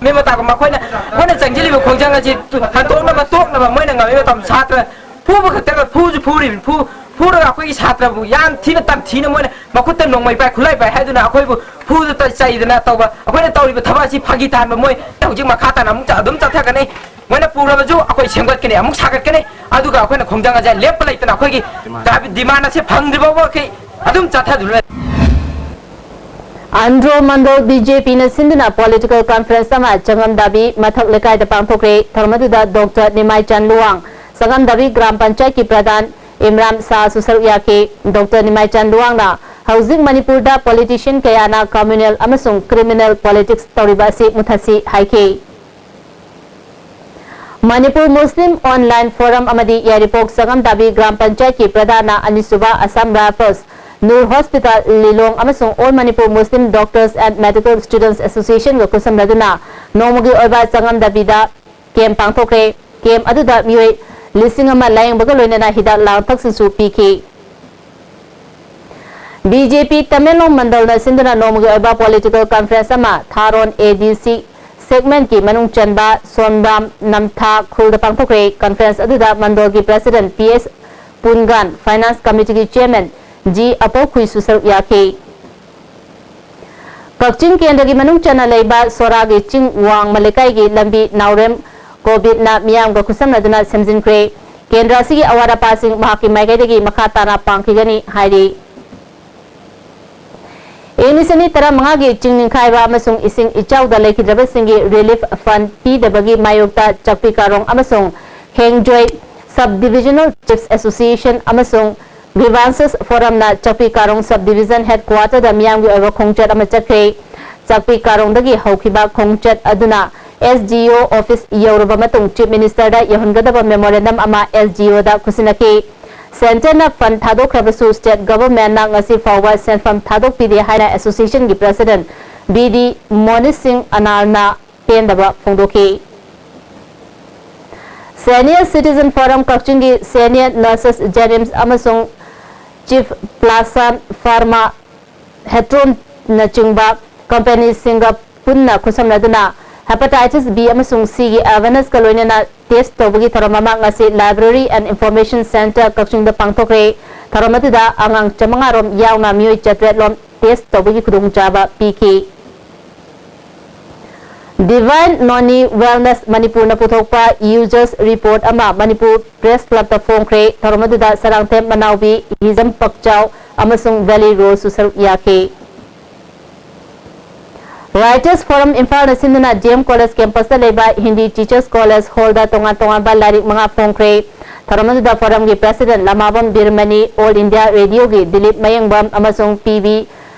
ꯃꯤ ꯃꯇꯥꯒ ꯃꯈꯣꯏꯅ, ꯑꯩꯈꯣꯏꯅ ꯆꯪꯁꯤꯜꯂꯤꯕ ꯈꯣꯡꯖꯪ ꯑꯁꯤ ꯍꯟꯗꯣꯛꯅꯕ, ꯇꯣꯛꯅꯕ ꯃꯣꯏꯅ ꯉꯝꯃꯤ ꯃꯇꯝ ꯁꯥꯇ꯭ꯔ ꯐꯨꯕ ꯈꯛꯇꯒ ꯐꯨꯁꯨ ꯐꯨꯔꯤꯕꯅꯤ꯫ ꯐꯨ-, ꯐꯨꯔꯒ ꯑꯩꯈꯣꯏꯒꯤ ꯁꯥꯇ꯭ꯔꯕꯨ ꯌꯥꯝ ꯊꯤꯅ ꯇꯝꯊꯤꯅ ꯃꯣꯏꯅ ꯃꯈꯨꯠꯇ ꯅꯣꯡꯃꯩ ꯄꯥꯏ, ꯈꯨꯠꯂꯥꯏ ꯄꯥꯏ ꯍꯥꯏꯗꯨꯅ ꯑꯩꯈꯣꯏꯕꯨ ꯐꯨꯗ ꯆꯩꯗꯅ ꯇꯧꯕ꯫ ꯑꯩꯈꯣꯏꯅ ꯇꯧꯔꯤꯕ ꯊꯕꯛ ꯑꯁꯤ ꯐꯥꯒꯤ ꯇꯥꯍꯟꯕ꯫ ꯃꯣꯏ ꯍꯧꯖꯤꯛ ꯃꯈꯥ ꯇꯥꯅ ꯑꯃꯨꯛ ꯑꯗꯨꯝ ꯆꯠꯊꯒꯅꯤ꯫ ꯃꯣꯏꯅ ꯄꯨꯔꯕꯁꯨ ꯑꯩꯈꯣꯏ ꯁꯦꯝꯒꯠꯀꯅꯤ, ꯑꯃꯨꯛ ꯁꯥꯒꯠꯀꯅꯤ꯫ ꯑꯗꯨꯒ ꯑꯩꯈꯣꯏꯅ ꯈꯣꯡꯖꯪ ꯑꯁꯦ ꯂꯦꯞꯄ ꯂꯩꯇꯅ ꯑꯩꯈꯣꯏꯒꯤ ꯗꯤꯃꯥꯟ ꯑꯁꯦ ꯐꯪꯗ꯭ꯔꯤ ꯐꯥꯎꯕ ꯑꯩꯈꯣꯏ ꯑꯗꯨꯝ ꯆꯠꯊꯗꯨꯅ ꯂꯩ꯫ ꯑꯟꯗ꯭ꯔꯣ ꯃꯟꯗꯜ ꯕꯤ ꯖꯦ ꯄꯤꯅ ꯁꯤꯟꯗꯨꯅ ꯄꯣꯂꯤꯇꯤꯀꯦꯜ ꯀꯟꯐꯔꯦꯟꯁ ꯑꯃ ꯆꯉꯝꯗꯥꯕꯤ ꯃꯊꯛ ꯂꯩꯀꯥꯏꯗ ꯄꯥꯡꯊꯣꯛꯈ꯭ꯔꯦ꯫ ꯊꯧꯔꯝ ꯑꯗꯨꯗ ꯗꯣꯛꯇꯔ ꯅꯤꯃꯥꯏꯆꯥꯟ ꯂꯨꯋꯥꯡ, ꯆꯉꯝꯗꯥꯕꯤ ꯒ꯭ꯔꯥꯝ ꯄꯟꯆꯥꯌꯠꯀꯤ ꯄ꯭ꯔꯙꯥꯟ ꯏꯝꯔꯥꯟ ꯁꯥꯍꯁꯨ ꯁꯔꯨꯛ ꯌꯥꯈꯤ꯫ ꯗꯣꯛꯇꯔ ꯅꯤꯃꯥꯏꯆꯥꯟ ꯂꯨꯋꯥꯡꯅ ꯍꯧꯖꯤꯛ ꯃꯅꯤꯄꯨꯔꯗ ꯄꯣꯂꯤꯇꯤꯁꯤꯌꯟ ꯀꯌꯥꯅ ꯀꯝꯃ꯭ꯌꯨꯅꯦꯜ ꯑꯃꯁꯨꯡ ꯀ꯭ꯔꯤꯃꯤꯅꯦꯜ ꯄꯣꯂꯤꯇꯤꯛꯁ ꯇꯧꯔꯤꯕ ꯑꯁꯤ ꯃꯨꯊꯠꯁꯤ ꯍꯥꯏꯈꯤ꯫ ꯃꯅꯤꯄꯨꯔ ꯃꯨꯁꯂꯤꯝ ꯑꯣꯟꯂꯥꯏꯟ ꯐꯣꯔꯝ ꯑꯃꯗꯤ ꯌꯥꯏꯔꯤꯄꯣꯛ ꯆꯉꯝꯗꯥꯕꯤ ꯒ꯭ꯔꯥꯝ ꯄꯟꯆꯥꯌꯠꯀꯤ ꯄ꯭ꯔꯙꯥꯟꯅ ꯑꯅꯤꯁꯨꯕ ꯑꯁꯥꯝ ꯔꯥꯏꯐꯜꯁ ꯅꯨꯔ ꯍꯣꯁꯄꯤꯇꯥꯜ ꯂꯤꯂꯣꯡ ꯑꯃꯁꯨꯡ all Manipur Muslim doctors and medical students ꯑꯦꯁꯣꯁꯤꯌꯦꯁꯟꯒ ꯈꯨꯠꯁꯝꯅꯗꯨꯅ ꯅꯣꯡꯃꯒꯤ ꯑꯣꯏꯕ ꯆꯉꯝꯗꯥꯕꯤꯗ ꯀꯦꯝꯞ ꯄꯥꯡꯊꯣꯛꯈ꯭ꯔꯦ꯫ ꯀꯦꯝꯞ ꯑꯗꯨꯗ ꯃꯤꯑꯣꯏ ꯂꯤꯁꯤꯡ ꯑꯃ ꯂꯥꯌꯦꯡꯕꯒ ꯂꯣꯏꯅꯅ ꯍꯤꯗꯥꯛ ꯂꯥꯡꯊꯛꯁꯤꯡꯁꯨ ꯄꯤꯈꯤ꯫ ꯕꯤ ꯖꯦ ꯄꯤ ꯇꯃꯦꯡꯂꯣꯡ ꯃꯟꯗꯜꯅ ꯁꯤꯟꯗꯨꯅ ꯅꯣꯡꯃꯒꯤ ꯑꯣꯏꯕ ꯄꯣꯂꯤꯇꯤꯀꯦꯜ ꯀꯟꯐꯔꯦꯟꯁ ꯑꯃ ꯊꯥꯔꯣꯟ ꯑꯦ ꯗꯤ ꯁꯤ ꯁꯦꯒꯃꯦꯟꯠꯀꯤ ꯃꯅꯨꯡ ꯆꯟꯕ ꯁꯣꯟꯕ꯭ꯔꯥꯝ ꯅꯝꯊꯥ ꯈꯨꯜꯗ ꯄꯥꯡꯊꯣꯛꯈ꯭ꯔꯦ꯫ ꯀꯟꯐꯔꯦꯟꯁ ꯑꯗꯨꯗ ꯃꯟꯗꯜꯒꯤ president P S Pungan, finance ꯀꯃꯤꯇꯤꯒꯤ ꯆꯤꯌꯔꯃꯦꯟ ꯖꯤ ꯑꯄꯧꯈꯨꯏꯁꯨ ꯁꯔꯨꯛ ꯌꯥꯈꯤ꯫ ꯀꯛꯆꯤꯡ ꯀꯦꯟꯗ꯭ꯔꯒꯤ ꯃꯅꯨꯡ ꯆꯟꯅ ꯂꯩꯕ ꯁꯣꯔꯥꯒꯤ ꯆꯤꯡ ꯋꯥꯡꯃ ꯂꯩꯀꯥꯏꯒꯤ ꯂꯝꯕꯤ ꯅꯥꯎꯔꯦꯝ ꯀꯣꯕꯤꯠꯅ ꯃꯤꯌꯥꯝꯒ ꯈꯨꯠꯁꯝꯅꯗꯨꯅ ꯁꯦꯝꯖꯤꯟꯈ꯭ꯔꯦ꯫ ꯀꯦꯟꯗ꯭ꯔ ꯑꯁꯤꯒꯤ ꯑꯋꯥꯠ ꯑꯄꯥꯁꯤꯡ ꯃꯍꯥꯛꯀꯤ ꯃꯥꯏꯀꯩꯗꯒꯤ ꯃꯈꯥ ꯇꯥꯅ ꯄꯥꯡꯈꯤꯒꯅꯤ ꯍꯥꯏꯔꯤ꯫ ꯏꯪ ꯂꯤꯁꯤꯡ ꯑꯅꯤ ꯇꯔꯥꯃꯉꯥꯒꯤ ꯆꯤꯡ ꯅꯤꯡꯈꯥꯏꯕ ꯑꯃꯁꯨꯡ ꯏꯁꯤꯡ ꯏꯆꯥꯎꯗ ꯂꯩꯈꯤꯗ꯭ꯔꯕꯁꯤꯡꯒꯤ relief fund ꯄꯤꯗꯕꯒꯤ ꯃꯥꯌꯣꯛꯇ ꯆꯥꯛꯄꯤ ꯀꯥꯔꯣꯡ ꯑꯃꯁꯨꯡ ꯈꯦꯡꯖꯣꯏ Sub Divisional Chiefs Association ꯑꯃꯁꯨꯡ Grievances Forumꯅ ꯆꯥꯛꯄꯤ ꯀꯥꯔꯣꯡ Sub Division Headquarterꯗ ꯃꯤꯌꯥꯝꯒꯤ ꯑꯣꯏꯕ ꯈꯣꯡꯆꯠ ꯑꯃ ꯆꯠꯈ꯭ꯔꯦ꯫ ꯆꯥꯛꯄꯤ ꯀꯥꯔꯣꯡꯗꯒꯤ ꯍꯧꯈꯤꯕ ꯈꯣꯡꯆꯠ ꯑꯗꯨꯅ S D O office ꯌꯧꯔꯕ ꯃꯇꯨꯡ Chief Ministerꯗ ꯌꯧꯍꯟꯒꯗꯕ memorandum ꯑꯃ S D Oꯗ ꯈꯨꯠꯁꯤꯟꯅꯈꯤ꯫ Centreꯅ fund ꯊꯥꯗꯣꯛꯈ꯭ꯔꯕꯁꯨ State Governmentꯅ ꯉꯁꯤ ꯐꯥꯎꯕ ꯁꯦꯟꯐꯝ ꯊꯥꯗꯣꯛꯄꯤꯗꯦ ꯍꯥꯏꯅ Associationꯒꯤ President B D Monish Singh Analna ꯄꯦꯟꯗꯕ ꯐꯣꯡꯗꯣꯛꯈꯤ꯫ Senior Citizen Forum ꯀꯛꯆꯤꯡꯒꯤ Senior Nurses, JNMs ꯑꯃꯁꯨꯡ Chief Plasan Pharma, Hetronꯅꯆꯤꯡꯕ companyꯁꯤꯡꯒ ꯄꯨꯟꯅ ꯈꯨꯠꯁꯝꯅꯗꯨꯅ Hepatitis B ꯑꯃꯁꯨꯡ Cꯒꯤ awarenessꯀ ꯂꯣꯏꯅꯅ test ꯇꯧꯕꯒꯤ ꯊꯧꯔꯝ ꯑꯃ ꯉꯁꯤ Library and Information Centre ꯀꯛꯆꯤꯡꯗ ꯄꯥꯡꯊꯣꯛꯈ꯭ꯔꯦ꯫ ꯊꯧꯔꯝ ꯑꯗꯨꯗ ꯑꯉꯥꯡ ꯆꯥꯃꯉꯥ ꯔꯣꯝ ꯌꯥꯎꯅ ꯃꯤꯑꯣꯏ ꯆꯥꯇ꯭ꯔꯦꯠ ꯂꯣꯝ test ꯇꯧꯕꯒꯤ ꯈꯨꯗꯣꯡꯆꯥꯕ ꯄꯤꯈꯤ꯫ Divine Noni Wellness ꯃꯅꯤꯄꯨꯔꯅ ꯄꯨꯊꯣꯛꯄ users report ꯑꯃ ꯃꯅꯤꯄꯨꯔ Press Clubꯇ ꯐꯣꯡꯈ꯭ꯔꯦ꯫ ꯊꯧꯔꯝ ꯑꯗꯨꯗ ꯁꯔꯥꯡꯊꯦꯝ ꯃꯅꯥꯎꯕꯤ, ꯍꯤꯖꯝ ꯄꯛꯆꯥꯎ ꯑꯃꯁꯨꯡ Valley Roseꯁꯨ ꯁꯔꯨꯛ ꯌꯥꯈꯤ꯫ Writers Forum ꯏꯝꯐꯥꯜꯅ ꯁꯤꯟꯗꯨꯅ D M College campusꯇ ꯂꯩꯕ Hindi Teachers College hallꯗ ꯇꯣꯉꯥꯟ ꯇꯣꯉꯥꯟꯕ ꯂꯥꯏꯔꯤꯛ ꯃꯉꯥ ꯐꯣꯡꯈ꯭ꯔꯦ꯫ ꯊꯧꯔꯝ ꯑꯗꯨꯗ forumꯒꯤ President ꯂꯃꯥꯕꯝ ꯕꯤꯔꯃꯅꯤ, All India Radioꯒꯤ ꯗꯤꯂꯤꯞ ꯃꯌꯦꯡꯕꯝ ꯑꯃꯁꯨꯡ P V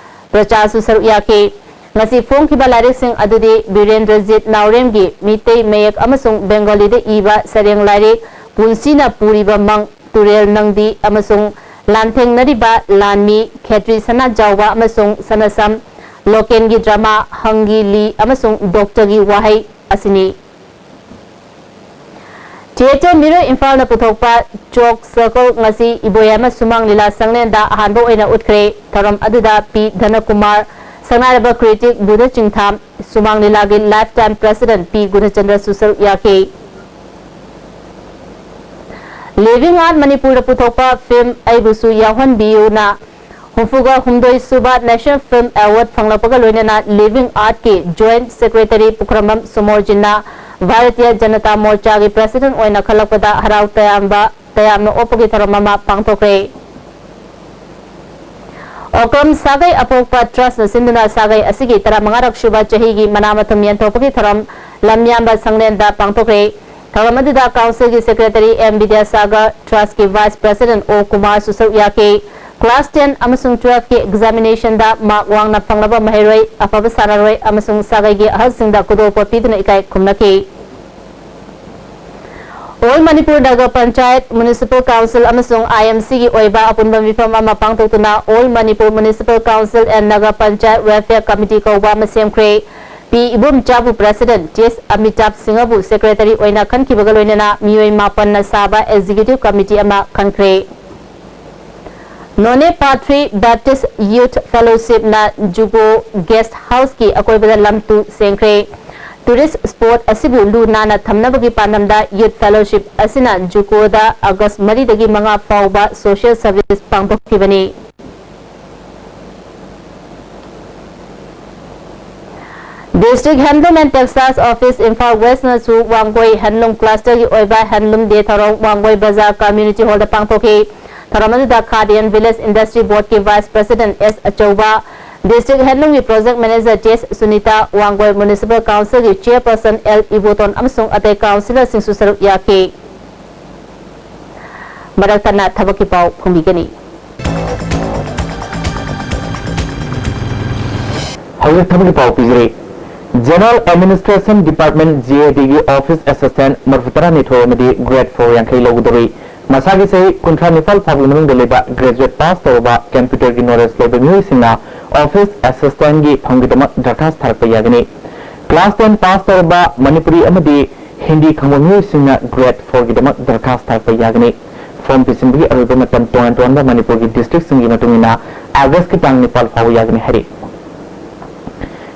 ꯄ꯭ꯔꯆꯥꯁꯨ ꯁꯔꯨꯛ ꯌꯥꯈꯤ꯫ ꯉꯁꯤ ꯐꯣꯡꯈꯤꯕ ꯂꯥꯏꯔꯤꯛꯁꯤꯡ ꯑꯗꯨꯗꯤ ꯕꯤꯔꯦꯟꯗ꯭ꯔꯖꯤꯠ ꯅꯥꯎꯔꯦꯝꯒꯤ ꯃꯤꯇꯩ ꯃꯌꯦꯛ ꯑꯃꯁꯨꯡ Bengaliꯗ ꯏꯕ ꯁꯩꯔꯦꯡ ꯂꯥꯏꯔꯤꯛ ꯄꯨꯟꯁꯤꯅ ꯄꯨꯔꯤꯕ ꯃꯪ, ꯇꯨꯔꯦꯜ ꯅꯪꯗꯤ ꯑꯃꯁꯨꯡ ꯂꯥꯟꯊꯦꯡꯅꯔꯤꯕ ꯂꯥꯟꯃꯤ, ꯈꯦꯇ꯭ꯔꯤ ꯁꯅꯥꯖꯥꯎꯕ ꯑꯃꯁꯨꯡ ꯁꯅꯁꯝ, ꯂꯣꯀꯦꯟꯒꯤ drama ꯍꯪꯒꯤ ꯂꯤ ꯑꯃꯁꯨꯡ ꯗꯣꯛꯇꯔꯒꯤ ꯋꯥꯍꯩ ꯑꯁꯤꯅꯤ꯫ Theatre Mirror ꯏꯝꯐꯥꯜꯅ ꯄꯨꯊꯣꯛꯄ ꯆꯣꯛ ꯁꯔꯀꯜ ꯉꯁꯤ ꯏꯕꯣꯌꯥꯏꯃ ꯁꯨꯃꯥꯡ ꯂꯤꯂꯥ ꯁꯪꯂꯦꯟꯗ ꯑꯍꯥꯟꯕ ꯑꯣꯏꯅ ꯎꯠꯈ꯭ꯔꯦ꯫ ꯊꯧꯔꯝ ꯑꯗꯨꯗ ꯄꯤ ꯙꯅꯀꯨꯃꯥꯔ, ꯁꯛꯅꯥꯏꯔꯕ critic ꯕꯨꯙ ꯆꯤꯡꯊꯥꯝ, ꯁꯨꯃꯥꯡ ꯂꯤꯂꯥꯒꯤ lifetime president ꯄꯤ ꯒꯨꯅꯆꯟꯗ꯭ꯔꯁꯨ ꯁꯔꯨꯛ ꯌꯥꯈꯤ꯫ Living Art ꯃꯅꯤꯄꯨꯔꯗ ꯄꯨꯊꯣꯛꯄ film ꯑꯩꯕꯨꯁꯨ ꯌꯥꯎꯍꯟꯕꯤꯌꯨꯅ ꯍꯨꯝꯐꯨꯒ ꯍꯨꯝꯗꯣꯏ ꯁꯨꯕ National Film Award ꯐꯪꯂꯛꯄꯒ ꯂꯣꯏꯅꯅ Living Artꯀꯤ Joint Secretary ꯄꯨꯈ꯭ꯔꯝꯕꯝ ꯁꯣꯃꯣꯔꯖꯤꯠꯅ ꯚꯥꯔꯇꯤꯌ ꯖꯅꯇꯥ ꯃꯣꯔꯆꯥꯒꯤ ꯄ꯭ꯔꯁꯤꯗꯦꯟꯠ ꯑꯣꯏꯅ ꯈꯜꯂꯛꯄꯗ ꯍꯔꯥꯎ ꯇꯌꯥꯝꯕ, ꯇꯌꯥꯝꯅ ꯑꯣꯛꯄꯒꯤ ꯊꯧꯔꯝ ꯑꯃ ꯄꯥꯡꯊꯣꯛꯈ꯭ꯔꯦ꯫ ꯑꯣꯀ꯭ꯔꯝ ꯁꯥꯒꯩ ꯑꯄꯣꯛꯄ ꯇ꯭ꯔꯁꯅ ꯁꯤꯟꯗꯨꯅ ꯁꯥꯒꯩ ꯑꯁꯤꯒꯤ ꯇꯔꯥꯃꯉꯥꯔꯛ ꯁꯨꯕ ꯆꯍꯤꯒꯤ ꯃꯅꯥ ꯃꯊꯨꯝ ꯌꯦꯟꯊꯣꯛꯄꯒꯤ ꯊꯧꯔꯝ ꯂꯝꯌꯥꯟꯕ ꯁꯪꯂꯦꯟꯗ ꯄꯥꯡꯊꯣꯛꯈ꯭ꯔꯦ꯫ ꯊꯧꯔꯝ ꯑꯗꯨꯗ ꯀꯥꯎꯟꯁꯤꯜꯒꯤ secretary M Vidyasagar, ꯇ꯭ꯔꯁꯀꯤ vice president ꯑꯣ ꯀꯨꯃꯥꯔꯁꯨ ꯁꯔꯨꯛ ꯌꯥꯈꯤ꯫ ꯀ꯭ꯂꯥꯁ ꯇꯦꯟ ꯑꯃꯁꯨꯡ ꯇꯨꯋꯦꯜꯐꯀꯤ ꯑꯦꯛꯖꯥꯃꯤꯅꯦꯁꯟꯗ ꯃꯥꯔꯛ ꯋꯥꯡꯅ ꯐꯪꯂꯕ ꯃꯍꯩꯔꯣꯏ, ꯑꯐꯕ ꯁꯥꯟꯅꯔꯣꯏ ꯑꯃꯁꯨꯡ ꯁꯥꯒꯩꯒꯤ ꯑꯍꯜꯁꯤꯡꯗ ꯈꯨꯗꯣꯜꯄꯣꯠ ꯄꯤꯗꯨꯅ ꯏꯀꯥꯏ ꯈꯨꯝꯅꯈꯤ꯫ All Manipur Naga Panchayat, Municipal Council ꯑꯃꯁꯨꯡ ꯑꯥꯏ ꯑꯦꯝ ꯁꯤꯒꯤ ꯑꯣꯏꯕ ꯑꯄꯨꯟꯕ ꯃꯤꯐꯝ ꯑꯃ ꯄꯥꯡꯊꯣꯛꯇꯨꯅ All Manipur Municipal Council and Naga Panchayat Welfare Committee ꯀꯧꯕ ꯑꯃ ꯁꯦꯝꯈ꯭ꯔꯦ꯫ ꯄꯤ ꯏꯕꯣꯝꯆꯥꯕꯨ ꯄ꯭ꯔꯁꯤꯗꯦꯟꯠ, ꯇꯤ ꯑꯦꯁ ꯑꯃꯤꯇꯥꯕ ꯁꯤꯡꯍꯕꯨ ꯁꯦꯀ꯭ꯔꯦꯇꯔꯤ ꯑꯣꯏꯅ ꯈꯟꯈꯤꯕꯒ ꯂꯣꯏꯅꯅ ꯃꯤꯑꯣꯏ ꯃꯥꯄꯟꯅ ꯁꯥꯕ ꯑꯦꯛꯖꯤꯀ꯭ꯌꯨꯇꯤꯚ ꯀꯃꯤꯇꯤ ꯑꯃ ꯈꯟꯈ꯭ꯔꯦ꯫ ꯅꯣꯅꯦ ꯄꯥꯔꯠ ꯊ꯭ꯔꯤ ꯕꯦꯞꯇꯤꯁ ꯌꯨꯊ ꯐꯦꯂꯣꯁꯤꯞꯅ ꯖꯨꯀꯣ ꯒꯦꯁꯠ ꯍꯥꯎꯁꯀꯤ ꯑꯀꯣꯏꯕꯗ ꯂꯝ ꯇꯨ ꯁꯦꯡꯈ꯭ꯔꯦ꯫ ꯇꯨꯔꯤꯁꯠ ꯁ꯭ꯄꯣꯠ ꯑꯁꯤꯕꯨ ꯂꯨ ꯅꯥꯟꯅ ꯊꯝꯅꯕꯒꯤ ꯄꯥꯟꯗꯝꯗ ꯌꯨꯊ ꯐꯦꯂꯣꯁꯤꯞ ꯑꯁꯤꯅ ꯖꯨꯀꯣꯗ ꯑꯥꯒꯁꯠ ꯃꯔꯤꯗꯒꯤ ꯃꯉꯥ ꯐꯥꯎꯕ ꯁꯣꯁꯤꯌꯦꯜ ꯁꯔꯚꯤꯁ ꯄꯥꯡꯊꯣꯛꯈꯤꯕꯅꯤ꯫ District Handloom and Textiles Office Imphal Westꯅꯁꯨ ꯋꯥꯡꯒꯣꯏ ꯍꯦꯟꯂꯨꯝ ꯀ꯭ꯂꯁꯇꯔꯒꯤ ꯑꯣꯏꯕ ꯍꯦꯟꯂꯨꯝ ꯗꯦ ꯊꯧꯔꯝ ꯋꯥꯡꯒꯣꯏ ꯕꯖꯥꯔ ꯀꯝꯃ꯭ꯌꯨꯅꯤꯇꯤ ꯍꯣꯜꯗ ꯄꯥꯡꯊꯣꯛꯈꯤ꯫ ꯊꯧꯔꯝ ꯑꯗꯨꯗ Khadi and Village Industry Boardꯀꯤ Vice President S Achouba, District Handloomꯒꯤ Project Manager T S Sunita, Wangoi Municipal Councilꯒꯤ Chairperson ꯑꯦꯜ ꯏꯕꯣꯇꯣꯟ ꯑꯃꯁꯨꯡ ꯑꯇꯩ ꯀꯥꯎꯟꯁꯤꯂꯔꯁꯤꯡꯁꯨ ꯁꯔꯨꯛ ꯌꯥꯈꯤ꯫ ꯃꯔꯛ ꯊꯠꯅ ꯊꯕꯛꯀꯤ ꯄꯥꯎ ꯐꯣꯡꯕꯤꯒꯅꯤ꯫ ꯍꯧꯖꯤꯛ ꯊꯕꯛꯀꯤ ꯄꯥꯎ ꯄꯤꯖꯔꯤ꯫ General Administration Department, G A ꯗꯤꯒꯤ Office Assistant ꯃꯔꯤꯐꯨ ꯇꯔꯥꯅꯤꯊꯣꯏ ꯑꯃꯗꯤ Grade four ꯌꯥꯡꯈꯩ ꯂꯧꯒꯗꯧꯔꯤ꯫ ꯃꯁꯥꯒꯤ ꯆꯍꯤ ꯀꯨꯟꯊ꯭ꯔꯥ ꯅꯤꯄꯥꯜ ꯐꯥꯎꯕꯒꯤ ꯃꯅꯨꯡꯗ ꯂꯩꯕ, graduate pass ꯇꯧꯔꯕ, computerꯒꯤ knowledge ꯂꯩꯕ ꯃꯤꯑꯣꯏꯁꯤꯡꯅ Office Assistantꯒꯤ ꯐꯝꯒꯤꯗꯃꯛ ꯗꯔꯈꯥꯁ ꯊꯥꯔꯛꯄ ꯌꯥꯒꯅꯤ꯫ Class ten pass ꯇꯧꯔꯕ, ꯃꯅꯤꯄꯨꯔꯤ ꯑꯃꯗꯤ ꯍꯤꯟꯗꯤ ꯈꯪꯕ ꯃꯤꯑꯣꯏꯁꯤꯡꯅ Grade fourꯒꯤꯗꯃꯛ ꯗꯔꯈꯥꯁ ꯊꯥꯔꯛꯄ ꯌꯥꯒꯅꯤ꯫ Form ꯄꯤꯁꯤꯟꯕꯒꯤ ꯑꯔꯣꯏꯕ ꯃꯇꯝ ꯇꯣꯉꯥꯟ ꯇꯣꯉꯥꯟꯕ ꯃꯅꯤꯄꯨꯔꯒꯤ districtꯁꯤꯡꯒꯤ ꯃꯇꯨꯡ ꯏꯟꯅ Augustꯀꯤ ꯇꯥꯡ ꯅꯤꯄꯥꯜ ꯐꯥꯎꯕ ꯌꯥꯒꯅꯤ ꯍꯥꯏꯔꯤ꯫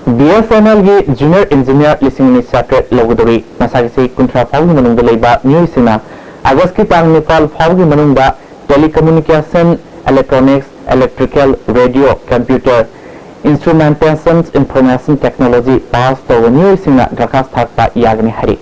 ꯕꯤ ꯑꯦꯁ ꯑꯦꯟ ꯑꯦꯜꯒꯤ Junior Engineer ꯂꯤꯁꯤꯡ ꯑꯅꯤ ꯆꯥꯇ꯭ꯔꯦꯠ ꯂꯧꯒꯗꯧꯔꯤ꯫ ꯃꯁꯥꯒꯤ ꯆꯍꯤ ꯀꯨꯟꯊ꯭ꯔꯥ ꯐꯥꯎꯕꯒꯤ ꯃꯅꯨꯡꯗ ꯂꯩꯕ ꯃꯤꯑꯣꯏꯁꯤꯡꯅ Augustꯀꯤ ꯇꯥꯡ ꯅꯤꯄꯥꯜ ꯐꯥꯎꯕꯒꯤ ꯃꯅꯨꯡꯗ Telecommunication, Electronics, Electrical, Radio, Computer, Instrumentation Information Technology pass ꯇꯧꯕ ꯃꯤꯑꯣꯏꯁꯤꯡꯅ ꯗꯔꯈꯥꯁ ꯊꯥꯔꯛꯄ ꯌꯥꯒꯅꯤ ꯍꯥꯏꯔꯤ꯫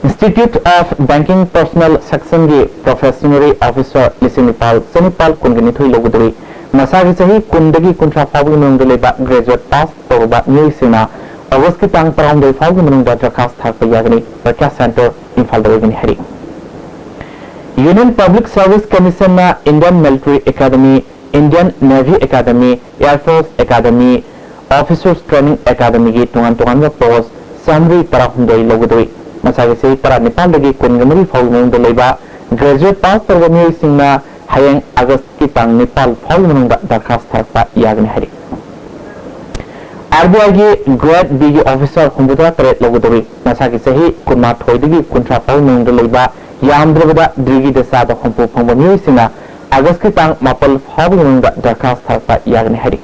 Institute of Banking Personnel Section ꯒꯤ Professionary Officer ꯂꯤꯁꯤꯡ ꯅꯤꯄꯥꯜ ꯆꯅꯤꯄꯥꯜ ꯀꯨꯟꯒ ꯅꯤꯊꯣꯏ ꯂꯧꯒꯗꯧꯔꯤ꯫ ꯃꯁꯥꯒꯤ ꯆꯍꯤ ꯀꯨꯟꯗꯒꯤ ꯀꯨꯟꯊ꯭ꯔꯥ ꯐꯥꯎꯕꯒꯤ ꯃꯅꯨꯡꯗ ꯂꯩꯕ graduate pass ꯇꯧꯔꯕ ꯃꯤꯑꯣꯏꯁꯤꯡꯅ August ꯀꯤ ꯇꯥꯡ ꯇꯔꯥꯍꯨꯝꯗꯣꯏ ꯐꯥꯎꯒꯤ ꯃꯅꯨꯡꯗ ꯗꯔꯈꯥꯁ ꯊꯥꯔꯛꯄ ꯌꯥꯒꯅꯤ꯫ ꯄꯔꯤꯈ꯭ꯌꯥ center ꯏꯝꯐꯥꯜꯗ ꯑꯣꯏꯒꯅꯤ ꯍꯥꯏꯔꯤ꯫ Union Public Service Commission ꯅ Indian Military Academy, Indian Navy Academy, Air Force Academy, Officers Training Academy ꯒꯤ ꯇꯣꯉꯥꯟ ꯇꯣꯉꯥꯟꯕ post ꯆꯥꯃꯔꯤ ꯇꯔꯥꯍꯨꯝꯗꯣꯏ ꯂꯧꯒꯗꯧꯔꯤ꯫ ꯃꯁꯥꯒꯤ ꯆꯍꯤ ꯇꯔꯥꯅꯤꯄꯥꯜꯗꯒꯤ ꯀꯨꯟꯒ ꯃꯔꯤ ꯐꯥꯎꯒꯤ ꯃꯅꯨꯡꯗ ꯂꯩꯕ, graduate pass ꯇꯧꯔꯕ ꯃꯤꯑꯣꯏꯁꯤꯡꯅ ꯍꯌꯦꯡ August ꯀꯤ ꯇꯥꯡ ꯅꯤꯄꯥꯜ ꯐꯥꯎꯒꯤ ꯃꯅꯨꯡꯗ ꯗꯔꯈꯥꯁ ꯊꯥꯔꯛꯄ ꯌꯥꯒꯅꯤ ꯍꯥꯏꯔꯤ꯫ RBI ꯒꯤ Grade B ꯒꯤ officer ꯍꯨꯝꯐꯨꯇꯔꯥ ꯇꯔꯦꯠ ꯂꯧꯒꯗꯧꯔꯤ꯫ ꯃꯁꯥꯒꯤ ꯆꯍꯤ ꯀꯨꯟꯃꯥꯊꯣꯏꯗꯒꯤ ꯀꯨꯟꯊ꯭ꯔꯥ ꯐꯥꯎꯒꯤ ꯃꯅꯨꯡꯗ ꯂꯩꯕ, ꯌꯥꯝꯗ꯭ꯔꯕꯗ ꯗꯤꯒ꯭ꯔꯤꯗ ꯆꯥꯗ ꯍꯨꯝꯐꯨ ꯐꯪꯕ ꯃꯤꯑꯣꯏꯁꯤꯡꯅ August ꯀꯤ ꯇꯥꯡ ꯃꯥꯄꯜ ꯐꯥꯎꯕꯒꯤ ꯃꯅꯨꯡꯗ ꯗꯔꯈꯥꯁ ꯊꯥꯔꯛꯄ ꯌꯥꯒꯅꯤ ꯍꯥꯏꯔꯤ꯫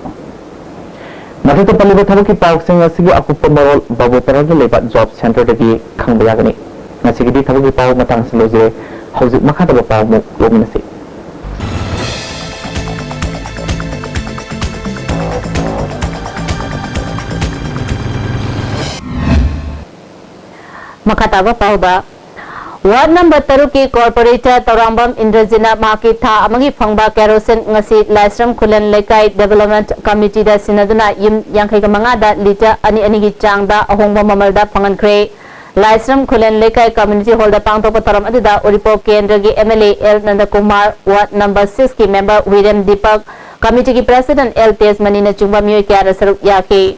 ꯃꯊꯛꯇ ꯄꯜꯂꯤꯕ ꯊꯕꯛꯀꯤ ꯄꯥꯎꯁꯤꯡ ꯑꯁꯤꯒꯤ ꯑꯀꯨꯞꯄ ꯃꯔꯣꯜ ꯕꯕꯣꯇꯔꯗ ꯂꯩꯕ job centre ꯗꯒꯤ ꯈꯪꯕ ꯌꯥꯒꯅꯤ꯫ ꯉꯁꯤꯒꯤꯗꯤ ꯊꯕꯛꯀꯤ ꯄꯥꯎ ꯃꯇꯥꯡ ꯑꯁꯤꯗ ꯂꯣꯏꯖꯔꯦ꯫ ꯍꯧꯖꯤꯛ ꯃꯈꯥ ꯇꯥꯕ ꯄꯥꯎ ꯑꯃꯨꯛ ꯂꯧꯃꯤꯟꯅꯁꯤ꯫ ꯃꯈꯥ ꯇꯥꯕ ꯄꯥꯎꯗ, ward number ꯇꯔꯨꯛꯀꯤ corporator ꯇꯧꯔꯥꯡꯕꯝ ꯏꯟꯗ꯭ꯔꯖꯤꯠꯅ ꯃꯍꯥꯛꯀꯤ ꯊꯥ ꯑꯃꯒꯤ ꯐꯪꯕ ꯀꯦꯔꯣꯁꯤꯟ ꯉꯁꯤ ꯂꯥꯏꯁ꯭ꯔꯝ ꯈꯨꯂꯦꯟ ꯂꯩꯀꯥꯏ development committee ꯗ ꯁꯤꯟꯅꯗꯨꯅ ꯌꯨꯝ ꯌꯥꯡꯈꯩꯒ ꯃꯉꯥꯗ litre ꯑꯅꯤ ꯑꯅꯤꯒꯤ ꯆꯥꯡꯗ ꯑꯍꯣꯡꯕ ꯃꯃꯜꯗ ꯐꯪꯍꯟꯈ꯭ꯔꯦ꯫ ꯂꯥꯏꯁ꯭ꯔꯝ ꯈꯨꯂꯦꯟ ꯂꯩꯀꯥꯏ community hall ꯗ ꯄꯥꯡꯊꯣꯛꯄ ꯊꯧꯔꯝ ꯑꯗꯨꯗ ꯎꯔꯤꯄꯣꯛ ꯀꯦꯟꯗ꯭ꯔꯒꯤ MLA L Nandakumar, ward number six ꯀꯤ member ꯍꯨꯏꯔꯦꯝ ꯗꯤꯄꯛ, committee ꯒꯤ president ꯑꯦꯜ ꯇꯦꯖꯃꯅꯤꯅꯆꯤꯡꯕ ꯃꯤꯑꯣꯏ ꯀꯌꯥꯅ ꯁꯔꯨꯛ ꯌꯥꯈꯤ꯫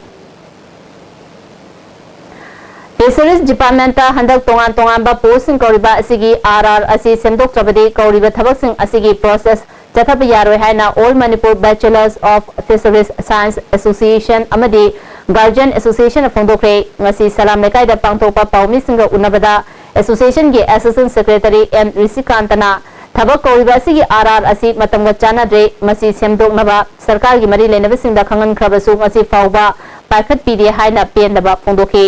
Fisheries Department ꯇ ꯍꯟꯗꯛ ꯇꯣꯉꯥꯟ ꯇꯣꯉꯥꯟꯕ post ꯁꯤꯡ ꯀꯧꯔꯤꯕ ꯑꯁꯤꯒꯤ RR ꯑꯁꯤ ꯁꯦꯝꯗꯣꯛꯇ꯭ꯔꯕꯗꯤ ꯀꯧꯔꯤꯕ ꯊꯕꯛꯁꯤꯡ ꯑꯁꯤꯒꯤ process ꯆꯠꯊꯕ ꯌꯥꯔꯣꯏ ꯍꯥꯏꯅ All Manipur Bachelors of Fisheries Science Association ꯑꯃꯗꯤ Guardian Association ꯅ ꯐꯣꯡꯗꯣꯛꯈ꯭ꯔꯦ꯫ ꯉꯁꯤ ꯁꯂꯥꯝ ꯂꯩꯀꯥꯏꯗ ꯄꯥꯡꯊꯣꯛꯄ ꯄꯥꯎꯃꯤꯁꯤꯡꯒ ꯎꯅꯕꯗ association ꯒꯤ assistant secretary ꯑꯦꯟ ꯔꯤꯁꯤꯀꯥꯟꯇꯅ ꯊꯕꯛ ꯀꯧꯔꯤꯕ ꯑꯁꯤꯒꯤ RR ꯑꯁꯤ ꯃꯇꯝꯒ ꯆꯥꯟꯅꯗ꯭ꯔꯦ, ꯃꯁꯤ ꯁꯦꯝꯗꯣꯛꯅꯕ ꯁꯔꯀꯥꯔꯒꯤ ꯃꯔꯤ ꯂꯩꯅꯕꯁꯤꯡꯗ ꯈꯪꯍꯟꯈ꯭ꯔꯕꯁꯨ ꯉꯁꯤ ꯐꯥꯎꯕ ꯄꯥꯏꯈꯠꯄꯤꯗꯦ ꯍꯥꯏꯅ ꯄꯦꯟꯗꯕ ꯐꯣꯡꯗꯣꯛꯈꯤ꯫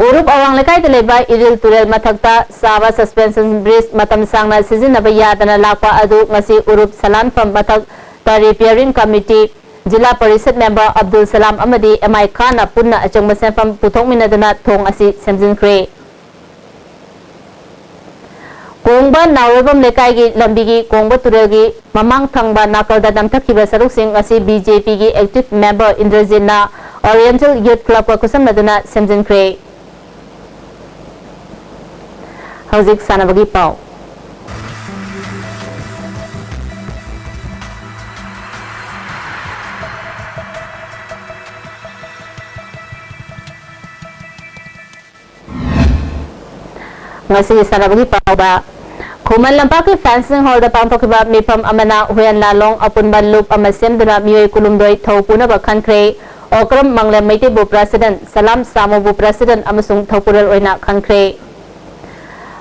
ꯎꯔꯨꯞ ꯑꯋꯥꯡ ꯂꯩꯀꯥꯏꯗ ꯂꯩꯕ ꯏꯔꯤꯜ ꯇꯨꯔꯦꯜ ꯃꯊꯛꯇ ꯁꯥꯕ suspension bridge ꯃꯇꯝ ꯁꯥꯡꯅ ꯁꯤꯖꯤꯟꯅꯕ ꯌꯥꯗꯅ ꯂꯥꯛꯄ ꯑꯗꯨ ꯉꯁꯤ ꯎꯔꯨꯞ ꯁꯂꯥꯟꯐꯝ ꯃꯊꯛ Repairing Committee, ꯖꯤꯂꯥ ꯄꯔꯤꯁꯠ ꯃꯦꯝꯕꯔ ꯑꯕꯗꯨꯜ ꯁꯂꯥꯝ ꯑꯃꯗꯤ ꯑꯦꯝ ꯑꯥꯏ ꯈꯥꯟꯅ ꯄꯨꯟꯅ ꯑꯆꯪꯕ ꯁꯦꯟꯐꯝ ꯄꯨꯊꯣꯛꯃꯤꯟꯅꯗꯨꯅ ꯊꯣꯡ ꯑꯁꯤ ꯁꯦꯝꯖꯤꯟꯈ꯭ꯔꯦ꯫ ꯀꯣꯡꯕ ꯅꯥꯎꯔꯦꯝꯕꯝ ꯂꯩꯀꯥꯏꯒꯤ ꯂꯝꯕꯤꯒꯤ ꯀꯣꯡꯕ ꯇꯨꯔꯦꯜꯒꯤ ꯃꯃꯥꯡ ꯊꯪꯕ ꯅꯥꯀꯜꯗ ꯅꯝꯊꯈꯤꯕ ꯁꯔꯨꯛꯁꯤꯡ ꯑꯁꯤ ꯕꯤ ꯖꯦ ꯄꯤꯒꯤ ꯑꯦꯛꯇꯤꯚ ꯃꯦꯝꯕꯔ ꯏꯟꯗ꯭ꯔꯖꯤꯠꯅ ꯑꯣꯔꯤꯌꯦꯟꯇꯦꯜ ꯌꯨꯠ ꯀ꯭ꯂꯕꯀ ꯈꯨꯠꯁꯝꯅꯗꯨꯅ ꯁꯦꯝꯖꯤꯟꯈ꯭ꯔꯦ꯫ ꯍꯧꯖꯤꯛ ꯁꯥꯟꯅꯕꯒꯤ ꯄꯥꯎ꯫ ꯉꯁꯤꯒꯤ ꯁꯥꯟꯅꯕꯒꯤ ꯄꯥꯎꯗ, ꯈꯨꯃꯟ ꯂꯝꯄꯥꯛꯀꯤ ꯐꯦꯟꯁꯤꯡ ꯍꯣꯜꯗ ꯄꯥꯡꯊꯣꯛꯈꯤꯕ ꯃꯤꯐꯝ ꯑꯃꯅ ꯍꯨꯌꯦꯟ ꯂꯥꯂꯣꯡ ꯑꯄꯨꯟꯕ ꯂꯨꯞ ꯑꯃ ꯁꯦꯝꯗꯨꯅ ꯃꯤꯑꯣꯏ ꯀꯨꯟꯍꯨꯝꯗꯣꯏ ꯊꯧ ꯄꯨꯅꯕ ꯈꯟꯈ꯭ꯔꯦ꯫ ꯑꯣꯀ꯭ꯔꯝ ꯃꯪꯂꯦꯝ ꯃꯩꯇꯩꯕꯨ ꯄ꯭ꯔꯦꯁꯤꯗꯦꯟꯠ, ꯁꯂꯥꯝ ꯁꯥꯃꯨꯕꯨ ꯄ꯭ꯔꯦꯁꯤꯗꯦꯟꯠ ꯑꯃꯁꯨꯡ ꯊꯧꯄꯨꯔꯦꯜ ꯑꯣꯏꯅ ꯈꯟꯈ꯭ꯔꯦ꯫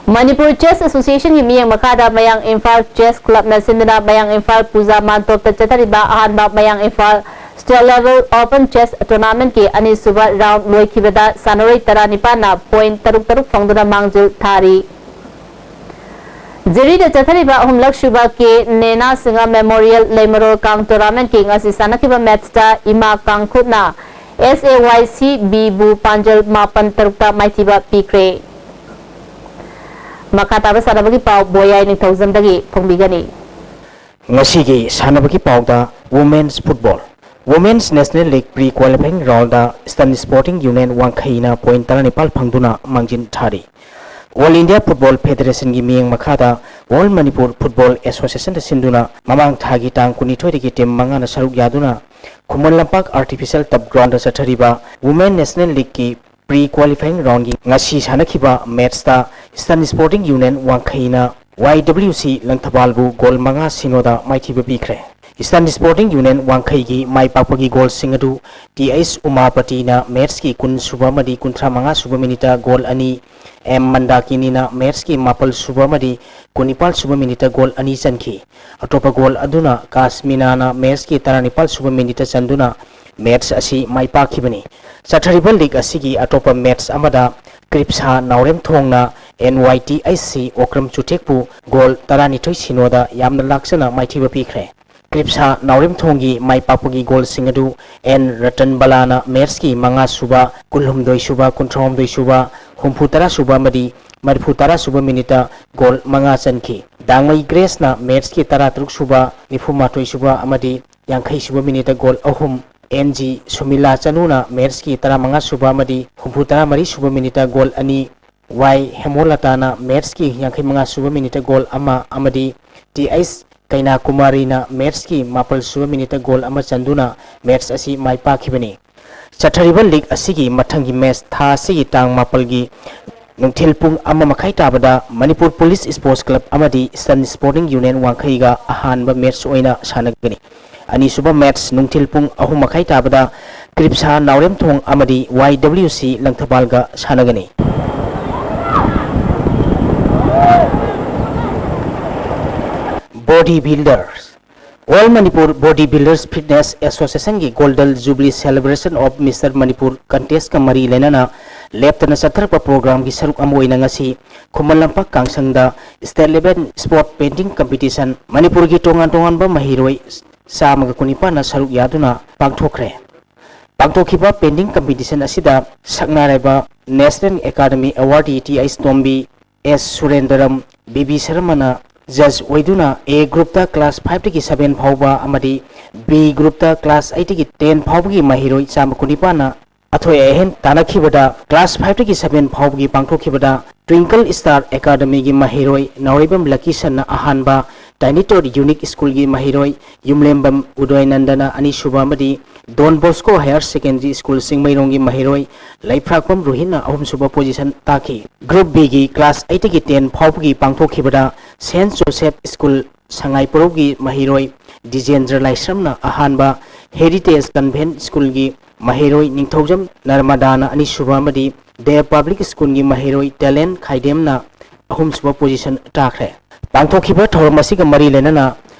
ꯃꯅꯤꯄꯨꯔ ꯆꯦꯁ ꯑꯦꯁꯣꯁꯤꯌꯦꯁꯟꯒꯤ ꯃꯤꯠꯌꯦꯡ ꯃꯈꯥꯗ ꯃꯌꯥꯡ ꯏꯝꯐꯥꯜ ꯆꯦꯁ ꯀ꯭ꯂꯕꯅ ꯁꯤꯟꯗꯨꯅ ꯃꯌꯥꯡ ꯏꯝꯐꯥꯜ ꯄꯨꯖꯥ ꯃꯥꯟꯇꯣꯞꯇ ꯆꯠꯊꯔꯤꯕ ꯑꯍꯥꯟꯕ ꯃꯌꯥꯡ Imphal state level open chess ꯇꯣꯔꯅꯥꯃꯦꯟꯠꯀꯤ ꯑꯅꯤꯁꯨꯕ ꯔꯥꯎꯟꯗ ꯂꯣꯏꯈꯤꯕꯗ ꯁꯥꯟꯅꯔꯣꯏ ꯇꯔꯥꯅꯤꯄꯥꯟꯅ ꯄꯣꯏꯟꯠ ꯇꯔꯨꯛ ꯇꯔꯨꯛ ꯐꯪꯗꯨꯅ ꯃꯥꯡꯖꯤꯜ ꯊꯥꯔꯤ꯫ ꯖꯤꯔꯤꯗ ꯆꯠꯊꯔꯤꯕ ꯑꯍꯨꯝꯂꯛ ꯁꯨꯕ ꯀꯦ ꯅꯦꯅꯥ ꯁꯤꯡꯍ ꯃꯦꯃꯣꯔꯤꯌꯦꯜ ꯂꯩꯃꯔꯣꯜ ꯀꯥꯡ ꯇꯣꯔꯅꯥꯃꯦꯟꯠꯀꯤ ꯉꯁꯤ ꯁꯥꯟꯅꯈꯤꯕ ꯃꯦꯠꯆꯇ ꯏꯃꯥ ꯀꯥꯡꯈꯨꯠꯅ ꯑꯦꯁ ꯑꯦ ꯋꯥꯏ ꯁꯤ ꯕꯤꯕꯨ ꯄꯥꯟꯖꯜ ꯃꯥꯄꯟ ꯇꯔꯨꯛꯇ ꯃꯥꯏꯊꯤꯕ ꯄꯤꯈ꯭ꯔꯦ꯫ ꯃꯈꯥ ꯇꯥꯕ ꯁꯥꯟꯅꯕꯒꯤ ꯄꯥꯎ ꯕꯣꯌꯥꯏ ꯅꯤꯡꯊꯧꯖꯝꯗꯒꯤ ꯐꯣꯡꯕꯤꯒꯅꯤ꯫ ꯉꯁꯤꯒꯤ ꯁꯥꯟꯅꯕꯒꯤ ꯄꯥꯎꯗ Women's Football꯫ Women's National League pre qualifying round ꯗ Eastern Sporting Union ꯋꯥꯡꯈꯩꯅ ꯄꯣꯏꯟꯠ ꯇꯔꯥꯅꯤꯄꯥꯜ ꯐꯪꯗꯨꯅ ꯃꯥꯡꯖꯤꯟ ꯊꯥꯔꯤ꯫ All India Football Federation ꯒꯤ ꯃꯤꯠꯌꯦꯡ ꯃꯈꯥꯗ All Manipur Football Association ꯗ ꯁꯤꯟꯗꯨꯅ ꯃꯃꯥꯡ ꯊꯥꯒꯤ ꯇꯥꯡ ꯀꯨꯟꯅꯤꯊꯣꯏꯗꯒꯤ ꯇꯤꯝ ꯃꯉꯥꯅ ꯁꯔꯨꯛ ꯌꯥꯗꯨꯅ Khuman Lampak Artificial Turf Ground ꯗ ꯆꯠꯊꯔꯤꯕ Women National League ꯀꯤ pre qualifying round ꯒꯤ ꯉꯁꯤ ꯁꯥꯟꯅꯈꯤꯕ ꯃꯦꯠꯆꯇ Eastern Sporting Union ꯋꯥꯡꯈꯩꯅ ꯋꯥꯏ ꯗꯕ꯭ꯂꯤꯎ ꯁꯤ ꯂꯪꯊꯕꯥꯜꯕꯨ ꯒꯣꯜ ꯃꯉꯥ ꯁꯤꯅꯣꯗ ꯃꯥꯏꯊꯤꯕ ꯄꯤꯈ꯭ꯔꯦ꯫ Eastern Sporting Union ꯋꯥꯡꯈꯩꯒꯤ ꯃꯥꯏ ꯄꯥꯛꯄꯒꯤ ꯒꯣꯜꯁꯤꯡ ꯑꯗꯨ ꯇꯤ ꯑꯩꯆ ꯎꯃꯥꯄꯇꯤꯅ ꯃꯦꯠꯆꯀꯤ ꯀꯨꯟ ꯁꯨꯕ ꯑꯃꯗꯤ ꯀꯨꯟꯊ꯭ꯔꯥ ꯃꯉꯥ ꯁꯨꯕ ꯃꯤꯅꯤꯠꯇ ꯒꯣꯜ ꯑꯅꯤ, ꯑꯦꯝ ꯃꯟꯗꯥꯀꯤꯅꯤꯅ ꯃꯦꯠꯆꯀꯤ ꯃꯥꯄꯜ ꯁꯨꯕ ꯑꯃꯗꯤ ꯀꯨꯟꯅꯤꯄꯥꯜ ꯁꯨꯕ ꯃꯤꯅꯤꯠꯇ ꯒꯣꯜ ꯑꯅꯤ ꯆꯟꯈꯤ꯫ ꯑꯇꯣꯞꯄ ꯒꯣꯜ ꯑꯗꯨꯅ ꯀꯥꯁꯃꯤꯅꯥꯅ ꯃꯦꯠꯆꯀꯤ ꯇꯔꯥꯅꯤꯄꯥꯜ ꯁꯨꯕ ꯃꯤꯅꯤꯠꯇ ꯆꯟꯗꯨꯅ ꯃꯦꯠꯆ ꯑꯁꯤ ꯃꯥꯏ ꯄꯥꯛꯈꯤꯕꯅꯤ꯫ ꯆꯠꯊꯔꯤꯕ ꯂꯤꯒ ꯑꯁꯤꯒꯤ ꯑꯇꯣꯞꯄ ꯃꯦꯠꯆ ꯑꯃꯗ ꯀ꯭ꯔꯤꯞꯁꯥ ꯅꯥꯎꯔꯦꯝꯊꯣꯡꯅ N Y T H C Okram ꯆꯨꯊꯦꯛꯄꯨ goal ꯇꯔꯥꯅꯤꯊꯣꯏ ꯁꯤꯅꯣꯗ ꯌꯥꯝꯅ ꯂꯥꯛꯆꯅ ꯃꯥꯏꯊꯤꯕ ꯄꯤꯈ꯭ꯔꯦ꯫ ꯀ꯭ꯔꯤꯞꯁꯥ ꯅꯥꯎꯔꯦꯝꯊꯣꯡꯒꯤ ꯃꯥꯏ ꯄꯥꯛꯄꯒꯤ ꯒꯣꯜꯁꯤꯡ ꯑꯗꯨ ꯑꯦꯟ ꯔꯇꯟ ꯕꯂꯥꯅ ꯃꯦꯠꯁꯀꯤ ꯃꯉꯥ ꯁꯨꯕ, ꯀꯨꯟꯍꯨꯝꯗꯣꯏ ꯁꯨꯕ, ꯀꯨꯟꯊ꯭ꯔꯥꯍꯨꯝꯗꯣꯏ ꯁꯨꯕ, ꯍꯨꯝꯐꯨ ꯇꯔꯥ ꯁꯨꯕ ꯑꯃꯗꯤ ꯃꯔꯤꯐꯨ ꯇꯔꯥ ꯁꯨꯕ ꯃꯤꯅꯤꯠꯇ ꯒꯣꯜ ꯃꯉꯥ ꯆꯟꯈꯤ꯫ ꯗꯥꯡꯃꯩ ꯒ꯭ꯔꯦꯁꯅ ꯃꯦꯠꯁꯀꯤ ꯇꯔꯥꯇꯔꯨꯛ ꯁꯨꯕ, ꯅꯤꯐꯨ ꯃꯥꯊꯣꯏ ꯁꯨꯕ ꯑꯃꯗꯤ ꯌꯥꯡꯈꯩ ꯁꯨꯕ ꯃꯤꯅꯤꯠꯇ ꯒꯣꯜ ꯑꯍꯨꯝ, ꯑꯦꯟ ꯖꯤ ꯁꯨꯃꯤꯂꯥ ꯆꯅꯨꯅ ꯃꯦꯠꯁꯀꯤ ꯇꯔꯥꯃꯉꯥ ꯁꯨꯕ ꯑꯃꯗꯤ ꯍꯨꯝꯐꯨ ꯇꯔꯥꯃꯔꯤ ꯁꯨꯕ ꯃꯤꯅꯤꯠꯇ ꯒꯣꯜ ꯑꯅꯤ, ꯋꯥꯏ ꯍꯦꯃꯣꯂꯇꯥꯅ ꯃꯦꯠꯁꯀꯤ ꯌꯥꯡꯈꯩ ꯃꯉꯥ ꯁꯨꯕ ꯃꯤꯅꯤꯠꯇ ꯒꯣꯜ ꯑꯃ ꯑꯃꯗꯤ ꯇꯤ ꯑꯩꯆ ꯀꯩꯅꯥꯀꯨꯃꯥꯔꯤꯅ ꯃꯦꯠꯁꯀꯤ ꯃꯥꯄꯜ ꯁꯨꯕ ꯃꯤꯅꯤꯠꯇ ꯒꯣꯜ ꯑꯃ ꯆꯟꯗꯨꯅ ꯃꯦꯠꯁ ꯑꯁꯤ ꯃꯥꯏ ꯄꯥꯛꯈꯤꯕꯅꯤ꯫ ꯆꯠꯊꯔꯤꯕ ꯂꯤꯒ ꯑꯁꯤꯒꯤ ꯃꯊꯪꯒꯤ ꯃꯦꯠꯁ ꯊꯥ ꯑꯁꯤꯒꯤ ꯇꯥꯡ ꯃꯥꯄꯜꯒꯤ ꯅꯨꯡꯊꯤꯜ ꯄꯨꯡ ꯑꯃ ꯃꯈꯥꯏ ꯇꯥꯕꯗ ꯃꯅꯤꯄꯨꯔ ꯄꯨꯂꯤꯁ ꯁ꯭ꯄꯣꯔꯠꯁ ꯀ꯭ꯂꯕ ꯑꯃꯗꯤ ꯏꯁꯇꯔꯟ ꯁ꯭ꯄꯣꯔꯇꯤꯡ ꯌꯨꯅꯤꯌꯟ ꯋꯥꯡꯈꯩꯒ ꯑꯍꯥꯟꯕ ꯃꯦꯠꯁ ꯑꯣꯏꯅ ꯁꯥꯟꯅꯒꯅꯤ꯫ ꯑꯅꯤꯁꯨꯕ ꯃꯦꯠꯁ ꯅꯨꯡꯊꯤꯜ ꯄꯨꯡ ꯑꯍꯨꯝ ꯃꯈꯥꯏ ꯇꯥꯕꯗ ꯀ꯭ꯔꯤꯞꯁꯥ ꯅꯥꯎꯔꯦꯝꯊꯣꯡ ꯑꯃꯗꯤ ꯋꯥꯏ ꯗꯕ꯭ꯂꯤꯎ ꯁꯤ ꯂꯪꯊꯕꯥꯜꯒ ꯁꯥꯟꯅꯒꯅꯤ꯫ Body builders. All Manipur Body Builders Fitness Association ꯒꯤ Golden Jubilee Celebration of Mister Manipur contest ꯀ ꯃꯔꯤ ꯂꯩꯅꯅ ꯂꯦꯞꯇꯅ ꯆꯠꯊꯔꯛꯄ ꯄ꯭ꯔꯣꯒ꯭ꯔꯥꯝꯒꯤ ꯁꯔꯨꯛ ꯑꯃ ꯑꯣꯏꯅ ꯉꯁꯤ Khuman Lampak ꯀꯥꯡꯁꯪꯗ State Level Sport Painting Competition ꯃꯅꯤꯄꯨꯔꯒꯤ ꯇꯣꯉꯥꯟ ꯇꯣꯉꯥꯟꯕ ꯃꯍꯩꯔꯣꯏ ꯆꯥꯝꯃꯒ ꯀꯨꯟꯅꯤꯄꯥꯟꯅ ꯁꯔꯨꯛ ꯌꯥꯗꯨꯅ ꯄꯥꯡꯊꯣꯛꯈ꯭ꯔꯦ꯫ ꯄꯥꯡꯊꯣꯛꯈꯤꯕ painting competition ꯑꯁꯤꯗ ꯁꯛꯅꯥꯏꯔꯕ National Academy Awardee T H Tombi, S Surendram, B B ꯁꯔꯃꯅ ꯖꯖ ꯑꯣꯏꯗꯨꯅ ꯑꯦ ꯒ꯭ꯔꯨꯞꯇ ꯀ꯭ꯂꯥꯁ ꯐꯥꯏꯚꯇꯒꯤ ꯁꯚꯦꯟ ꯐꯥꯎꯕ ꯑꯃꯗꯤ ꯕꯤ ꯒ꯭ꯔꯨꯞꯇ ꯀ꯭ꯂꯥꯁ ꯑꯩꯠꯇꯒꯤ ꯇꯦꯟ ꯐꯥꯎꯕꯒꯤ ꯃꯍꯩꯔꯣꯏ ꯆꯥꯝꯃ ꯀꯨꯟꯅꯤꯄꯥꯟꯅ ꯑꯊꯣꯏ ꯑꯍꯦꯟ ꯇꯥꯟꯅꯈꯤꯕꯗ ꯀ꯭ꯂꯥꯁ ꯐꯥꯏꯚꯇꯒꯤ ꯁꯚꯦꯟ ꯐꯥꯎꯕꯒꯤ ꯄꯥꯡꯊꯣꯛꯈꯤꯕꯗ Twinkle Star Academy ꯒꯤ ꯃꯍꯩꯔꯣꯏ ꯅꯥꯎꯔꯩꯕꯝ ꯂꯀꯤꯁꯟꯅ ꯑꯍꯥꯟꯕ, ꯇꯥꯏꯅꯤꯇꯣꯠ ꯌꯨꯅꯤꯛ ꯁ꯭ꯀꯨꯜꯒꯤ ꯃꯍꯩꯔꯣꯏ ꯌꯨꯝꯂꯦꯝꯕꯝ ꯎꯗꯣꯏꯅꯟꯗꯅ ꯑꯅꯤꯁꯨꯕ ꯑꯃꯗꯤ Don Bosco Higher Secondary School ꯆꯤꯡꯃꯩꯔꯣꯡꯒꯤ ꯃꯍꯩꯔꯣꯏ ꯂꯩꯐ꯭ꯔꯥꯛꯄꯝ ꯔꯣꯍꯤꯠꯅ ꯑꯍꯨꯝꯁꯨꯕ position ꯇꯥꯈꯤ꯫ Group B ꯒꯤ ꯀ꯭ꯂꯥꯁ ꯑꯩꯠꯇꯒꯤ ꯇꯦꯟ ꯐꯥꯎꯕꯒꯤ ꯄꯥꯡꯊꯣꯛꯈꯤꯕꯗ ꯁꯦꯟꯠ ꯖꯣꯁꯦꯐ ꯁ꯭ꯀꯨꯜ ꯁꯉꯥꯏ ꯄꯣꯔꯧꯒꯤ ꯃꯍꯩꯔꯣꯏ ꯗꯤꯖꯦꯟꯗ꯭ꯔ ꯂꯥꯏꯁ꯭ꯔꯝꯅ ꯑꯍꯥꯟꯕ, ꯍꯦꯔꯤꯇꯦꯖ ꯀꯟꯚꯦꯟꯠ ꯁ꯭ꯀꯨꯜꯒꯤ ꯃꯍꯩꯔꯣꯏ ꯅꯤꯡꯊꯧꯖꯝ ꯅꯔꯃꯗꯥꯅ ꯑꯅꯤꯁꯨꯕ ꯑꯃꯗꯤ ꯗꯦꯕ ꯄꯕ꯭ꯂꯤꯛ ꯁ꯭ꯀꯨꯜꯒꯤ ꯃꯍꯩꯔꯣꯏ ꯇꯦꯂꯦꯟ ꯈꯥꯏꯗꯦꯝꯅ ꯑꯍꯨꯝꯁꯨꯕ position ꯇꯥꯈ꯭ꯔꯦ꯫ ꯄꯥꯡꯊꯣꯛꯈꯤꯕ ꯊꯧꯔꯝ ꯑꯁꯤꯒ ꯃꯔꯤ ꯂꯩꯅꯅ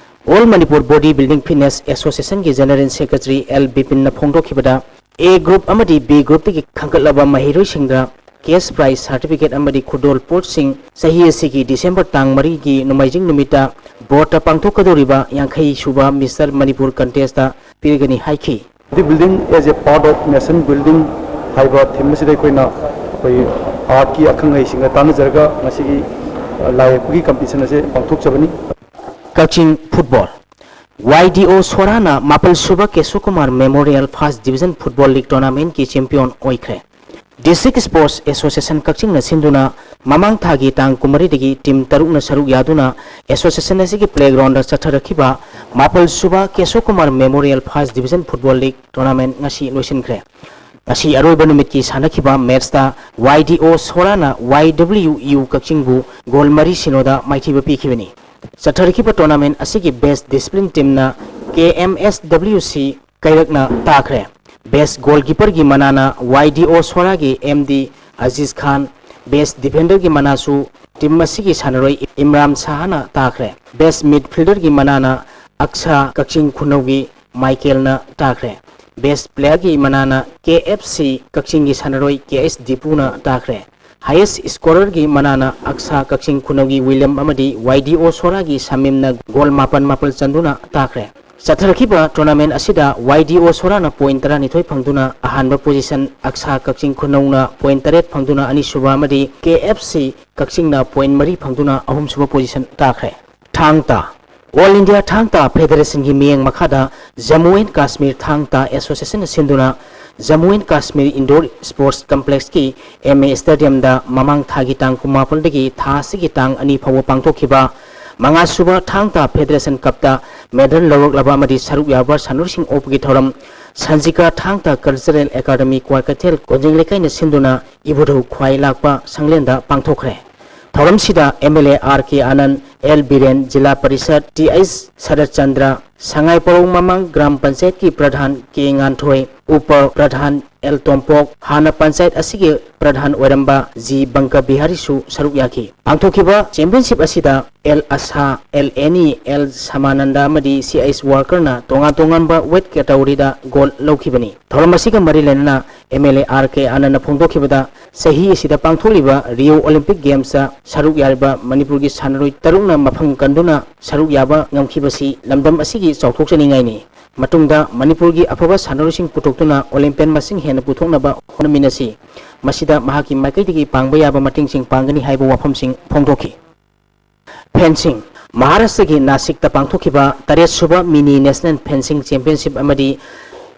All Manipur Body Building Fitness Association ꯒꯤ General Secretary ꯑꯦꯜ ꯕꯤꯄꯤꯟꯅ ꯐꯣꯡꯗꯣꯛꯈꯤꯕꯗ, A group ꯑꯃꯗꯤ B group ꯇꯒꯤ ꯈꯟꯒꯠꯂꯕ ꯃꯍꯩꯔꯣꯏꯁꯤꯡꯗ cash prize certificate ꯑꯃꯗꯤ ꯈꯨꯗꯣꯜ ꯄꯣꯠꯁꯤꯡ ꯆꯍꯤ ꯑꯁꯤꯒꯤ ꯗꯤꯁꯦꯝꯕꯔ ꯇꯥꯡ ꯃꯔꯤꯒꯤ ꯅꯣꯡꯃꯥꯏꯖꯤꯡ ꯅꯨꯃꯤꯠꯇ ꯕꯣꯔꯗꯇ ꯄꯥꯡꯊꯣꯛꯀꯗꯧꯔꯤꯕ ꯌꯥꯡꯈꯩ ꯁꯨꯕ ꯃꯤꯁꯇꯔ ꯃꯅꯤꯄꯨꯔ ꯀꯟꯇꯦꯁꯇ ꯄꯤꯔꯒꯅꯤ ꯍꯥꯏꯈꯤ꯫ The building as a part of nation building ꯍꯥꯏꯕ ꯊꯤꯝ ꯑꯁꯤꯗ ꯑꯩꯈꯣꯏꯅ ꯑꯩꯈꯣꯏ ꯑꯥꯔꯠꯀꯤ ꯑꯈꯪ ꯑꯍꯩꯁꯤꯡꯒ ꯇꯥꯟꯅꯖꯔꯒ ꯉꯁꯤꯒꯤ ꯂꯥꯏ ꯌꯦꯛꯄꯒꯤ ꯀꯝꯄꯤꯇꯤꯁꯟ ꯑꯁꯦ ꯄꯥꯡꯊꯣꯛꯆꯕꯅꯤ꯫ ꯀꯛꯆꯤꯡ ꯐꯨꯠꯕꯣꯜ꯫ ꯋꯥꯏ ꯗꯤ ꯑꯣ ꯁꯣꯔꯥꯅ ꯃꯥꯄꯜ ꯁꯨꯕ Kesho Kumar memorial first division football league ꯇꯣꯔꯅꯥꯃꯦꯟꯠꯀꯤ ꯆꯦꯝꯄꯤꯌꯟ ꯑꯣꯏꯈ꯭ꯔꯦ꯫ ꯗꯤꯁꯇ꯭ꯔꯤꯛ ꯁ꯭ꯄꯣꯔꯠꯁ ꯑꯦꯁꯣꯁꯤꯌꯦꯁꯟ ꯀꯛꯆꯤꯡꯅ ꯁꯤꯟꯗꯨꯅ ꯃꯃꯥꯡ ꯊꯥꯒꯤ ꯇꯥꯡ ꯀꯨꯟꯃꯔꯤꯗꯒꯤ ꯇꯤꯝ ꯇꯔꯨꯛꯅ ꯁꯔꯨꯛ ꯌꯥꯗꯨꯅ ꯑꯦꯁꯣꯁꯤꯌꯦꯁꯟ ꯑꯁꯤꯒꯤ ꯄ꯭ꯂꯦꯒ꯭ꯔꯥꯎꯟꯗ ꯆꯠꯊꯔꯛꯈꯤꯕ ꯃꯥꯄꯜ ꯁꯨꯕ Kesho Kumar memorial first division football league tournament ꯉꯁꯤ ꯂꯣꯏꯁꯤꯟꯈ꯭ꯔꯦ꯫ ꯉꯁꯤ ꯑꯔꯣꯏꯕ ꯅꯨꯃꯤꯠꯀꯤ ꯁꯥꯟꯅꯈꯤꯕ ꯃꯦꯠꯁꯇ ꯋꯥꯏ ꯗꯤ ꯑꯣ ꯁꯣꯔꯥꯅ ꯋꯥꯏ ꯗꯕ꯭ꯂꯤꯎ ꯌꯨ ꯀꯛꯆꯤꯡꯕꯨ ꯒꯣꯜ ꯃꯔꯤ ꯁꯤꯅꯣꯗ ꯃꯥꯏꯊꯤꯕ ꯄꯤꯈꯤꯕꯅꯤ꯫ ꯆꯠꯊꯔꯛꯈꯤꯕ ꯇꯣꯔꯅꯥꯃꯦꯟꯠ ꯑꯁꯤꯒꯤ ꯕꯦꯁ ꯗꯤꯁꯤꯄ꯭ꯂꯤꯟ ꯇꯤꯝꯅ ꯀꯦ ꯑꯦꯝ ꯑꯦꯁ ꯗꯕ꯭ꯂꯤꯎ ꯁꯤ ꯀꯩꯔꯛꯅ ꯇꯥꯈ꯭ꯔꯦ꯫ ꯕꯦꯁ ꯒꯣꯜꯀꯤꯄꯔꯒꯤ ꯃꯅꯥꯅ ꯋꯥꯏ ꯗꯤ ꯑꯣ ꯁꯣꯔꯥꯒꯤ ꯑꯦꯝ ꯗꯤ ꯑꯖꯤꯖ ꯈꯥꯟ, ꯕꯦꯁ ꯗꯤꯐꯦꯟꯗꯔꯒꯤ ꯃꯅꯥꯁꯨ ꯇꯤꯝ ꯑꯁꯤꯒꯤ ꯁꯥꯟꯅꯔꯣꯏ ꯏꯝꯔꯥꯟ ꯁꯥꯍꯅ ꯇꯥꯈ꯭ꯔꯦ꯫ ꯕꯦꯁ ꯃꯤꯗꯐꯤꯜꯗꯔꯒꯤ ꯃꯅꯥꯅ ꯑꯛꯁꯥ ꯀꯛꯆꯤꯡ ꯈꯨꯅꯧꯒꯤ ꯃꯥꯏꯀꯦꯜꯅ ꯇꯥꯈ꯭ꯔꯦ꯫ ꯕꯦꯁ ꯄ꯭ꯂꯦꯌꯔꯒꯤ ꯃꯅꯥꯅ ꯀꯦ ꯑꯦꯐ ꯁꯤ ꯀꯛꯆꯤꯡꯒꯤ ꯁꯥꯟꯅꯔꯣꯏ ꯀꯦ ꯑꯦꯁ ꯗꯤꯄꯨꯅ ꯇꯥꯈ꯭ꯔꯦ꯫ ꯍꯥꯏꯌꯦꯁ ꯁ꯭ꯀꯣꯔꯔꯒꯤ ꯃꯅꯥꯅ ꯑꯛꯁꯥ ꯀꯛꯆꯤꯡ ꯈꯨꯅꯧꯒꯤ ꯋꯤꯂꯤꯌꯝ ꯑꯃꯗꯤ ꯋꯥꯏ ꯗꯤ ꯑꯣ ꯁꯣꯔꯥꯒꯤ ꯁꯃꯤꯝꯅ ꯒꯣꯜ ꯃꯥꯄꯟ ꯃꯥꯄꯟ ꯆꯟꯗꯨꯅ ꯇꯥꯈ꯭ꯔꯦ꯫ ꯆꯠꯊꯔꯛꯈꯤꯕ ꯇꯣꯔꯅꯥꯃꯦꯟꯠ ꯑꯁꯤꯗ ꯋꯥꯏ ꯗꯤ ꯑꯣ ꯁꯣꯔꯥꯅ ꯄꯣꯏꯟꯠ ꯇꯔꯥꯅꯤꯊꯣꯏ ꯐꯪꯗꯨꯅ ꯑꯍꯥꯟꯕ ꯄꯣꯖꯤꯁꯟ, ꯑꯛꯁꯥ ꯀꯛꯆꯤꯡ ꯈꯨꯅꯧꯅ ꯄꯣꯏꯟꯠ ꯇꯔꯦꯠ ꯐꯪꯗꯨꯅ ꯑꯅꯤꯁꯨꯕ ꯑꯃꯗꯤ ꯀꯦ ꯑꯦꯐ ꯁꯤ ꯀꯛꯆꯤꯡꯅ ꯄꯣꯏꯟꯠ ꯃꯔꯤ ꯐꯪꯗꯨꯅ ꯑꯍꯨꯝꯁꯨꯕ ꯄꯣꯖꯤꯁꯟ ꯇꯥꯈ꯭ꯔꯦ꯫ ꯊꯥꯡ ꯇꯥ꯫ ꯑꯣꯜ ꯏꯟꯗꯤꯌꯥ ꯊꯥꯡ ꯇꯥ ꯐꯦꯗꯔꯦꯁꯟꯒꯤ ꯃꯤꯠꯌꯦꯡ ꯃꯈꯥꯗ ꯖꯝꯃꯨ ꯑꯦꯟ ꯀꯥꯁꯃꯤꯔ ꯊꯥꯡ ꯇꯥ ꯑꯦꯁꯣꯁꯤꯌꯦꯁꯟꯅ ꯁꯤꯟꯗꯨꯅ Jammu and Kashmir indoor sports ꯀꯝꯄ꯭ꯂꯦꯛꯁꯀꯤ ꯑꯦꯝ ꯑꯦ ꯁ꯭ꯇꯦꯗꯤꯌꯝꯗ ꯃꯃꯥꯡ ꯊꯥꯒꯤ ꯇꯥꯡ ꯀꯨꯟꯃꯥꯄꯜꯗꯒꯤ ꯊꯥ ꯑꯁꯤꯒꯤ ꯇꯥꯡ ꯑꯅꯤ ꯐꯥꯎꯕ ꯄꯥꯡꯊꯣꯛꯈꯤꯕ ꯃꯉꯥꯁꯨꯕ ꯊꯥꯡ ꯇꯥ ꯐꯦꯗꯔꯦꯁꯟ ꯀꯞꯇ ꯃꯦꯗꯜ ꯂꯧꯔꯛꯂꯕ ꯑꯃꯗꯤ ꯁꯔꯨꯛ ꯌꯥꯕ ꯁꯥꯟꯅꯔꯣꯏꯁꯤꯡ ꯑꯣꯛꯄꯒꯤ ꯊꯧꯔꯝ ꯁꯟꯖꯤꯀꯥ ꯊꯥꯡ ꯇꯥ ꯀꯜꯆꯔꯦꯜ ꯑꯦꯀꯥꯗꯃꯤ ꯀ꯭ꯋꯥꯀꯩꯊꯦꯜ ꯀꯣꯟꯖꯦꯡ ꯂꯩꯀꯥꯏꯅ ꯁꯤꯟꯗꯨꯅ ꯏꯕꯨꯙꯧ ꯈ꯭ꯋꯥꯏ ꯂꯥꯛꯄ ꯁꯪꯂꯦꯟꯗ ꯄꯥꯡꯊꯣꯛꯈ꯭ꯔꯦ꯫ ꯊꯧꯔꯝꯁꯤꯗ M L A R K Anand, L Biren, zila parishad, T H Sarat Chandra, Sangaiprou ꯃꯃꯥꯡ ꯒ꯭ꯔꯥꯝ ꯄꯟꯆꯥꯌꯠꯀꯤ ꯄ꯭ꯔꯙꯥꯟ ꯀꯦ ꯉꯥꯟꯊꯣꯏ, ꯎꯄ ꯄ꯭ꯔꯙꯥꯟ ꯑꯦꯜ ꯇꯣꯝꯄꯣꯛ, ꯍꯥꯟꯅ ꯄꯟꯆꯥꯌꯠ ꯑꯁꯤꯒꯤ ꯄ꯭ꯔꯙꯥꯟ ꯑꯣꯏꯔꯝꯕ ꯖꯤ ꯕꯪꯀ ꯕꯤꯍꯥꯔꯤꯁꯨ ꯁꯔꯨꯛ ꯌꯥꯈꯤ꯫ ꯄꯥꯡꯊꯣꯛꯈꯤꯕ championship ꯑꯁꯤꯗ ꯑꯦꯜ ꯑꯁꯥ, ꯑꯦꯜ ꯑꯦꯅꯤ, ꯑꯦꯜ ꯁꯃꯥꯅꯟꯗ ꯑꯃꯗꯤ ꯁꯤ ꯑꯩꯆ ꯋꯥꯔꯀꯔꯅ ꯇꯣꯉꯥꯟ ꯇꯣꯉꯥꯟꯕ weight categoryꯗ gold ꯂꯧꯈꯤꯕꯅꯤ꯫ ꯊꯧꯔꯝ ꯑꯁꯤꯒ ꯃꯔꯤ ꯂꯩꯅꯅ ꯑꯦꯝ ꯑꯦꯜ ꯑꯦ ꯑꯥꯔ ꯀꯦ ꯑꯥꯅꯟꯗꯅ ꯐꯣꯡꯗꯣꯛꯈꯤꯕꯗ, ꯆꯍꯤ ꯑꯁꯤꯗ ꯄꯥꯡꯊꯣꯛꯂꯤꯕ ꯔꯤꯑꯣ Olympic Gamesꯇ ꯁꯔꯨꯛ ꯌꯥꯔꯤꯕ ꯃꯅꯤꯄꯨꯔꯒꯤ ꯁꯥꯟꯅꯔꯣꯏ ꯇꯔꯨꯛꯅ ꯃꯐꯝ ꯀꯟꯗꯨꯅ ꯁꯔꯨꯛ ꯌꯥꯕ ꯉꯝꯈꯤꯕꯁꯤ ꯂꯝꯗꯝ ꯑꯁꯤꯒꯤ ꯆꯥꯎꯊꯣꯛꯆꯅꯤꯡꯉꯥꯏꯅꯤ꯫ ꯃꯇꯨꯡꯗ ꯃꯅꯤꯄꯨꯔꯒꯤ ꯑꯐꯕ ꯁꯥꯟꯅꯔꯣꯏꯁꯤꯡ ꯄꯨꯊꯣꯛꯇꯨꯅ Olympian ꯃꯁꯤꯡ ꯍꯦꯟꯅ ꯄꯨꯊꯣꯛꯅꯕ ꯍꯣꯠꯅꯃꯤꯟꯅꯁꯤ꯫ ꯃꯁꯤꯗ ꯃꯍꯥꯛꯀꯤ ꯃꯥꯏꯀꯩꯗꯒꯤ ꯄꯥꯡꯕ ꯌꯥꯕ ꯃꯇꯦꯡꯁꯤꯡ ꯄꯥꯡꯒꯅꯤ ꯍꯥꯏꯕ ꯋꯥꯐꯝꯁꯤꯡ ꯐꯣꯡꯗꯣꯛꯈꯤ꯫ Fencing, ꯃꯍꯥꯔꯥꯁꯇ꯭ꯔꯒꯤ ꯅꯥꯁꯤꯛꯇ ꯄꯥꯡꯊꯣꯛꯈꯤꯕ ꯇꯔꯦꯠ ꯁꯨꯕ Mini National Fencing Championship ꯑꯃꯗꯤ